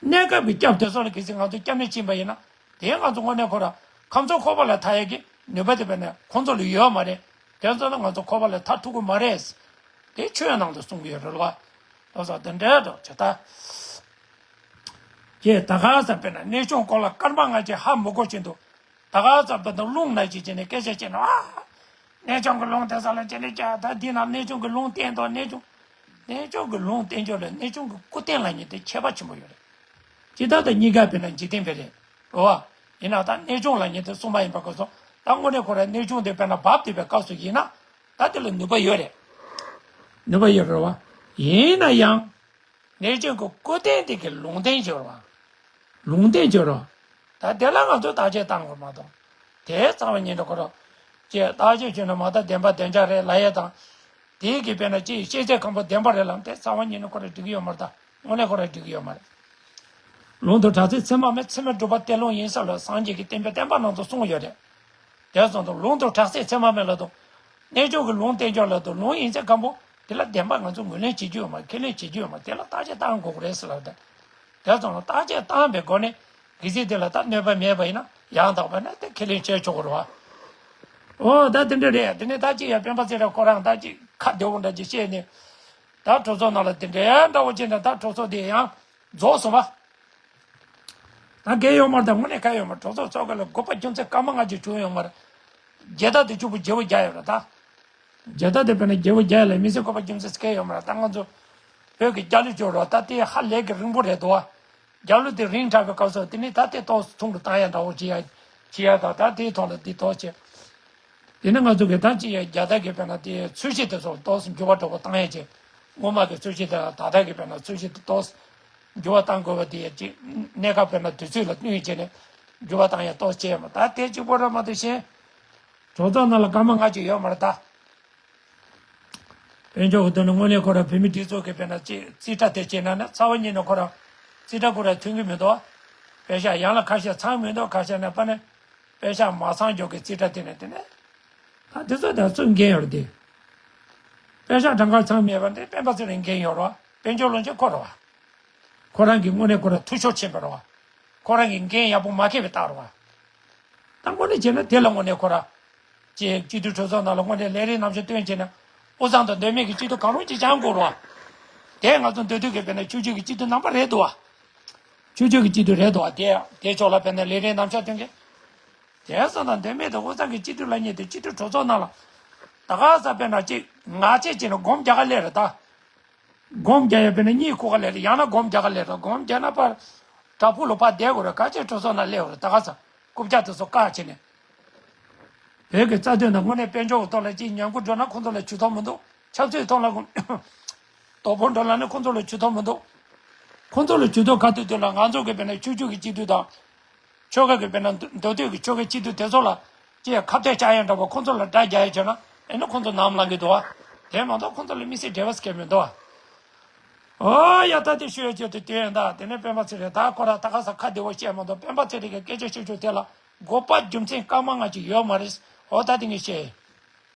གནས་སྐབས་ཀྱི་སྐྱབས་དེ་ཚོ་ལ་གལ་སྲིད་ང་ཚོ་སྐྱབས་གནས་ཕྱིན་པ་ཡིན་ན། དེ་ང་ཚོ་དངོས་གནས་ཁོ་ར་ཁམས་གསུམ་འཁོར་བ་ལས་ཐར་ཡག་གི་ནུས་པ་དེ་དཔེར་ན་ཁོང་ཚོ་ལ་ཡོད་མ་རེད། དེ་ཚོ་ལ་ང་ཚོ་འཁོར་བ་ལས་ཐར་ཐུབ་ཀྱི་མ་རེད། དེ་ཆོས་ནང་དུ་གསུང་གི་ཡོད་རེད་ལ། ལོ་སོགས་དེ་འདྲའི་འགྲོ་ཇི་ལྟ། ཀྱེ་ད་ག་ས་དཔེར་ན་གནས་ཆུང་སྐོར་ལ་སྐར་མ་ལྔ་གཅིག་ཧ་མི་གོ་བཞིན་དུ། ད་ག་ས་དཔེར་ན་རླུང་ནང་བཞིན་བྱས་ནས་སྐད་ཆ་བཤད་ན་ཨ། གནས་ཆུང་གི་ལུང་དེ་ས་ལ་བྱས་ནས་ཀྱ་ད་འདི་ན་གནས་ཆུང་གི་ལུང་བསྟན་དང་གནས་ཆུང་། གནས་ཆུང་གི་ལུང་བསྟན་ཕྱོགས་ལ་གནས་ཆུང་གི་སྐུ་རྟེན་ལ་ཉིད་དེ་ཁྱད་པར་ཆེན་པོ་ཡོད་རེད། ཇི་ལྟར་དུ་གཉིས་ཀ་དཔེར་ན་འཇིག་རྟེན་པའི་རེད། རོ་བ། ཡིན་ན་ད་གནས་ཆུང་ལ་ཉིད་དེ་གསུངས་པ་ཡིན་པ་གོ་སོང་ད་དངོས་གནས་ཁོ་ར་གནས་ཆུང་དེ་དཔེར་ན་བབས་བསྡད་པའི་སྐབས་སུ་ཡིན་ན། ད་དེ་ལ་ནུས་པ་ཡོད་རེད། ནུས་པ་ཡོད་རེད་བ། ཡིན་ན་ཡང་། གནས་ཆུང་གི་སྐུ་རྟེན་དེ་གི་ལུང་བསྟན་བྱོས་རོགས། ལུང་བསྟན་བྱོས་རོགས། ད་དེ་ལ་ང་ཚོས་བརྟག་དཔྱད་བཏང་དགོས་མ་གཏོགས། དེ་རྩ་བ་ཉིད་ནས་ཁོ་རང་། ཅེས་བརྟག་དཔྱད་བྱས་ན་མ་ད་བདེན་པ་བདེན་འཇགས་རེད་ལབ་ཡས་དང་། དེའི་གི་དཔེར་ན་ཅིག་ཤེས་ཚད་ཁམས་པོ་བདེན་པ་རེད་ལབ་དེ་རྩ་བ་ཉིད་ནས་ཁོ་རང་འགྲིག་གི་ཡོད་མ་རེད་ད། དངོས་གནས་ཁོ་རང་འགྲིག་གི་ཡོད་མ་རེད། ལུང་དང་གྲགས་ཚད་ཚད་མ་མེད་ཚད་མས་གྲུབ་པ་གཏེར་ལུང་ཡིན་ས་ལ་སངས་རྒྱས་ཀྱི་བསྟན་པའི་བསྟན་པ་ནང་དུ་གསུངས་ཡོད་རེད། དེ་སོང་དུ་ལུང་དང་གྲགས་ཚད་ཚད་མ་མེད་ལ་དང་། གནས་ཆུང་གི་ལུང་བསྟན་ཕྱོགས་ལ་དང་ལུང་ཡིན་ཚད་སྐམ་པོ་དེ་ལ་བདེན་པ་ང་ཚོ་ངོས་ལེན་བྱེད་རྒྱུ་ཡོད་མ་རེད་ཁས་ལེན་བྱེད་རྒྱུ་ཡོད་མ་རེད་དེ་ལ་བརྟག་དཔྱད་བཏང་དགོས་ཀྱི་རེད་ཟེར་ལབ་དེ། དེ་སོང་ལ་བརྟག་དཔྱད་བཏང་པའི་སྒོ་ནས་གལ་སྲིད་དེ་ལ་ད་གནོད་པ་མེད་པ་ཡིན་ན་ཡང་དག་པ་ན་དེ་ཁས་ལེན་བྱས་ཆོག་གི་རེད་བ། ཨོ་ད་དེ་འདྲ་རེད་དེ་ནས་ད་ཅི་ཡ་སྤེན་པ་ཚེ་རིང་ཁོ་རང་ད་ཅི་ཁ་བདེ་བོ་འདྲ་ཅིག་བཤད་ནས་ད་གྲོས་ཚོགས་ནང་ལ་དེ་འདྲའི་འདྲ་བོ་བྱས་ནས་ད་གྲོས་ཚོགས་དེ་ཡང་། རྫོགས་སོང་བ། ད་འགན་ཡོད་མ་རེད་ད་དངོས་གནས་ག་ཡོད་མ་རེད་གྲོས་ཚོགས་ཚོགས་སྐབས་ལ་དགོས་པ་རྒྱུ་མཚན་སྐར་མ་ལྔ་བཅུ་བྱུང་ཡོད་མ་རེད། རྒྱལ་དར་དེ་བཅུ་པོ་བརྗེ་བོ་རྒྱག་ཡོད་རེད་ད། རྒྱལ་དར་དེ་དཔེར་ན་བརྗེ་བོ་རྒྱག་ཡ་ལ་མི་སེར་དགོས་པ་རྒྱུ་མཚན་ག་ཡོད་མ་རེད་ད་ང་ཚོ། བོད་ཀྱི་རྒྱལ་གླུ་བསྐྱོར་རོགས་ད་དེ་ཧ་ལས་ཀྱི་རིང་པོ་རེད་དོ། རྒྱལ་གླུ་དེ་རིང་དྲགས་པའི་སྐབས་སུ་དེ་ནི་ད་དེ་ཏོག་ཙམ་ཐུང་རུ་བཏང་ཡ་འདྲ་བོ་བྱེད་ཡ། བྱེད་ཡ་ད་ད་དེའི་ཐོག་ལ་འདི་ཏོག་ཙམ། དེ་ནི་ང་ཚོ་གི་ད་ཅི་ཡ་རྒྱ་དར་གི་དཔེར་ན་དེ་ཚོས་གཞི་དེ་ཚོ་ཏོག་ཙམ་འགྱུར་བ་འགྲོ་བ་བཏང་ཡ་ཅིག་སྔོན་མ་གི་ཚོས་གཞི་དེ་ད་ལྟ་གི་དཔེར་ན་ཚོས་གཞི་དེ་ཏོག་ཙམ་འགྱུར་བ་བཏང་དགོས་པ་དེ་ཡ་ཅིག་གནས་སྐབས་དཔེར་ན་དུས་ཚོད་ལ་བསྟུན་བྱས་ནས་འགྱུར་བ་བཏང་ཡ་ཏོག་ཙམ་བྱས་ཡོད་མ་ད་དེ་གཅིག་པོ་ར་མ་གཏོགས་གཞན། གྲོས་ཚོགས་ནང་ལ་སྐར་མ་ལྔ་གཅིག་ཡོད་མ་རེད་ད། དཔལ་འབྱོར་གྱི་དོན་ནི་དངོས་གནས་ཁོ་ར་བོད་མི་སྒྲིག་འཛུགས་ཀྱི་དཔེར་ན་ཅིག་རྩིས་ཁྲ་དེ་བྱས་ན་ནི་རྩ་བ་ཉིད་ནས་ཁོ་ར་རྩིས་ཁྲ་ཁོ་ར་མཐུན་གྱི་མི་འདུག་པེ་ཤག་ཡང་ལ་ཁ་ཤས་ཚང་མི་འདུག་ཁ་ཤས་ནས་པ་ནི་པེ་ཤག་མ་ཚང་འཇོག་གི་རྩིས་ཁྲ་དེ་ནས་དེ་ནས་ད་དེ་ཚོ་ད་ཚུར་འགན་ཡོད་རེད་དེ། པེ་ཤག་གྲངས་ཀ་ཚང་མེད་པ་འདི་སྤེན་པ་ཚེ་རིང་འགན་ཡོད་རེད་བ་དཔལ་འབྱོར་བློན་ཆེན་ཁོ་རེད་བ། ཁོ་རང་གི་དངོས་གནས་ཁོ་ར་འཐུས་ཤོར་ཕྱིན་པ་རེད་བ། ཁོ་རང་གི་འགན་ཡག་པོ་མ་འཁྱེར་བའི་རྟགས་རེད་བ། ད་དངོས་གནས་བྱས་ན་དེ་ལ་དངོས་གནས་ཁོ་ར། ཅེས་སྤྱི་འཐུས་གྲོས་ཚོགས་ནང་ལ་དངོས་གནས་ལས་རིམ་ནང་བཞིན་བཏོན་བྱས་ན། དབུས་གཙང་དང་མདོ་སྨད་ཀྱི་སྤྱི་འཐུས་གང་རུང་ཅིག་བྱང་དགོས་རེད་བ། དེ་ང་ཚོ་མདོ་སྟོད་ཀྱི་དཔེར་ན་ཆོས་བརྒྱུད་ཀྱི་སྤྱི་འཐུས་རྣམ་པ་རེད་འདུག་བ། ཆོས་བརྒྱུད་ཀྱི་སྤྱི་འཐུས་རེད་འདུག་བ་དེ་དེ་ཕྱོགས་ལ་དཔེར་ན་ལས་རིམ་ནང་བཞིན་བཏོན་གྱི། དེ་སོང་ཙང་མདོ་སྨད་དང་དབུས་གཙང་གི་སྤྱི་འཐུས་ལབ་མཁན་དེ་སྤྱི་འཐུས་གྲོས་ཚོགས་ནང་ལ། ད་ག་ས་དཔེར་ན་ཅིག་ང་ཅིག་བྱས་ན་སྒོམ་རྒྱག་ག་སླེབས་རེད་ད། སྒོམ་རྒྱག་ཡ་དཔེར་ན་གཉིད་ཁུག་ག་སླེབས་རེད། ཡང་ན་སྒོམ་རྒྱག་ག་སླེབས་རེད། སྒོམ་རྒྱག་ན་ཕར་བྲག་ཕུག་ལ་ཕར་བསྡད་དགོས་རེད། ག་ཅིག་གྲོ་སོ་ན་སླེབས་རེད། ད་ག་ས་རྐུབ་བཀྱག་དེ་ཚོ་བཀག་བྱས་ནས། བོད་ཀྱི་རྩ་དོན་དང་དངོས་གནས་དཔལ་འབྱོར་གྱི་ཐོག་ལ་ཅིག་ཉམས་རྒུད་འགྲོ་ན་ཁོང་ཚོ་ལ་ཇུས་གཏོགས་མི་འདུག་ཆབ་སྲིད་ཐོག་ལ་དོ་ཕོག་འགྲོ་ལ་ནི་ཁོང་ཚོ་ལ་ཇུས་གཏོགས་མི་འདུག་ཁོང་ཚོ་ལ་ཇུས་གཏོགས་ག་དུས་དུས་ལ་ང་ཚོ་གི་དཔེར་ན་ཆོས་བརྒྱུད་ཀྱི་སྤྱི་འཐུས་དང་། ཆོལ་ཁ་གི་དཔེར་ན་མདོ་སྟོད་ཀྱི་ཆོལ་ཁའི་སྤྱི་འཐུས་དེ་ཚོ་ལ་ཅིག་ཁ་གཏད་བཅག་ཡ་འདྲ་པོ། ཁོང་ཚོ་ལ་དགྲ་རྒྱག་ཡ་བྱས་ན་ཨེ་ནི་ཁོང་ཚོ་ནམ་ལངས་གི་འདུག་བ། དེ་མ་གཏོགས་ཁོང་ཚོ་ལ་དམིགས་བསལ་འབྲེལ་བ་སྐྱེ་མི་འདུག་བ། ཨོ་ཡ། ད་དེ་ཞུ་ཡ་ཆེད་དུ་དེ་ཡིན་ད། དེ་ནས་སྤེན་པ་ཚེ་རིང་ད་ཁོ་ར་ད་ག་ས་ཁ་བདེ་བོ་བཤད་མ་འདུག་སྤེན་པ་ཚེ་རིང་གི་སྐད་ཆ་ཤོད་ཆོག་དེ་ལ་དགོས་པ་རྒྱུ་མཚན་སྐར་མ་ལྔ་ཅིག་ཡོད་མ་རེད། ཨོ་ད་དེ་ངས་བཤད།